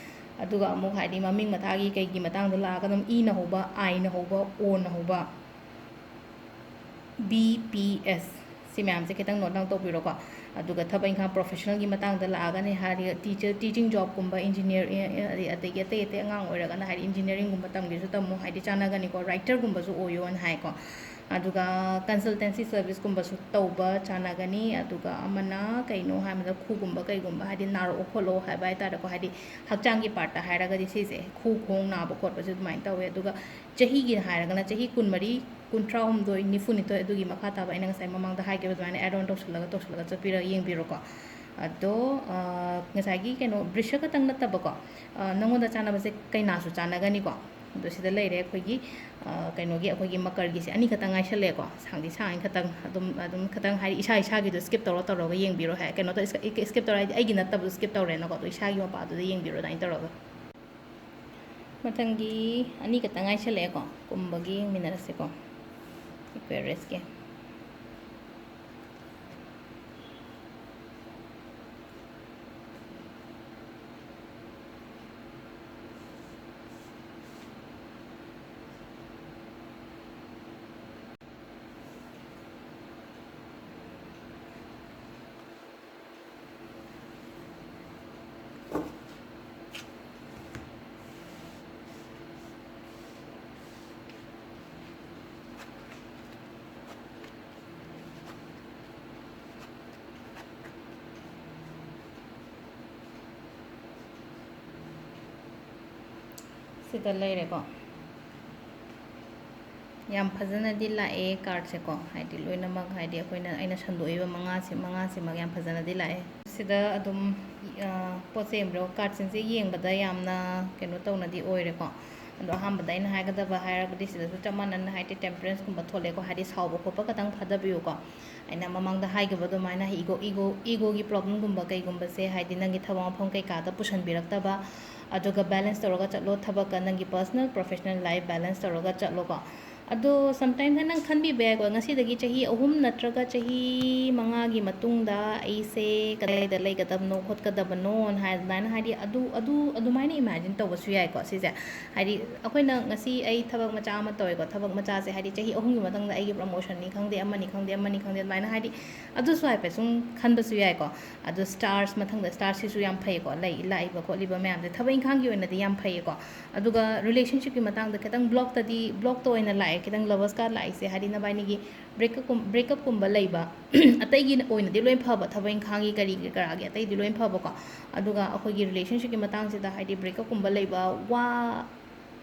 ꯑꯗꯨꯒ ꯑꯃꯨꯛ ꯍꯥꯏꯗꯤ ꯃꯃꯤꯡ ꯃꯊꯥꯒꯤ ꯀꯩꯒꯤ ꯃꯇꯥꯡꯗ ꯂꯥꯛꯑꯒꯅ ꯑꯃꯨꯛ ꯏꯅ ꯍꯧꯕ, ꯑꯥꯏꯅ ꯍꯧꯕ, ꯑꯣꯅ ꯍꯧꯕ, ꯕꯤ ꯄꯤ ꯑꯦꯁ꯫ ꯁꯤ ꯃꯌꯥꯝꯁꯦ ꯈꯤꯇꯪ note down ꯇꯧꯕꯤꯔꯣꯀꯣ꯫ ꯑꯗꯨꯒ ꯊꯕꯛ ꯏꯪꯈꯥꯡ professionalꯒꯤ ꯃꯇꯥꯡꯗ ꯂꯥꯛꯑꯒꯅ ꯍꯥꯏꯗꯤ teacher, teaching jobꯀꯨꯝꯕ, engineer, ꯑ, ꯑ, ꯑꯗꯒꯤ ꯑꯇꯩ ꯑꯇꯩ ꯑꯉꯥꯡ ꯑꯣꯏꯔꯒꯅ ꯍꯥꯏꯗꯤ engineeringꯒꯨꯝꯕ ꯇꯝꯒꯦꯁꯨ ꯇꯝꯃꯨ, ꯍꯥꯏꯗꯤ ꯆꯥꯟꯅꯒꯅꯤꯀꯣ꯫ Writerꯒꯨꯝꯕꯁꯨ ꯑꯣꯏꯌꯣꯅ ꯍꯥꯏꯀꯣ꯫ ꯑꯗꯨꯒ consultancy serviceꯀꯨꯝꯕꯁꯨ ꯇꯧꯕ ꯆꯥꯟꯅꯒꯅꯤ꯫ ꯑꯗꯨꯒ ꯑꯃꯅ ꯀꯩꯅꯣ ꯍꯥꯏꯕꯗ ꯈꯨꯒꯨꯝꯕ ꯀꯩꯒꯨꯝꯕ ꯍꯥꯏꯗꯤ ꯅꯥꯔꯛꯑꯣ ꯈꯣꯠꯂꯣ ꯍꯥꯏꯕ ꯍꯥꯏꯇꯥꯔꯦꯀꯣ, ꯍꯥꯏꯗꯤ ꯍꯛꯆꯥꯡꯒꯤ partꯇ ꯍꯥꯏꯔꯒꯗꯤ ꯁꯤꯁꯦ ꯈꯨ ꯈꯣꯡ ꯅꯥꯕ ꯈꯣꯠꯄꯁꯦ ꯑꯗꯨꯃꯥꯏꯅ ꯇꯧꯋꯦ꯫ ꯑꯗꯨꯒ ꯆꯍꯤꯒꯤ ꯍꯥꯏꯔꯒꯅ ꯆꯍꯤ ꯀꯨꯟꯃꯔꯤ, ꯀꯨꯟꯊ꯭ꯔꯥꯍꯨꯝꯗꯣꯏ, ꯅꯤꯐꯨꯅꯤꯊꯣꯏ, ꯑꯗꯨꯒꯤ ꯃꯈꯥ ꯇꯥꯕ ꯑꯩꯅ ꯉꯁꯥꯏ ꯃꯃꯥꯡꯗ ꯍꯥꯏꯈꯤꯕ ꯑꯗꯨꯃꯥꯏꯅ add on ꯇꯧꯁꯜꯂꯒ, ꯇꯧꯁꯜꯂꯒ ꯆꯠꯄꯤꯔꯒ ꯌꯦꯡꯕꯤꯔꯣꯀꯣ꯫ ꯑꯗꯣ, ꯑ, ꯉꯁꯥꯏꯒꯤ ꯀꯩꯅꯣ ꯕ꯭ꯔꯤꯁ ꯈꯛꯇꯪ ꯅꯠꯇꯕꯀꯣ, ꯑ, ꯅꯪꯉꯣꯟꯗ ꯆꯥꯟꯅꯕꯁꯦ ꯀꯩꯅꯥꯁꯨ ꯆꯥꯟꯅꯒꯅꯤꯀꯣ꯫ ꯑꯗꯣ ꯁꯤꯗ ꯂꯩꯔꯦ ꯑꯩꯈꯣꯏꯒꯤ, ꯑ, ꯀꯩꯅꯣꯒꯤ, ꯑꯩꯈꯣꯏꯒꯤ ꯃꯀꯔꯒꯤꯁꯦ ꯑꯅꯤꯈꯛꯇꯪ ꯉꯥꯏꯁꯜꯂꯛꯑꯦꯀꯣ꯫ ꯁꯥꯡꯗꯤ ꯁꯥꯡꯉꯤ ꯈꯛꯇꯪ, ꯑꯗꯨꯝ, ꯑꯗꯨꯝ ꯈꯛꯇꯪ ꯍꯥꯏꯗꯤ ꯏꯁꯥ ꯏꯁꯥꯒꯤꯗꯣ skip ꯇꯧꯔ ꯇꯧꯔꯒ ꯌꯦꯡꯕꯤꯔꯣ꯫ ꯍꯥꯏ, ꯀꯩꯅꯣ ꯇꯧ-, skip ꯇꯧꯔ ꯍꯥꯏꯗꯤ ꯑꯩꯒꯤ ꯅꯠꯇꯕꯗꯣ skip ꯇꯧꯔꯦꯅꯀꯣ꯫ ꯑꯗꯣ ꯏꯁꯥꯒꯤ ꯃꯄꯥꯗꯨꯗ ꯌꯦꯡꯕꯤꯔꯣ ꯑꯗꯨꯃꯥꯏꯅ ꯇꯧꯔꯒ꯫ ꯃꯊꯪꯒꯤ ꯑꯅꯤ ꯈꯛꯇꯪ ꯉꯥꯏꯁꯜꯂꯛꯑꯦꯀꯣ, ꯀꯨꯝꯕꯒꯤ ꯌꯦꯡꯃꯤꯟꯅꯔꯁꯤꯀꯣ, Aquariusꯀꯤ꯫ ꯁꯤꯗ ꯂꯩꯔꯦꯀꯣ꯫ ꯌꯥꯝ ꯐꯖꯅꯗꯤ ꯂꯥꯛꯑꯦ cardꯁꯦꯀꯣ, ꯍꯥꯏꯗꯤ ꯂꯣꯏꯅꯃꯛ, ꯍꯥꯏꯗꯤ ꯑꯩꯈꯣꯏꯅ, ꯑꯩꯅ ꯁꯟꯗꯣꯛꯏꯕ ꯃꯉꯥꯁꯤ, ꯃꯉꯥꯁꯤꯃꯛ ꯌꯥꯝ ꯐꯖꯅꯗꯤ ꯂꯥꯛꯑꯦ꯫ ꯁꯤꯗ ꯑꯗꯨꯝ, ꯑ, ꯄꯣꯠ ꯆꯩ ꯌꯦꯡꯕꯤꯔꯣ, cardꯁꯤꯡꯁꯦ ꯌꯦꯡꯕꯗ ꯌꯥꯝꯅ ꯀꯩꯅꯣ ꯇꯧꯅꯗꯤ ꯑꯣꯏꯔꯦꯀꯣ꯫ ꯑꯗꯣ ꯑꯍꯥꯟꯕꯗ ꯑꯩꯅ ꯍꯥꯏꯒꯗꯕ ꯍꯥꯏꯔꯒꯗꯤ ꯁꯤꯗꯁꯨ ꯆꯞ ꯃꯥꯟꯅꯅ, ꯍꯥꯏꯗꯤ temperanceꯀꯨꯝꯕ ꯊꯣꯛꯂꯛꯑꯦꯀꯣ, ꯍꯥꯏꯗꯤ ꯁꯥꯎꯕ ꯈꯣꯠꯄ ꯈꯇꯪ ꯊꯥꯗꯕꯤꯌꯨꯀꯣ꯫ ꯑꯩꯅ ꯃꯃꯥꯡꯗ ꯍꯥꯏꯈꯤꯕ ꯑꯗꯨꯃꯥꯏꯅ ego, ego, egoꯒꯤ problemꯒꯨꯝꯕ ꯀꯩꯒꯨꯝꯕꯁꯦ, ꯍꯥꯏꯗꯤ ꯅꯪꯒꯤ ꯊꯕꯛ ꯃꯐꯝ ꯀꯩꯀꯥꯗ ꯄꯨꯁꯟꯕꯤꯔꯛꯇꯕ, ꯑꯗꯨꯒ balance ꯇꯧꯔꯒ ꯆꯠꯂꯣ, ꯊꯕꯛꯀ ꯅꯪꯒꯤ personal professional life balance ꯇꯧꯔꯒ ꯆꯠꯂꯣꯀꯣ꯫ ꯑꯗꯣ sometimes ꯅꯪ ꯈꯟꯕꯤꯕ ꯌꯥꯏꯀꯣ, ꯉꯁꯤꯗꯒꯤ ꯆꯍꯤ ꯑꯍꯨꯝ ꯅꯠꯇ꯭ꯔꯒ ꯆꯍꯤ ꯃꯉꯥꯒꯤ ꯃꯇꯨꯡꯗ ꯑꯩꯁꯦ ꯀꯗꯥꯏꯗ ꯂꯩꯒꯗꯕꯅꯣ ꯈꯣꯠꯀꯗꯕꯅꯣꯅ ꯍꯥꯏ, ꯑꯗꯨꯃꯥꯏꯅ, ꯍꯥꯏꯗꯤ ꯑꯗꯨ, ꯑꯗꯨ, ꯑꯗꯨꯃꯥꯏꯅ imagine ꯇꯧꯕꯁꯨ ꯌꯥꯏꯀꯣ ꯁꯤꯁꯦ꯫ ꯍꯥꯏꯗꯤ ꯑꯩꯈꯣꯏꯅ ꯉꯁꯤ ꯑꯩ ꯊꯕꯛ ꯃꯆꯥ ꯑꯃ ꯇꯧꯋꯦꯀꯣ, ꯊꯕꯛ ꯃꯆꯥꯁꯦ ꯍꯥꯏꯗꯤ ꯆꯍꯤ ꯑꯍꯨꯝꯒꯤ ꯃꯇꯨꯡꯗ ꯑꯩꯒꯤ promotionꯅꯤ ꯈꯪꯗꯦ, ꯑꯃꯅꯤ ꯈꯪꯗꯦ, ꯑꯃꯅꯤ ꯈꯪꯗꯦ, ꯑꯗꯨꯃꯥꯏꯅ ꯍꯥꯏꯗꯤ ꯑꯗꯨꯁꯨ ꯍꯥꯏꯐꯦꯠ ꯁꯨꯝ ꯈꯟꯕꯁꯨ ꯌꯥꯏꯀꯣ꯫ ꯑꯗꯣ stars, ꯃꯊꯪꯗ starꯁꯤꯁꯨ ꯌꯥꯝ ꯐꯩꯀꯣ, ꯂꯩ, ꯂꯥꯛꯏꯕ ꯈꯣꯠꯂꯤꯕ ꯃꯌꯥꯝꯁꯦ ꯊꯕꯛ ꯏꯪꯈꯥꯡꯒꯤ ꯑꯣꯏꯅꯗꯤ ꯌꯥꯝ ꯐꯩꯌꯦꯀꯣ꯫ ꯑꯗꯨꯒ relationshipꯀꯤ ꯃꯇꯥꯡꯗ ꯈꯤꯇꯪ blockꯇꯗꯤ, blockꯇ ꯑꯣꯏꯅ ꯂꯥꯛꯑꯦ, ꯈꯤꯇꯪ lovers card ꯂꯥꯛꯏꯁꯦ, ꯍꯥꯏꯗꯤ ꯅꯕꯥꯏꯅꯤꯒꯤ breakup ꯀꯨꯝ-, breakupꯀꯨꯝꯕ ꯂꯩꯕ, ꯑꯇꯩꯒꯤ ꯑꯣꯏꯅꯗꯤ ꯂꯣꯏ ꯐꯕ, ꯊꯕꯛ ꯏꯪꯈꯥꯡꯒꯤ ꯀꯔꯤꯒꯤ ꯀꯔꯥꯒꯤ ꯑꯇꯩꯗꯤ ꯂꯣꯏ ꯐꯕꯀꯣ꯫ ꯑꯗꯨꯒ ꯑꯩꯈꯣꯏꯒꯤ relationshipꯀꯤ ꯃꯇꯥꯡꯁꯤꯗ ꯍꯥꯏꯗꯤ breakupꯀꯨꯝꯕ ꯂꯩꯕ, ꯋꯥ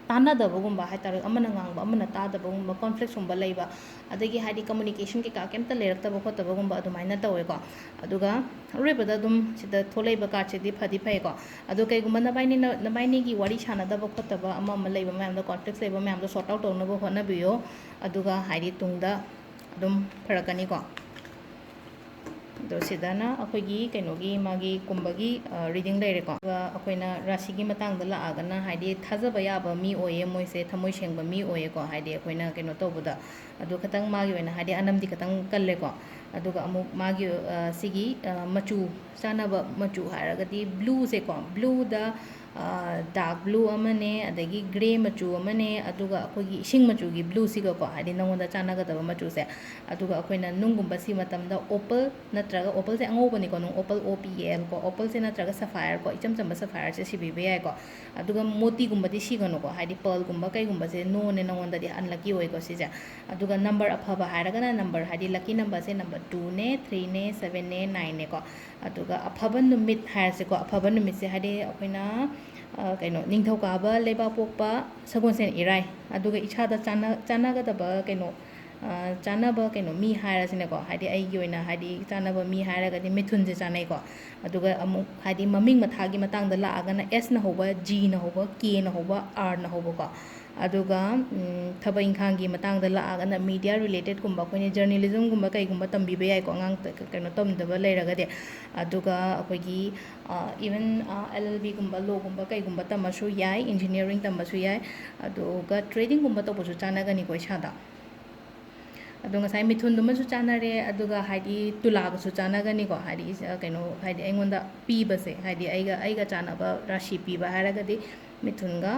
ꯇꯥꯟꯅꯗꯕꯒꯨꯝꯕ ꯍꯥꯏꯇꯥꯔꯦ, ꯑꯃꯅ ꯉꯥꯡꯕ ꯑꯃꯅ ꯇꯥꯗꯕꯒꯨꯝꯕ, conflictꯀꯨꯝꯕ ꯂꯩꯕ, ꯑꯗꯒꯤ ꯍꯥꯏꯗꯤ communication ꯀꯩꯀꯥ ꯀꯩꯝꯇ ꯂꯩꯔꯛꯇꯕ ꯈꯣꯠꯇꯕꯒꯨꯝꯕ ꯑꯗꯨꯃꯥꯏꯅ ꯇꯧꯋꯦꯀꯣ꯫ ꯑꯗꯨꯒ ꯑꯔꯣꯏꯕꯗ ꯑꯗꯨꯝ ꯁꯤꯗ ꯊꯣꯛꯂꯛꯏꯕ cardꯁꯤꯗꯤ ꯐꯗꯤ ꯐꯩꯀꯣ꯫ ꯑꯗꯣ ꯀꯩꯒꯨꯝꯕ ꯅꯕꯥꯏꯅꯤꯅ, ꯅꯕꯥꯏꯅꯤꯒꯤ ꯋꯥꯔꯤ ꯁꯥꯟꯅꯗꯕ ꯈꯣꯠꯇꯕ ꯑꯃ ꯑꯃ ꯂꯩꯕ ꯃꯌꯥꯝꯗꯣ, conflicts ꯂꯩꯕ ꯃꯌꯥꯝꯗꯣ sort out ꯇꯧꯅꯕ ꯍꯣꯠꯅꯕꯤꯌꯣ꯫ ꯑꯗꯨꯒ ꯍꯥꯏꯗꯤ ꯇꯨꯡꯗ ꯑꯗꯨꯝ ꯐꯔꯛꯀꯅꯤꯀꯣ꯫ ꯑꯗꯣ ꯁꯤꯗꯅ ꯑꯩꯈꯣꯏꯒꯤ ꯀꯩꯅꯣꯒꯤ, ꯃꯥꯒꯤ ꯀꯨꯝꯕꯒꯤ, ꯑ, reading ꯂꯩꯔꯦꯀꯣ꯫ ꯑꯗꯨꯒ ꯑꯩꯈꯣꯏꯅ ꯔꯥꯁꯤꯒꯤ ꯃꯇꯥꯡꯗ ꯂꯥꯛꯑꯒꯅ ꯍꯥꯏꯗꯤ ꯊꯥꯖꯕ ꯌꯥꯕ ꯃꯤ ꯑꯣꯏꯌꯦ ꯃꯣꯏꯁꯦ, ꯊꯃꯣꯏ ꯁꯦꯡꯕ ꯃꯤ ꯑꯣꯏꯌꯦꯀꯣ, ꯍꯥꯏꯗꯤ ꯑꯩꯈꯣꯏꯅ ꯀꯩꯅꯣ ꯇꯧꯕꯗ꯫ ꯑꯗꯣ ꯈꯤꯇꯪ ꯃꯥꯒꯤ ꯑꯣꯏꯅ ꯍꯥꯏꯗꯤ ꯑꯅꯝꯗꯤ ꯈꯤꯇꯪ ꯀꯜꯂꯦꯀꯣ꯫ ꯑꯗꯨꯒ ꯑꯃꯨꯛ ꯃꯥꯒꯤ, ꯑ, ꯁꯤꯒꯤ, ꯑ, ꯃꯆꯨ, ꯆꯥꯅꯕ ꯃꯆꯨ ꯍꯥꯏꯔꯒꯗꯤ blueꯁꯦꯀꯣ, blueꯗ, ꯑ, dark blue ꯑꯃꯅꯦ, ꯑꯗꯒꯤ grey ꯃꯆꯨ ꯑꯃꯅꯦ, ꯑꯗꯨꯒ ꯑꯩꯈꯣꯏꯒꯤ ꯏꯁꯤꯡ ꯃꯆꯨꯒꯤ blueꯁꯤꯒꯀꯣ, ꯍꯥꯏꯗꯤ ꯅꯉꯣꯟꯗ ꯆꯥꯟꯅꯒꯗꯕ ꯃꯆꯨꯁꯦ꯫ ꯑꯗꯨꯒ ꯑꯩꯈꯣꯏꯅ ꯅꯨꯡꯒꯨꯝꯕ ꯁꯤ ꯃꯇꯝꯗ opal ꯅꯠꯇ꯭ꯔꯒ opalꯁꯦ ꯑꯉꯧꯕꯅꯤꯀꯣ, ꯅꯨꯡ opal, O P A L ꯀꯣ, opalꯁꯦ ꯅꯠꯇ꯭ꯔꯒ sapphireꯀꯣ, ꯏꯆꯝ ꯆꯝꯕ sapphireꯁꯦ ꯁꯤꯕꯤꯕ ꯌꯥꯏꯀꯣ꯫ ꯑꯗꯨꯒ ꯃꯣꯇꯤꯒꯨꯝꯕꯗꯤ ꯁꯤꯒꯅꯨꯀꯣ, ꯍꯥꯏꯗꯤ pearlꯒꯨꯝꯕ ꯀꯩꯒꯨꯝꯕꯁꯦ noꯅꯦ, ꯅꯉꯣꯟꯗꯗꯤ unlucky ꯑꯣꯏꯀꯣ ꯁꯤꯁꯦ꯫ ꯑꯗꯨꯒ number ꯑꯐꯕ ꯍꯥꯏꯔꯒꯅ number, ꯍꯥꯏꯗꯤ lucky numberꯁꯦ number twoꯅꯦ, threeꯅꯦ, sevenꯅꯦ, nineꯅꯦꯀꯣ꯫ ꯑꯗꯨꯒ ꯑꯐꯕ ꯅꯨꯃꯤꯠ ꯍꯥꯏꯔꯁꯤꯀꯣ, ꯑꯐꯕ ꯅꯨꯃꯤꯠꯁꯦ ꯍꯥꯏꯗꯤ ꯑꯩꯈꯣꯏꯅ ꯑ, ꯀꯩꯅꯣ, ꯅꯤꯡꯊꯧꯀꯥꯕ ꯂꯩꯕꯥꯛꯄꯣꯛꯄ ꯁꯒꯣꯜꯁꯦꯟ ꯏꯔꯥꯏ꯫ ꯑꯗꯨꯒ ꯏꯁꯥꯗ ꯆꯥꯟꯅ-, ꯆꯥꯟꯅꯒꯗꯕ ꯀꯩꯅꯣ, ꯑ, ꯆꯥꯟꯅꯕ ꯀꯩꯅꯣ ꯃꯤ ꯍꯥꯏꯔꯁꯤꯅꯦꯀꯣ, ꯍꯥꯏꯗꯤ ꯑꯩꯒꯤ ꯑꯣꯏꯅ ꯍꯥꯏꯗꯤ ꯆꯥꯟꯅꯕ ꯃꯤ ꯍꯥꯏꯔꯒꯗꯤ ꯃꯤꯊꯨꯟꯁꯦ ꯆꯥꯟꯅꯩꯀꯣ꯫ ꯑꯗꯨꯒ ꯑꯃꯨꯛ ꯍꯥꯏꯗꯤ ꯃꯃꯤꯡ ꯃꯊꯥꯒꯤ ꯃꯇꯥꯡꯗ ꯂꯥꯛꯑꯒꯅ Sꯅ ꯍꯧꯕ, Gꯅ ꯍꯧꯕ, Kꯅ ꯍꯧꯕ, Rꯅ ꯍꯧꯕꯀꯣ꯫ ꯑꯗꯨꯒ, ꯎꯝ, ꯊꯕꯛ ꯏꯪꯈꯥꯡꯒꯤ ꯃꯇꯥꯡꯗ ꯂꯥꯛꯑꯒꯅ media relatedꯀꯨꯝꯕ, ꯑꯩꯈꯣꯏꯅ journalismꯒꯨꯝꯕ ꯀꯩꯒꯨꯝꯕ ꯇꯝꯕꯤꯕ ꯌꯥꯏꯀꯣ, ꯑꯉꯥꯡ ꯀꯩꯅꯣ ꯇꯝꯗꯕ ꯂꯩꯔꯒꯗꯤ꯫ ꯑꯗꯨꯒ ꯑꯩꯈꯣꯏꯒꯤ, ꯑ, even, ꯑ, LLBꯒꯨꯝꯕ, lawꯒꯨꯝꯕ ꯀꯩꯒꯨꯝꯕ ꯇꯝꯃꯁꯨ ꯌꯥꯏ, engineering ꯇꯝꯕꯁꯨ ꯌꯥꯏ꯫ ꯑꯗꯨꯒ tradingꯒꯨꯝꯕ ꯇꯧꯕꯁꯨ ꯆꯥꯟꯅꯒꯅꯤꯀꯣ ꯏꯁꯥꯗ꯫ ꯑꯗꯣ ꯉꯁꯥꯏ ꯃꯤꯊꯨꯟꯗꯨꯃꯁꯨ ꯆꯥꯟꯅꯔꯦ, ꯑꯗꯨꯒ ꯍꯥꯏꯗꯤ ꯇꯨꯂꯥꯒꯁꯨ ꯆꯥꯟꯅꯒꯅꯤꯀꯣ, ꯍꯥꯏꯗꯤ ꯏꯁ-, ꯀꯩꯅꯣ, ꯍꯥꯏꯗꯤ ꯑꯩꯉꯣꯟꯗ ꯄꯤꯕꯁꯦ, ꯍꯥꯏꯗꯤ ꯑꯩꯒ, ꯑꯩꯒ ꯆꯥꯟꯅꯕ ꯔꯥꯁꯤ ꯄꯤꯕ ꯍꯥꯏꯔꯒꯗꯤ ꯃꯤꯊꯨꯟꯒ,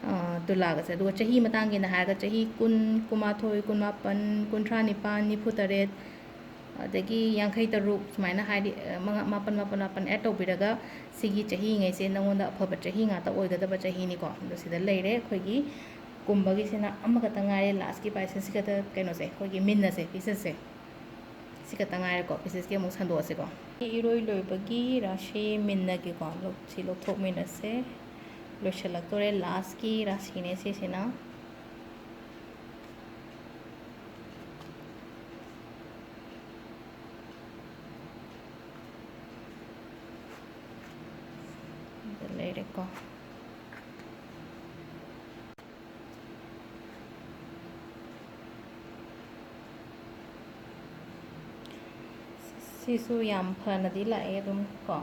ꯑ, ꯇꯨꯂꯥꯒꯁꯦ꯫ ꯑꯗꯨꯒ ꯆꯍꯤ ꯃꯇꯥꯡꯒꯤꯅ ꯍꯥꯏꯔꯒ ꯆꯍꯤ ꯀꯨꯟ, ꯀꯨꯟꯃꯥꯊꯣꯏ, ꯀꯨꯟꯃꯥꯄꯟ, ꯀꯨꯟꯊ꯭ꯔꯥ ꯅꯤꯄꯥꯟ, ꯅꯤꯐꯨ ꯇꯔꯦꯠ, ꯑꯗꯒꯤ ꯌꯥꯡꯈꯩ ꯇꯔꯨꯛ ꯁꯨꯃꯥꯏꯅ ꯍꯥꯏꯗꯤ, ꯑ, ꯃꯉꯥ, ꯃꯥꯄꯟ, ꯃꯥꯄꯟ, ꯃꯥꯄꯟ add ꯇꯧꯕꯤꯔꯒ ꯁꯤꯒꯤ ꯆꯍꯤꯉꯩꯁꯦ ꯅꯉꯣꯟꯗ ꯑꯐꯕ ꯆꯍꯤ ꯉꯥꯛꯇ ꯑꯣꯏꯒꯗꯕ ꯆꯍꯤꯅꯤꯀꯣ꯫ ꯑꯗꯣ ꯁꯤꯗ ꯂꯩꯔꯦ ꯑꯩꯈꯣꯏꯒꯤ ꯀꯨꯝꯕꯒꯤꯁꯤꯅ ꯑꯃꯈꯛꯇ ꯉꯥꯏꯔꯦ, lastꯀꯤ Pisces ꯈꯛꯇ ꯀꯩꯅꯣꯁꯦ, ꯑꯩꯈꯣꯏꯒꯤ ꯃꯤꯟꯅꯁꯦ, Piscesꯁꯦ꯫ ꯁꯤ ꯈꯛꯇ ꯉꯥꯏꯔꯦꯀꯣ, Piscesꯀꯤ ꯑꯃꯨꯛ ꯁꯟꯗꯣꯛꯑꯁꯤꯀꯣ꯫ ꯏꯔꯣꯏ ꯂꯣꯏꯕꯒꯤ ꯔꯥꯁꯤ ꯃꯤꯟꯅꯒꯤꯀꯣ, ꯂꯧ-, ꯁꯤ ꯂꯧꯊꯣꯛꯃꯤꯟꯅꯁꯦ꯫ ꯂꯣꯏꯁꯤꯜꯂꯛꯇꯣꯔꯦ, lastꯀꯤ ꯔꯥꯁꯤꯅꯦ ꯁꯤꯁꯤꯅ꯫ ꯑꯗ ꯂꯩꯔꯦꯀꯣ꯫ ꯁꯤꯁꯨ ꯌꯥꯝ ꯐꯅꯗꯤ ꯂꯥꯛꯑꯦ ꯑꯗꯨꯝ ꯀꯣ꯫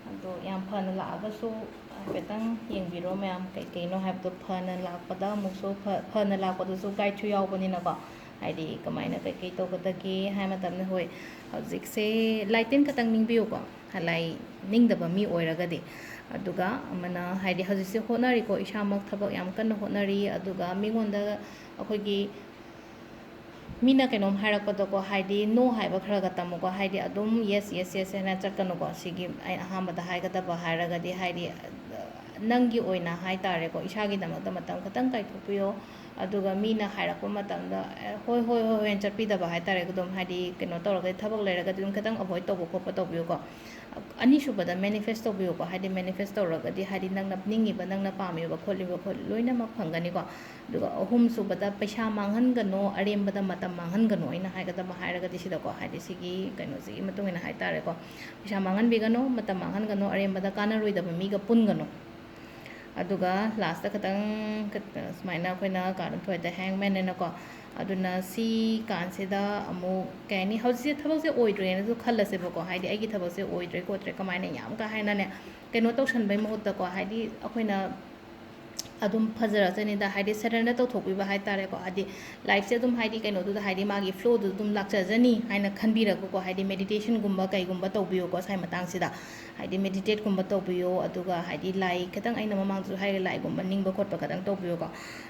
ꯑꯗꯣ ꯌꯥꯝ ꯐꯅ ꯂꯥꯛꯑꯒꯁꯨ ꯍꯥꯏꯐꯦꯠꯇꯪ ꯌꯦꯡꯕꯤꯔꯣ ꯃꯌꯥꯝ, ꯀꯩꯀꯩꯅꯣ ꯍꯥꯏꯕꯗꯣ꯫ ꯐꯅ ꯂꯥꯛꯄꯗ ꯑꯃꯨꯛꯁꯨ ꯐ-, ꯐꯅ ꯂꯥꯛꯄꯗꯁꯨ guideꯁꯨ ꯌꯥꯎꯕꯅꯤꯅꯀꯣ꯫ ꯍꯥꯏꯗꯤ ꯀꯃꯥꯏꯅ ꯀꯩꯀꯩ ꯇꯧꯒꯗꯒꯦ ꯍꯥꯏ ꯃꯇꯝꯗ, ꯍꯣꯏ, ꯍꯧꯖꯤꯛꯁꯦ ꯂꯥꯏ ꯇꯤꯟ ꯈꯛꯇꯪ ꯅꯤꯡꯕꯤꯌꯨꯀꯣ, ꯂꯥꯏ ꯅꯤꯡꯗꯕ ꯃꯤ ꯑꯣꯏꯔꯒꯗꯤ꯫ ꯑꯗꯨꯒ ꯑꯃꯅ ꯍꯥꯏꯗꯤ ꯍꯧꯖꯤꯛꯁꯦ ꯍꯣꯠꯅꯔꯤꯀꯣ, ꯏꯁꯥꯃꯛ ꯊꯕꯛ ꯌꯥꯝ ꯀꯟꯅ ꯍꯣꯠꯅꯔꯤ, ꯑꯗꯨꯒ ꯃꯤꯉꯣꯟꯗ ꯑꯩꯈꯣꯏꯒꯤ ꯃꯤꯅ ꯀꯩꯅꯣꯝ ꯍꯥꯏꯔꯛꯄꯗꯀꯣ, ꯍꯥꯏꯗꯤ no ꯍꯥꯏꯕ ꯈꯔ ꯈꯔ ꯇꯝꯃꯨꯀꯣ꯫ ꯍꯥꯏꯗꯤ ꯑꯗꯨꯝ yes, yes, yes ꯍꯥꯏꯅ ꯆꯠꯀꯅꯨꯀꯣ꯫ ꯁꯤꯒꯤ ꯑꯩꯅ ꯑꯍꯥꯟꯕꯗ ꯍꯥꯏꯒꯗꯕ ꯍꯥꯏꯔꯒꯗꯤ, ꯍꯥꯏꯗꯤ, ꯅꯪꯒꯤ ꯑꯣꯏꯅ ꯍꯥꯏ ꯇꯥꯔꯦꯀꯣ, ꯏꯁꯥꯒꯤꯗꯃꯛꯇ ꯃꯇꯝ ꯈꯤꯇꯪ ꯀꯥꯏꯊꯣꯛꯄꯤꯌꯣ꯫ ꯑꯗꯨꯒ ꯃꯤꯅ ꯍꯥꯏꯔꯛꯄ ꯃꯇꯝꯗ, "ꯑꯦ, ꯍꯣꯏ, ꯍꯣꯏ, ꯍꯣꯏ, ꯍꯣꯏ" ꯍꯥꯏꯅ ꯆꯠꯄꯤꯗꯕ ꯍꯥꯏ ꯇꯥꯔꯦ꯫ ꯑꯗꯨꯝ ꯍꯥꯏꯗꯤ ꯀꯩꯅꯣ ꯇꯧꯔꯒꯗꯤ, ꯊꯕꯛ ꯂꯩꯔꯒꯗꯤ ꯑꯗꯨꯝ ꯈꯤꯇꯪ ꯑꯦꯚꯣꯏꯗ ꯇꯧꯕ ꯈꯣꯠꯄ ꯇꯧꯕꯤꯌꯨꯀꯣ꯫ ꯑꯅꯤꯁꯨꯕꯗ ꯃꯦꯅꯤꯐꯦꯁ ꯇꯧꯕꯤꯌꯨꯀꯣ꯫ ꯍꯥꯏꯗꯤ ꯃꯦꯅꯤꯐꯦꯁ ꯇꯧꯔꯒꯗꯤ ꯍꯥꯏꯗꯤ ꯅꯪꯅ ꯅꯤꯡꯉꯤꯕ, ꯅꯪꯅ ꯄꯥꯝꯃꯤꯕ ꯈꯣꯠꯂꯤꯕ ꯈꯣꯠ-, ꯂꯣꯏꯅꯃꯛ ꯐꯪꯒꯅꯤꯀꯣ꯫ ꯑꯗꯨꯒ ꯑꯍꯨꯝꯁꯨꯕꯗ ꯄꯩꯁꯥ ꯃꯥꯡꯍꯟꯒꯅꯣ, ꯑꯔꯦꯝꯕꯗ ꯃꯇꯝ ꯃꯥꯡꯍꯟꯒꯅꯣ꯫ ꯑꯩꯅ ꯍꯥꯏꯒꯗꯕ ꯍꯥꯏꯔꯒꯗꯤ ꯁꯤꯗꯀꯣ, ꯍꯥꯏꯗꯤ ꯁꯤꯒꯤ ꯀꯩꯅꯣꯁꯤꯒꯤ ꯃꯇꯨꯡ ꯏꯟꯅ ꯍꯥꯏ ꯇꯥꯔꯦꯀꯣ, ꯄꯩꯁꯥ ꯃꯥꯡꯍꯟꯕꯤꯒꯅꯣ, ꯃꯇꯝ ꯃꯥꯡꯍꯟꯒꯅꯣ, ꯑꯔꯦꯝꯕꯗ ꯀꯥꯟꯅꯔꯣꯏꯗꯕ ꯃꯤꯒ ꯄꯨꯟꯒꯅꯣ꯫ ꯑꯗꯨꯒ ꯂꯥꯁꯇ ꯈꯤꯇꯪ ꯁꯨꯃꯥꯏꯅ ꯑꯩꯈꯣꯏꯅ ꯀꯥꯔꯟ ꯊꯣꯏꯗ ꯍꯦꯡꯃꯦꯟꯅꯀꯣ꯫ ꯑꯗꯨꯅ ꯁꯤ ꯀꯥꯟꯁꯤꯗ ꯑꯃꯨꯛ ꯀꯩ ꯍꯥꯏꯅꯤ, ꯍꯧꯖꯤꯛꯁꯦ ꯊꯕꯛꯁꯦ ꯑꯣꯏꯗ꯭ꯔꯦꯅꯁꯨ ꯈꯜꯂꯁꯦꯕꯀꯣ꯫ ꯍꯥꯏꯗꯤ ꯑꯩꯒꯤ ꯊꯕꯛꯁꯦ ꯑꯣꯏꯗ꯭ꯔꯦ ꯈꯣꯠꯇ꯭ꯔꯦ ꯀꯃꯥꯏꯅ ꯌꯥꯝ ꯀꯥ ꯍꯦꯟꯅꯅꯦ ꯀꯩꯅꯣ ꯇꯧꯁꯟꯕꯩ ꯃꯍꯨꯠꯇꯀꯣ, ꯍꯥꯏꯗꯤ ꯑꯩꯈꯣꯏꯅ ꯑꯗꯨꯝ ꯐꯖꯔꯛꯆꯅꯤꯗ, ꯍꯥꯏꯗꯤ ꯁꯔꯦꯟꯗꯔ ꯇꯧꯊꯣꯛꯄꯤꯕ ꯍꯥꯏ ꯇꯥꯔꯦꯀꯣ꯫ ꯍꯥꯏꯗꯤ ꯂꯥꯏꯐꯁꯦ ꯑꯗꯨꯝ ꯍꯥꯏꯗꯤ ꯀꯩꯅꯣꯗꯨꯗ, ꯍꯥꯏꯗꯤ ꯃꯥꯒꯤ ꯐ꯭ꯂꯣꯗꯨꯗ ꯑꯗꯨꯝ ꯂꯥꯛꯆꯖꯅꯤ ꯍꯥꯏꯅ ꯈꯟꯕꯤꯔꯒꯀꯣ꯫ ꯍꯥꯏꯗꯤ ꯃꯦꯗꯤꯇꯦꯁꯟꯒꯨꯝꯕ ꯀꯩꯒꯨꯝꯕ ꯇꯧꯕꯤꯌꯨꯀꯣ ꯁ꯭ꯋꯥꯏ ꯃꯇꯥꯡꯁꯤꯗ꯫ ꯍꯥꯏꯗꯤ ꯃꯦꯗꯤꯇꯦꯠꯀꯨꯝꯕ ꯇꯧꯕꯤꯌꯣ, ꯑꯗꯨꯒ ꯍꯥꯏꯗꯤ ꯂꯥꯏ ꯈꯤꯇꯪ, ꯑꯩꯅ ꯃꯃꯥꯡꯗꯁꯨ ꯍꯥꯏꯔꯦ, ꯂꯥꯏꯒꯨꯝꯕ ꯅꯤꯡꯕ ꯈꯣꯠꯄ ꯈꯤꯇꯪ ꯇꯧꯕꯤꯌꯨꯀꯣ꯫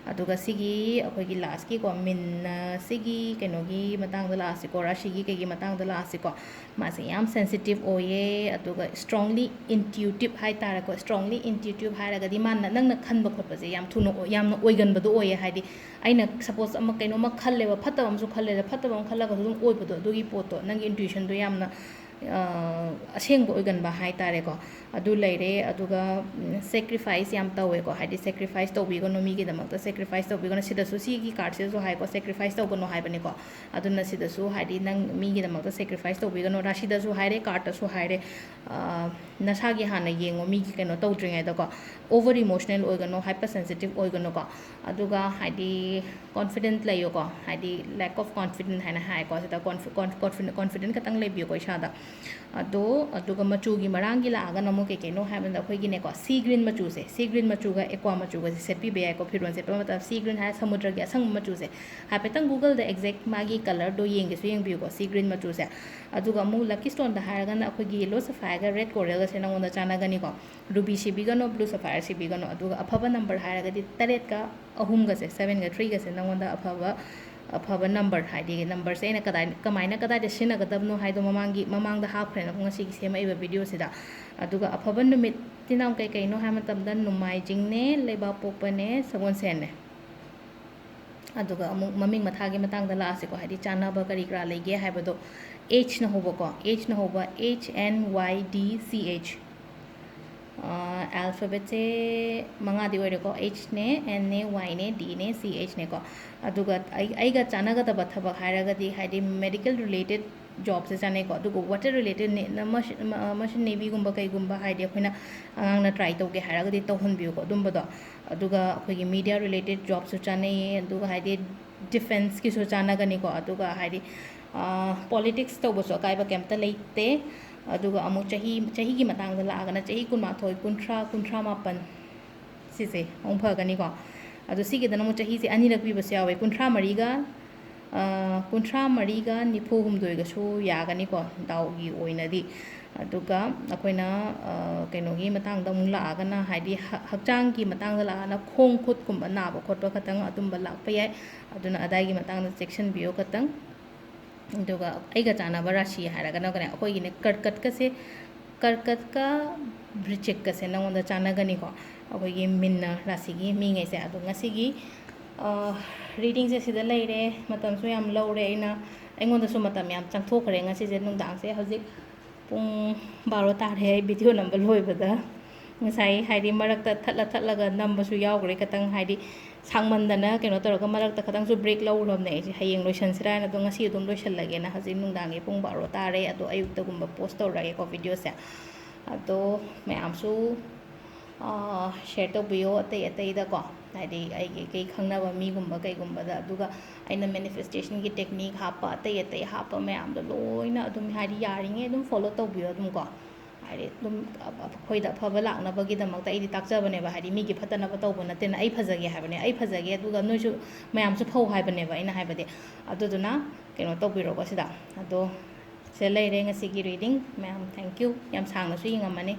ꯑꯗꯨꯒ ꯁꯤꯒꯤ ꯑꯩꯈꯣꯏꯒꯤ ꯂꯥꯁꯀꯤꯀꯣ, ꯃꯤꯟ, ꯑ, ꯁꯤꯒꯤ ꯀꯩꯅꯣꯒꯤ ꯃꯇꯥꯡꯗ ꯂꯥꯛꯑꯁꯤꯀꯣ, ꯔꯥꯁꯤꯒꯤ ꯀꯩꯒꯤ ꯃꯇꯥꯡꯗ ꯂꯥꯛꯑꯁꯤꯀꯣ꯫ ꯃꯥꯁꯦ ꯌꯥꯝ ꯁꯦꯟꯁꯤꯇꯤꯞ ꯑꯣꯏꯌꯦ, ꯑꯗꯨꯒ ꯏꯁꯇ꯭ꯔꯣꯡꯂꯤ ꯏꯟꯇ꯭ꯌꯨꯇꯤꯞ ꯍꯥꯏ ꯇꯥꯔꯦꯀꯣ꯫ ꯏꯁꯇ꯭ꯔꯣꯡꯂꯤ ꯏꯟꯇ꯭ꯌꯨꯇꯤꯞ ꯍꯥꯏꯔꯒꯗꯤ ꯃꯥꯅ, ꯅꯪꯅ ꯈꯟꯕ ꯈꯣꯠꯄꯁꯦ ꯌꯥꯝ ꯊꯨꯅ ꯑꯣꯏ-, ꯌꯥꯝꯅ ꯑꯣꯏꯒꯟꯕꯗꯣ ꯑꯣꯏꯌꯦ꯫ ꯍꯥꯏꯗꯤ ꯑꯩꯅ ꯁꯄꯣꯁ ꯑꯃ, ꯀꯩꯅꯣꯝꯃ ꯈꯜꯂꯦꯕ, ꯐꯠꯇꯕ ꯑꯃꯁꯨ ꯈꯜꯂꯦꯗ, ꯐꯠꯇꯕ ꯑꯃ ꯈꯜꯂꯒꯁꯨ ꯑꯗꯨꯝ ꯑꯣꯏꯕꯗꯣ, ꯑꯗꯨꯒꯤ ꯄꯣꯠꯇꯣ, ꯅꯪꯒꯤ ꯏꯟꯇ꯭ꯌꯨꯁꯟꯗꯣ ꯌꯥꯝꯅ, ꯑ, ꯑꯁꯦꯡꯕ ꯑꯣꯏꯒꯟꯕ ꯍꯥꯏ ꯇꯥꯔꯦꯀꯣ꯫ ꯑꯗꯨ ꯂꯩꯔꯦ꯫ ꯑꯗꯨꯒ, ꯎꯝ, ꯁꯦꯀ꯭ꯔꯤꯐꯥꯏꯁ ꯌꯥꯝ ꯇꯧꯋꯦꯀꯣ꯫ ꯍꯥꯏꯗꯤ ꯁꯦꯀ꯭ꯔꯤꯐꯥꯏꯁ ꯇꯧꯕꯤꯒꯅꯨ, ꯃꯤꯒꯤꯗꯃꯛꯇ ꯁꯦꯀ꯭ꯔꯤꯐꯥꯏꯁ ꯇꯧꯕꯤꯒꯅꯨ꯫ ꯁꯤꯗꯁꯨ, ꯁꯤꯒꯤ ꯀꯥꯔꯠꯁꯤꯗꯁꯨ ꯍꯥꯏꯀꯣ, ꯁꯦꯀ꯭ꯔꯤꯐꯥꯏꯁ ꯇꯧꯒꯅꯨ ꯍꯥꯏꯕꯅꯤꯀꯣ꯫ ꯑꯗꯨꯅ ꯁꯤꯗꯁꯨ ꯍꯥꯏꯗꯤ ꯅꯪ ꯃꯤꯒꯤꯗꯃꯛꯇ ꯁꯦꯀ꯭ꯔꯤꯐꯥꯏꯁ ꯇꯧꯕꯤꯒꯅꯨ꯫ ꯔꯥꯁꯤꯗꯁꯨ ꯍꯥꯏꯔꯦ, ꯀꯥꯔꯠꯇꯁꯨ ꯍꯥꯏꯔꯦ꯫ ꯑ, ꯅꯁꯥꯒꯤ ꯍꯥꯟꯅ ꯌꯦꯡꯉꯣ, ꯃꯤꯒꯤ ꯀꯩꯅꯣ ꯇꯧꯗ꯭ꯔꯤꯉꯩꯗꯀꯣ꯫ ꯑꯣꯚꯔ ꯏꯃꯣꯁꯅꯦꯜ ꯑꯣꯏꯒꯅꯨ, ꯍꯥꯏꯄꯔ ꯁꯦꯟꯁꯤꯇꯤꯞ ꯑꯣꯏꯒꯅꯨꯀꯣ꯫ ꯑꯗꯨꯒ ꯍꯥꯏꯗꯤ ꯀꯣꯟꯐꯤꯗꯦꯟꯠ ꯂꯩꯌꯨꯀꯣ, ꯍꯥꯏꯗꯤ lack of confidence ꯍꯥꯏꯅ ꯍꯥꯏꯀꯣ꯫ ꯁꯤꯗ ꯀꯣꯟꯐꯤ-, ꯀꯣꯟꯐꯤ-, ꯀꯣꯟꯐꯤ-, ꯀꯣꯟꯐꯤꯗꯦꯟꯠ ꯈꯤꯇꯪ ꯂꯩꯕꯤꯌꯨꯀꯣ ꯏꯁꯥꯗ꯫ ꯑꯗꯣ, ꯑꯗꯨꯒ ꯃꯆꯨꯒꯤ ꯃꯔꯥꯡꯒꯤ ꯂꯥꯛꯑꯒꯅ ꯑꯃꯨꯛ ꯀꯩ ꯀꯩꯅꯣ ꯍꯥꯏꯕꯗ ꯑꯩꯈꯣꯏꯒꯤꯅꯦꯀꯣ, ꯁꯤ ꯒ꯭ꯔꯤꯟ ꯃꯆꯨꯁꯦ, ꯁꯤ ꯒ꯭ꯔꯤꯟ ꯃꯆꯨꯒ ꯑꯦꯀ꯭ꯋꯥ ꯃꯆꯨꯒꯁꯦ ꯁꯦꯠꯄꯤꯕ ꯌꯥꯏꯀꯣ꯫ ꯐꯤꯔꯣꯜ ꯁꯦꯠꯄ ꯃꯇꯝꯗ ꯁꯤ ꯒ꯭ꯔꯤꯟ ꯍꯥꯏꯔ ꯁꯃꯨꯗ꯭ꯔꯒꯤ ꯑꯁꯪꯕ ꯃꯆꯨꯁꯦ꯫ ꯍꯥꯏꯐꯦꯠꯇꯪ Google-ꯗ exact ꯃꯥꯒꯤ colour-ꯗꯣ ꯌꯦꯡꯒꯦꯁꯨ ꯌꯦꯡꯕꯤꯌꯨꯀꯣ, ꯁꯤ ꯒ꯭ꯔꯤꯟ ꯃꯆꯨꯁꯦ꯫ ꯑꯗꯨꯒ ꯑꯃꯨꯛ lucky stone-ꯗ ꯍꯥꯏꯔꯒꯅ ꯑꯩꯈꯣꯏꯒꯤ yellow sapphire-ꯒ red coral-ꯒꯁꯦ ꯅꯉꯣꯟꯗ ꯆꯥꯟꯅꯒꯅꯤꯀꯣ꯫ Ruby ꯁꯤꯕꯤꯒꯅꯣ, blue sapphire ꯁꯤꯕꯤꯒꯅꯣ꯫ ꯑꯗꯨꯒ ꯑꯐꯕ number ꯍꯥꯏꯔꯒꯗꯤ ꯇꯔꯦꯠꯀ ꯑꯍꯨꯝꯒꯁꯦ, seven-ꯒ three-ꯒꯁꯦ ꯅꯉꯣꯟꯗ ꯑꯐꯕ ꯑꯐꯕ ꯅꯝꯕꯔ, ꯍꯥꯏꯗꯤ ꯅꯝꯕꯔꯁꯦ ꯑꯩꯅ ꯀꯗꯥꯏ, ꯀꯃꯥꯏꯅ ꯀꯗꯥꯏꯗ ꯁꯤꯖꯤꯟꯅꯒꯗꯕꯅꯣ ꯍꯥꯏꯗꯣ ꯃꯃꯥꯡꯒꯤ, ꯃꯃꯥꯡꯗ ꯍꯥꯞꯈ꯭ꯔꯦꯅꯀꯣ ꯉꯁꯤꯒꯤ ꯁꯦꯝꯃꯛꯏꯕ ꯚꯤꯗꯤꯑꯣꯁꯤꯗ꯫ ꯑꯗꯨꯒ ꯑꯐꯕ ꯅꯨꯃꯤꯠ ꯇꯤꯟꯅ ꯀꯩ ꯀꯩꯅꯣ ꯍꯥꯏꯕ ꯃꯇꯝꯗ ꯅꯣꯡꯃꯥꯏꯖꯤꯡꯅꯦ, ꯂꯩꯕꯥꯛꯄꯣꯛꯄꯅꯦ, ꯁꯒꯣꯜꯁꯦꯟꯅꯦ꯫ ꯑꯗꯨꯒ ꯑꯃꯨꯛ ꯃꯃꯤꯡ ꯃꯊꯥꯒꯤ ꯃꯇꯥꯡꯗ ꯂꯥꯛꯑꯁꯤꯀꯣ, ꯍꯥꯏꯗꯤ ꯆꯥꯟꯅꯕ ꯀꯔꯤ ꯀꯔꯥ ꯂꯩꯒꯦ ꯍꯥꯏꯕꯗꯣ꯫ ꯑꯦꯆꯅ ꯍꯧꯕꯀꯣ, ꯑꯦꯆꯅ ꯍꯧꯕ, ꯑꯦꯆ ꯑꯦꯟ ꯋꯥꯏ ꯗꯤ ꯁꯤ ꯑꯦꯆ꯫ ꯑꯦꯜꯐꯥꯕꯦꯠꯁꯦ ꯃꯉꯥꯗꯤ ꯑꯣꯏꯔꯦꯀꯣ, ꯑꯦꯆꯅꯦ, ꯑꯦꯟꯅꯦ, ꯋꯥꯏꯅꯦ, ꯗꯤꯅꯦ, ꯁꯤ ꯑꯦꯆꯅꯦꯀꯣ꯫ ꯑꯗꯨꯒ ꯑꯩ, ꯑꯩꯒ ꯆꯥꯟꯅꯒꯗꯕ ꯊꯕꯛ ꯍꯥꯏꯔꯒꯗꯤ, ꯍꯥꯏꯗꯤ ꯃꯦꯗꯤꯀꯦꯜ ꯔꯤꯂꯦꯇꯦꯠ ꯖꯣꯕꯁꯦ ꯆꯥꯅꯩꯀꯣ꯫ ꯑꯗꯨꯒ ꯋꯥꯇꯔ ꯔꯤꯂꯦꯇꯦꯠꯅꯦ, ꯃꯁꯤ ꯅꯦꯚꯤꯒꯨꯝꯕ ꯀꯩꯒꯨꯝꯕ, ꯍꯥꯏꯗꯤ ꯑꯩꯈꯣꯏꯅ ꯑꯉꯥꯡꯅ ꯇ꯭ꯔꯥꯏ ꯇꯧꯒꯦ ꯍꯥꯏꯔꯒꯗꯤ ꯇꯧꯍꯟꯕꯤꯌꯨꯀꯣ ꯑꯗꯨꯝꯕꯗꯣ꯫ ꯑꯗꯨꯒ ꯑꯩꯈꯣꯏꯒꯤ ꯃꯤꯗꯤꯌꯥ ꯔꯤꯂꯦꯇꯦꯠ ꯖꯣꯕꯁꯨ ꯆꯥꯅꯩꯌꯦ꯫ ꯑꯗꯨꯒ ꯍꯥꯏꯗꯤ ꯗꯤꯐꯦꯟꯁꯀꯤꯁꯨ ꯆꯥꯟꯅꯒꯅꯤꯀꯣ꯫ ꯑꯗꯨꯒ ꯍꯥꯏꯗꯤ ꯄꯣꯂꯤꯇꯤꯛꯁ ꯇꯧꯕꯁꯨ ꯑꯀꯥꯏꯕ ꯀꯩꯝꯇ ꯂꯩꯇꯦ꯫ ꯑꯗꯨꯒ ꯑꯃꯨꯛ ꯆꯍꯤ, ꯆꯍꯤꯒꯤ ꯃꯇꯥꯡꯗ ꯂꯥꯛꯑꯒꯅ ꯆꯍꯤ ꯀꯨꯟꯃꯥꯊꯣꯏ, ꯀꯨꯟꯊ꯭ꯔꯥ, ꯀꯨꯟꯊ꯭ꯔꯥ ꯃꯥꯄꯟ, ꯁꯤꯁꯦ ꯑꯃꯨꯛ ꯐꯒꯅꯤꯀꯣ꯫ ꯑꯗꯣ ꯁꯤꯒꯤꯗꯅ ꯑꯃꯨꯛ ꯆꯍꯤꯁꯦ ꯑꯅꯤꯔꯛ ꯄꯤꯕꯁꯨ ꯌꯥꯎꯋꯦ, ꯀꯨꯟꯊ꯭ꯔꯥ ꯃꯔꯤꯒ, ꯑ, ꯀꯨꯟꯊ꯭ꯔꯥ ꯃꯔꯤꯒ ꯅꯤꯐꯨ ꯍꯨꯝꯗꯣꯏꯒꯁꯨ ꯌꯥꯒꯅꯤꯀꯣ, ꯗꯥꯎꯒꯤ ꯑꯣꯏꯅꯗꯤ꯫ ꯑꯗꯨꯒ ꯑꯩꯈꯣꯏꯅ, ꯑ, ꯀꯩꯅꯣꯒꯤ ꯃꯇꯥꯡꯗ ꯑꯃꯨꯛ ꯂꯥꯛꯑꯒꯅ, ꯍꯥꯏꯗꯤ ꯍ-, ꯍꯛꯆꯥꯡꯒꯤ ꯃꯇꯥꯡꯗ ꯂꯥꯛꯑꯒꯅ ꯈꯣꯡ ꯈꯨꯠꯀꯨꯝꯕ ꯅꯥꯕ ꯈꯣꯠꯄ ꯈꯇꯪ ꯑꯗꯨꯝꯕ ꯂꯥꯛꯄ ꯌꯥꯏ꯫ ꯑꯗꯨꯅ ꯑꯗꯥꯏꯒꯤ ꯃꯇꯥꯡꯗ ꯆꯦꯛꯁꯤꯟꯕꯤꯌꯣ ꯈꯇꯪ꯫ ꯑꯗꯨꯒ ꯑꯩꯒ ꯆꯥꯟꯅꯕ ꯔꯥꯁꯤ ꯍꯥꯏꯔꯒꯅ ꯀꯩꯅꯣ, ꯑꯩꯈꯣꯏꯒꯤꯅꯦ, ꯀꯔꯀꯠꯀꯁꯦ, ꯀꯔꯀꯠꯀ ꯕ꯭ꯔꯤꯆꯤꯛꯀꯁꯦ ꯅꯉꯣꯟꯗ ꯆꯥꯟꯅꯒꯅꯤꯀꯣ, ꯑꯩꯈꯣꯏꯒꯤ ꯃꯤꯟꯅ ꯔꯥꯁꯤꯒꯤ ꯃꯤꯉꯩꯁꯦ꯫ ꯑꯗꯣ ꯉꯁꯤꯒꯤ, ꯑ, ꯔꯤꯗꯤꯡꯁꯦ ꯁꯤꯗ ꯂꯩꯔꯦ꯫ ꯃꯇꯝꯁꯨ ꯌꯥꯝ ꯂꯧꯔꯦ ꯑꯩꯅ, ꯑꯩꯉꯣꯟꯗꯁꯨ ꯃꯇꯝ ꯌꯥꯝ ꯆꯪꯊꯣꯛꯈ꯭ꯔꯦ ꯉꯁꯤꯁꯦ꯫ ꯅꯨꯡꯗꯥꯡꯁꯦ ꯍꯧꯖꯤꯛ ꯄꯨꯡ ꯕꯥꯔꯣ ꯇꯥꯔꯦ ꯑꯩ ꯚꯤꯗꯤꯑꯣ ꯅꯝꯕ ꯂꯣꯏꯕꯗ꯫ ꯉꯁꯥꯏ ꯍꯥꯏꯗꯤ ꯃꯔꯛꯇ ꯊꯠꯂ ꯊꯠꯂꯒ ꯅꯝꯕꯁꯨ ꯌꯥꯎꯈ꯭ꯔꯦ ꯈꯤꯇꯪ, ꯍꯥꯏꯗꯤ ꯁꯥꯡꯃꯟꯗꯅ ꯀꯩꯅꯣ ꯇꯧꯔꯒ ꯃꯔꯛꯇ ꯈꯤꯇꯪꯁꯨ ꯕ꯭ꯔꯦꯛ ꯂꯧꯔꯨꯔꯕꯅꯦ ꯑꯩꯁꯦ, ꯍꯌꯦꯡ ꯂꯣꯏꯁꯟꯁꯤꯔꯥ ꯍꯥꯏꯅ꯫ ꯑꯗꯣ ꯉꯁꯤ ꯑꯗꯨꯝ ꯂꯣꯏꯁꯜꯂꯒꯦꯅ꯫ ꯍꯧꯖꯤꯛ ꯅꯨꯡꯗꯥꯡꯒꯤ ꯄꯨꯡ ꯕꯥꯔꯣ ꯇꯥꯔꯦ꯫ ꯑꯗꯣ ꯑꯌꯨꯛꯇꯒꯨꯝꯕ ꯄꯣꯁ ꯇꯧꯔꯛꯑꯒꯦꯀꯣ ꯚꯤꯗꯤꯑꯣꯁꯦ꯫ ꯑꯗꯣ ꯃꯌꯥꯝꯁꯨ, ꯑꯥ, ꯁꯤꯌꯔ ꯇꯧꯕꯤꯌꯣ ꯑꯇꯩ ꯑꯇꯩꯗꯀꯣ, ꯍꯥꯏꯗꯤ ꯑꯩꯒꯤ ꯀꯩ ꯈꯪꯅꯕ ꯃꯤꯒꯨꯝꯕ ꯀꯩꯒꯨꯝꯕꯗ꯫ ꯑꯗꯨꯒ ꯑꯩꯅ ꯃꯦꯅꯤꯐꯦꯁꯇꯦꯁꯟꯒꯤ ꯇꯦꯛꯅꯤꯛ ꯍꯥꯞꯄ, ꯑꯇꯩ ꯑꯇꯩ ꯍꯥꯞꯄ ꯃꯌꯥꯝꯗꯣ ꯂꯣꯏꯅ ꯑꯗꯨꯝ, ꯍꯥꯏꯗꯤ ꯌꯥꯔꯤꯉꯩ ꯑꯗꯨꯝ ꯐꯣꯂꯣ ꯇꯧꯕꯤꯌꯣ ꯑꯗꯨꯝꯀꯣ꯫ ꯍꯥꯏꯗꯤ ꯑꯗꯨꯝ ꯑꯩꯈꯣꯏꯗ ꯑꯐꯕ ꯂꯥꯛꯅꯕꯒꯤꯗꯃꯛꯇ ꯑꯩꯗꯤ ꯇꯥꯛꯆꯕꯅꯦꯕ, ꯍꯥꯏꯗꯤ ꯃꯤꯒꯤ ꯐꯠꯇꯅꯕ ꯇꯧꯕ ꯅꯠꯇꯦꯅ꯫ ꯑꯩ ꯐꯖꯒꯦ ꯍꯥꯏꯕꯅꯦ, ꯑꯩ ꯐꯖꯒꯦ, ꯑꯗꯨꯒ ꯅꯣꯏꯁꯨ ꯃꯌꯥꯝꯁꯨ ꯐꯧ ꯍꯥꯏꯕꯅꯦꯕ ꯑꯩꯅ ꯍꯥꯏꯕꯗꯤ꯫ ꯑꯗꯨꯗꯨꯅ ꯀꯩꯅꯣ ꯇꯧꯕꯤꯔꯣꯀꯣ ꯁꯤꯗ꯫ ꯑꯗꯣ ꯁꯤꯗ ꯂꯩꯔꯦ ꯉꯁꯤꯒꯤ ꯔꯤꯗꯤꯡ꯫ ꯃꯌꯥꯝ thank you, ꯌꯥꯝ ꯁꯥꯡꯅꯁꯨ ꯌꯦꯡꯉꯝꯃꯅꯤ꯫